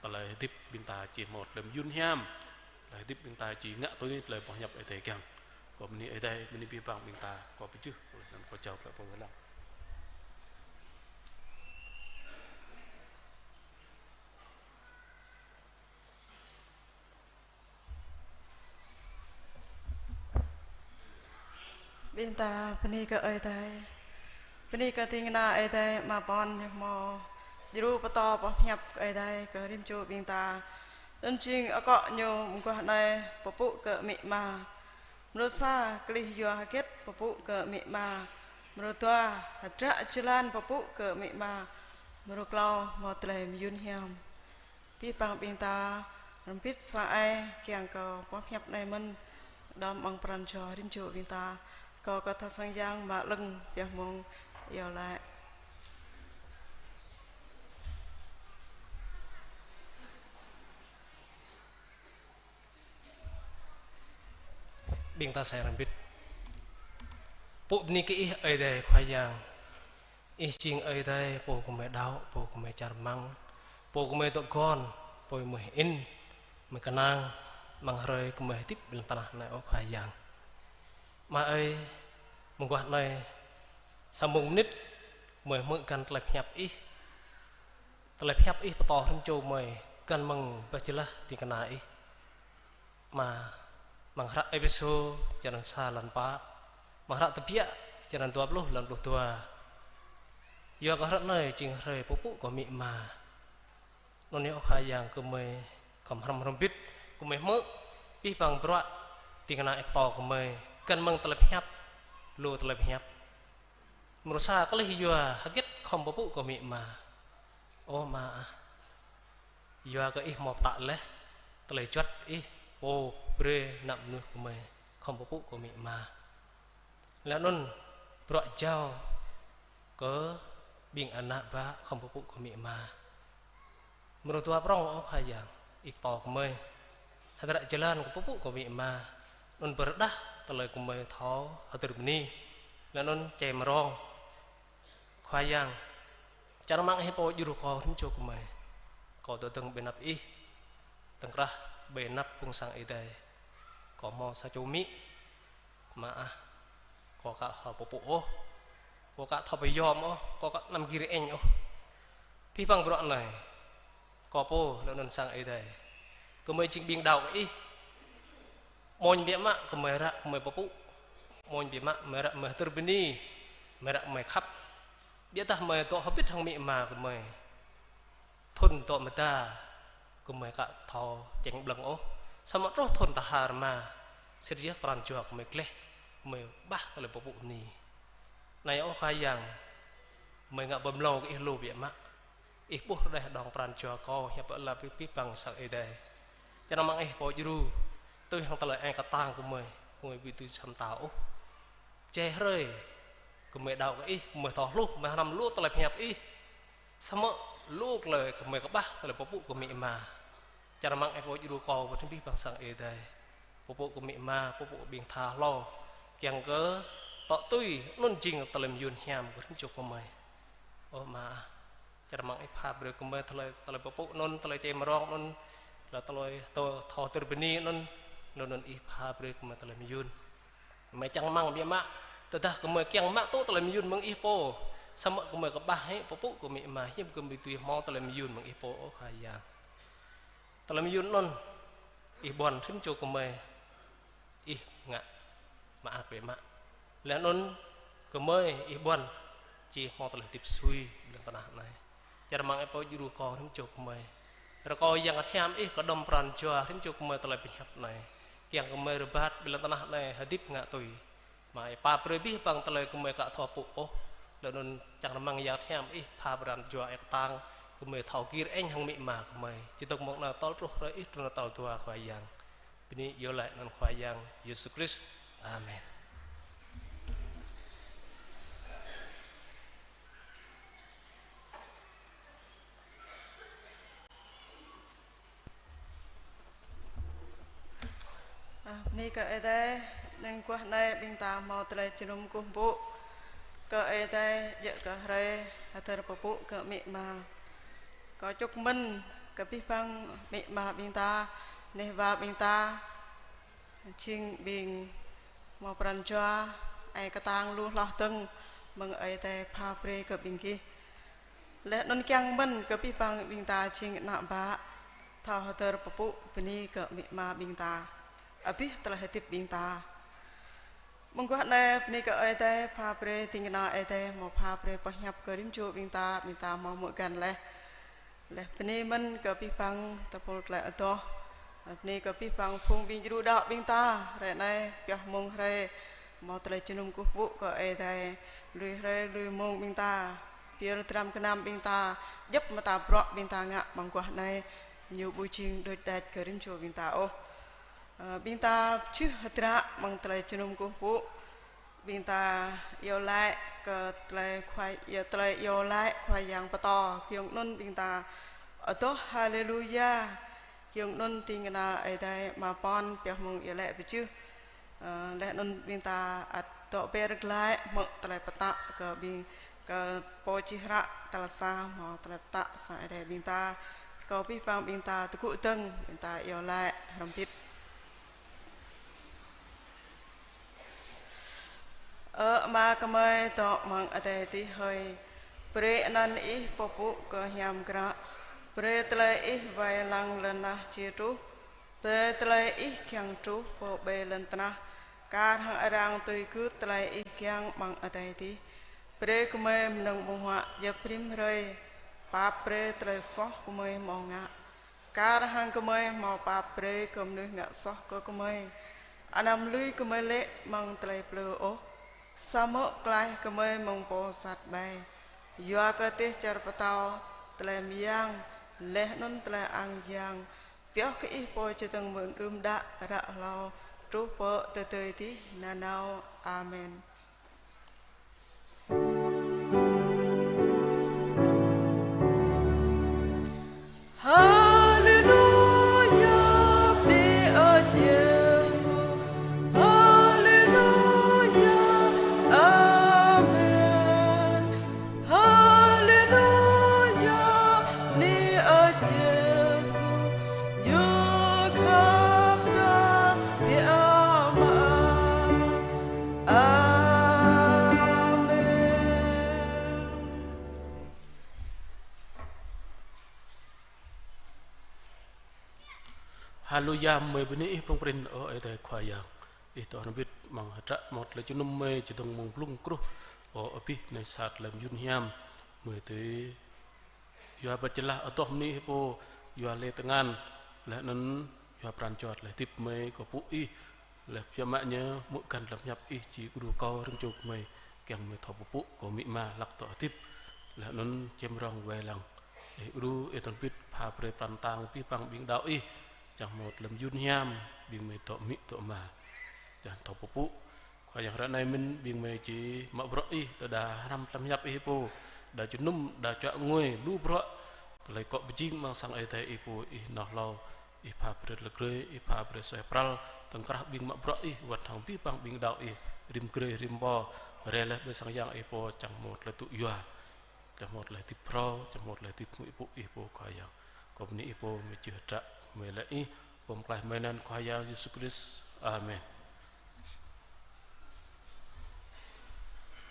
Tơlơi hơdip ƀing ta či hmâo tơlơi mơyun hiam. Tơlơi hơdip ƀing ta či ngă tui tơlơi boh hiăp Ơi Adai kiăng. Kâo bơni Ơi Adai, bơni abih bang ƀing ta, kâo pơjưh, kâo jao klĕ pơwơ̆t lăng. Ƀing ta bơni kơ Ơi Adai. Bơni kơ ding kơna Ơi Adai mă pơ̆n ñu hmâo djru pơtô boh hiăp kơ Ơi Adai kơ rĭm čô ƀing ta. Anŭn jing akŏ ñu mơguah anai pơpŭ kơ amĭ ama. Mrô sa, klih yua hơget pơpŭ kơ amĭ ama. Mrô dua, hơdră jơlan pơpŭ kơ amĭ ama. Mrô klâo, hmâo tơlơi mơyun hiam. Abih bang ƀing ta hrŏm hơbĭt sa ai kiăng kơ boh hiăp anai mơ̆n đom amăng pran jua rĭm čô ƀing ta. Kâo kơ tha sang yang mă lăng pioh mông iâu laĭ. Ƀing ta sai hrŏm hơbĭt. Pŭ bơni kơ Ih Ơi Adai Khua Yang. Ih jing Ơi Adai, Pô gơmơi đaŏ, Pô gơmơi čar rơmang, Pô gơmơi tơguan, Pô gơmơi hơĭn, gơmơi kơnang, amăng hrơi gơmơi hơdip ƀơi lŏn tơnah anai ơ Khua Yang. Ama ơi, mơguah anai, sa mông mơnit, gơmơi hmư̆ găn tơlơi pơhiăp Ih. Tơlơi pơhiăp Ih pơtô hrŏm čô gơmơi, găn mơ̆ng bah jơlah ding kơna Ih. Ama, amăng hră Êphêsô, črăn sa lăn pă, amăng hră Tơbiă, črăn dua pluh lăn pluh dua. Yua kơ hră anai jing hrơi pơpŭ kơ amĭ ama. Anŭn yơh ơ Khua Yang gơmơi khŏm hrŏm hrŏm hơbĭt, gơmơi hmư̆ abih bang bruă ding kơna Ih pơtô kơ gơmơi, găn mơ̆ng tơlơi pơhiăp, lu tơlơi pơhiăp. Mrô sa, klih yua hơget khŏm pơpŭ kơ amĭ ama. Ơ Ama ah, yua kơ Ih hmâo pơtă laih, tơlơi juăt Ih, Pô brơi ană mơnuih gơmơi khŏm pơpŭ kơ amĭ ama. Laih anŭn bruă jao kơ ƀing ană bă khŏm pơpŭ kơ amĭ ama. Mrô dua prŏng ơ Khua Yang, Ih pơtô gơmơi hơdră jơlan kơ pơpŭ kơ amĭ ama, anŭn pơrơđah tơlơi gơmơi thâo hơdơr bơni, laih anŭn čem rong. Khua Yang, čang rơmang Ih pô djru kâo rĭm čô gơmơi. Kâo tơdơ̆ng ƀơi anăp Ih, tơ̆ng krah ƀơi anăp Phung Sang Ơi Adai. Kâo hmâo sa čô amĭ, Ama ah, kâo aka thâo pơpŭ ôh, kâo aka thâo pơyom ôh, kâo aka anăm gir ĕñ ôh. Abih bang bruă anai, kâo pô laih anŭn Sang Ơi Adai, gơmơi jing ƀing đaŏ kơ Ih. Amoñ biă mă gơmơi ră gơmơi pơpŭ. Amoñ biă mă gơmơi ră gơmơi hơdơr bơni, gơmơi ră gơmơi khăp. Biă dah gơmơi dŏ hơbĭt hăng amĭ ama gơmơi. Thŭn dŏ mơda, gơmơi aka thâo čeng ƀlơ̆ng ôh. Samơ̆ truh thŭn tơhar rơma, sĭt yơh pran jua gơmơi gleh, gơmơi kơƀah tơlơi pơpŭ bơni. Anai ơ Khua Yang, gơmơi ngă pơmlâo kơ Ih lu biă mă. Ih ƀuh rơđah đơ̆ng pran jua kâo, hiăp pơala abih bang Sang Ơi Adai. Čang rơmang Ih pô djru, tui hăng tơlơi ai kơtang gơmơi, gơmơi ƀu dưi samơ̆ ta ôh. Jai hrơi gơmơi đaŏ kơ Ih, gơmơi thâo hluh, gơmơi hrăm lu tơlơi pơhiăp Ih. Samơ̆ lu tơlơi gơmơi kơƀah tơlơi pơpŭ kơ amĭ ama. Čang rơmang Ih pô djru kâo, pơtơm abih bang Sang Ơi Adai, pơpŭ kơ amĭ ama, pơpŭ kơ ƀing tha hlâo, kiăng kơ tŏ tui anŭn jing tơlơi mơyun hiam kơ rĭm čô gơmơi. Ơ Ama ah, čang rơmang Ih pha brơi kơ gơmơi tơlơi, tơlơi pơpŭ anŭn, tơlơi čem rong anŭn, laih tơlơi thâo, thâo hơdơr bơni anŭn, laih anŭn Ih pha brơi kơ gơmơi tơlơi mơyun. Gơmơi čang rơmang biă mă, tơdah gơmơi kiăng mă tŭ tơlơi mơyun mơ̆ng Ih pô, samơ̆ gơmơi kơƀah hĭ pơpŭ kơ amĭ ama, hiư̆m gơmơi dưi hmâo tơlơi mơyun mơ̆ng Ih pô ơ Khua Yang. Tơlơi mơyun anŭn Ih ƀuăn rĭm čô gơmơi, Ih ngă mơak biă mă. Laih anŭn gơmơi Ih ƀuăn či hmâo tơlơi hơdip sui ƀơi lŏn tơnah anai. Čang rơmang Ih pô djru kâo rĭm čô gơmơi. Rơkâo Yang Bơngăt Hiam Ih kơđŏm pran jua rĭm čô gơmơi tơlơi pơhiăp anai, kiăng gơmơi rơbat ƀơi lŏn tơnah anai hơdip ngă tui. Ama ơi, pha brơi abih bang tơlơi gơmơi aka thâo pơpŭ ôh, laih anŭn čang rơmang Yang Bơngăt Hiam Ih pha pran jua ai kơtang, gơmơi thâo gir ĕñ hăng amĭ ama gơmơi. Čơdơ̆ng mơ̆ng anai tơl truh hrơi Ih trŭn tơl dua Khua Yang. Bơni iâu laĭ anăn Khua Yang Yêsu Krist. Amen. Ah, bơni kơ Ơi Adai, mơguah anai ƀing ta hmâo tơlơi jơnum kơkuh pơpŭ kơ Ơi Adai, djơ̆ kơ hrơi hơdơr pơpŭ kơ amĭ ama. Kâo čŭk mơ̆n kơ abih bang amĭ ama ƀing ta, neh wa ƀing ta, jing ƀing hmâo pran jua ai kơtang lu hloh dơ̆ng mơ̆ng Ơi Adai pha brơi kơ ƀing gih. Laih anŭn kiăng mơ̆n kơ abih bang ƀing ta jing ană bă, thâo hơdơr pơpŭ bơni kơ amĭ ama ƀing ta, abih tơlơi hơdip ƀing ta. Mơguah anai bơni kơ Ơi Adai pha brơi ding kơna Ơi Adai hmâo pha brơi boh hiăp kơ rĭm čô ƀing ta, ƀing ta hmâo hmư̆ găn laih. Laih bơni mơ̆n kơ abih bang tơpul tơlơi adoh, Bơni kơ abih bang phung ƀing djru đaŏ ƀing ta, hrơi anai pioh mông hrơi hmâo tơlơi jơnum kơkuh pơpŭ kơ Ơi Adai. Lui hrơi lui mông ƀing ta, pơyơr dram gơnam ƀing ta, djŏp mơta bruă ƀing ta ngă amăng guah anai, ñu ƀu jing đôč đač kơ rĭm čô ƀing ta ôh. Ơ, ƀing ta pơjưh hơdră amăng tơlơi jơnum kơkuh pơpŭ, ƀing ta iâu laĭ kơ tơlơi Khua, iâu, tơlơi iâu laĭ Khua Yang pơtô, giŏng anŭn ƀing ta adoh Haleluya, giŏng anŭn ding kơna Ơi Adai Ama pŏn pioh mông iâu laĭ pơjưh. Ơ, laih anŭn ƀing ta ăt dŏ ber glaĭ hmư̆ tơlơi pơtă kơ ƀing, kơ pô čih hră tal sa hmâo tơlơi pơtă sang Ơi Adai ƀing ta. Kâo abih bang ƀing ta tơgŭ dơ̆ng, ƀing ta iâu laĭ hrŏm hơbĭt. Ơ Ama gơmơi dŏ amăng adai adih hơi, brơi anăn Ih pơpŭ kơ hiam kră, brơi tơlơi Ih wai lăng lŏn tơnah či truh, brơi tơlơi Ih kiăng truh pơ ƀơi lŏn tơnah, kar hăng arăng tui gưt tơlơi Ih kiăng amăng adai adih. Brơi gơmơi mơnơ̆ng ƀơ̆ng huă djŏp rĭm hrơi, pap brơi tơlơi soh gơmơi hmâo ngă, kar hăng gơmơi hmâo pap brơi kơ mơnuih ngă soh kơ gơmơi. Anăm lui gơmơi lê̆ amăng tơlơi plư ôh, samơ̆ klaih gơmơi mơ̆ng pô sat ƀai. Yua kơ dêh čar pơtao, tơlơi mơyang, laih anŭn tơlơi ang yang, pioh kơ Ih pô čơdơ̆ng mơ̆ng đưm đă ră hlâo, truh pơ tơdơi adih nanao. Amen. Haleluya, bơni Ơi Yêsu. Haleluya, amen. Haleluya, bơni Ơi Yêsu. Ñu khăp ta biă mă. Amen. Haleluya, mơi bơni Ih prŏng prin, ơ Ơi Adai Khua Yang. Ih dŏ hrŏm hơbĭt amăng hơdră hmâo tơlơi jơnum mơi čơdơ̆ng mơ̆ng blung truh, ơ abih bang sa tơlơi mơyun hiam, mơi tui yua bơčơlah adoh bơni Ih pô, yua lĕ tơngan, laih anŭn yua pran jua tơlơi hơdip mơi kơkuh pơpŭ Ih, laih biă mă ñu hmư̆ găn tơlơi pơhiăp Ih či gru kâo rĭm čô gơmơi, kiăng mơi thâo pơpŭ kơ amĭ ama hlăk dŏ hơdip, laih anŭn čem rong wai lăng. Ih gru, Ih dŏ hrŏm hơbĭt pha brơi pran tang abih bang ƀing đaŏ Ih, čang hmâo tơlơi mơyun hiam, ƀing mơi dŏ amĭ dŏ ama, čang thâo pơpŭ. Khua Yang, hrơi anai mơ̆n ƀing mơi či mă bruă Ih, đơđa hrăm tơlơi pơhiăp Ih pô, đa jơnum, đa čuă ngui, lu bruă, tơlơi akŏ pơjing amăng sang Ơi Adai Ih pô, Ih nao hlâo, Ih pha brơi tơlơi grê, Ih pha brơi suaih pral, tơ̆ng krah ƀing mă bruă Ih, wơ̆t hăng abih bang ƀing đaŏ Ih, rĭm grê, rĭm pô, rai laih ƀơi sang Yang Ih pô, čang hmâo tơlơi tŭ yua, čang hmâo tơlơi hơdip phrâo, čang hmâo tơlơi hơdip hmư̆ pơpŭ Ih pô Khua Yang. Kâo bơni Ih pô, mơi čih hơdră, mơi laĭ Ih, pô pơklaih mơi anăn Khua Yang Yêsu Krist. Amen.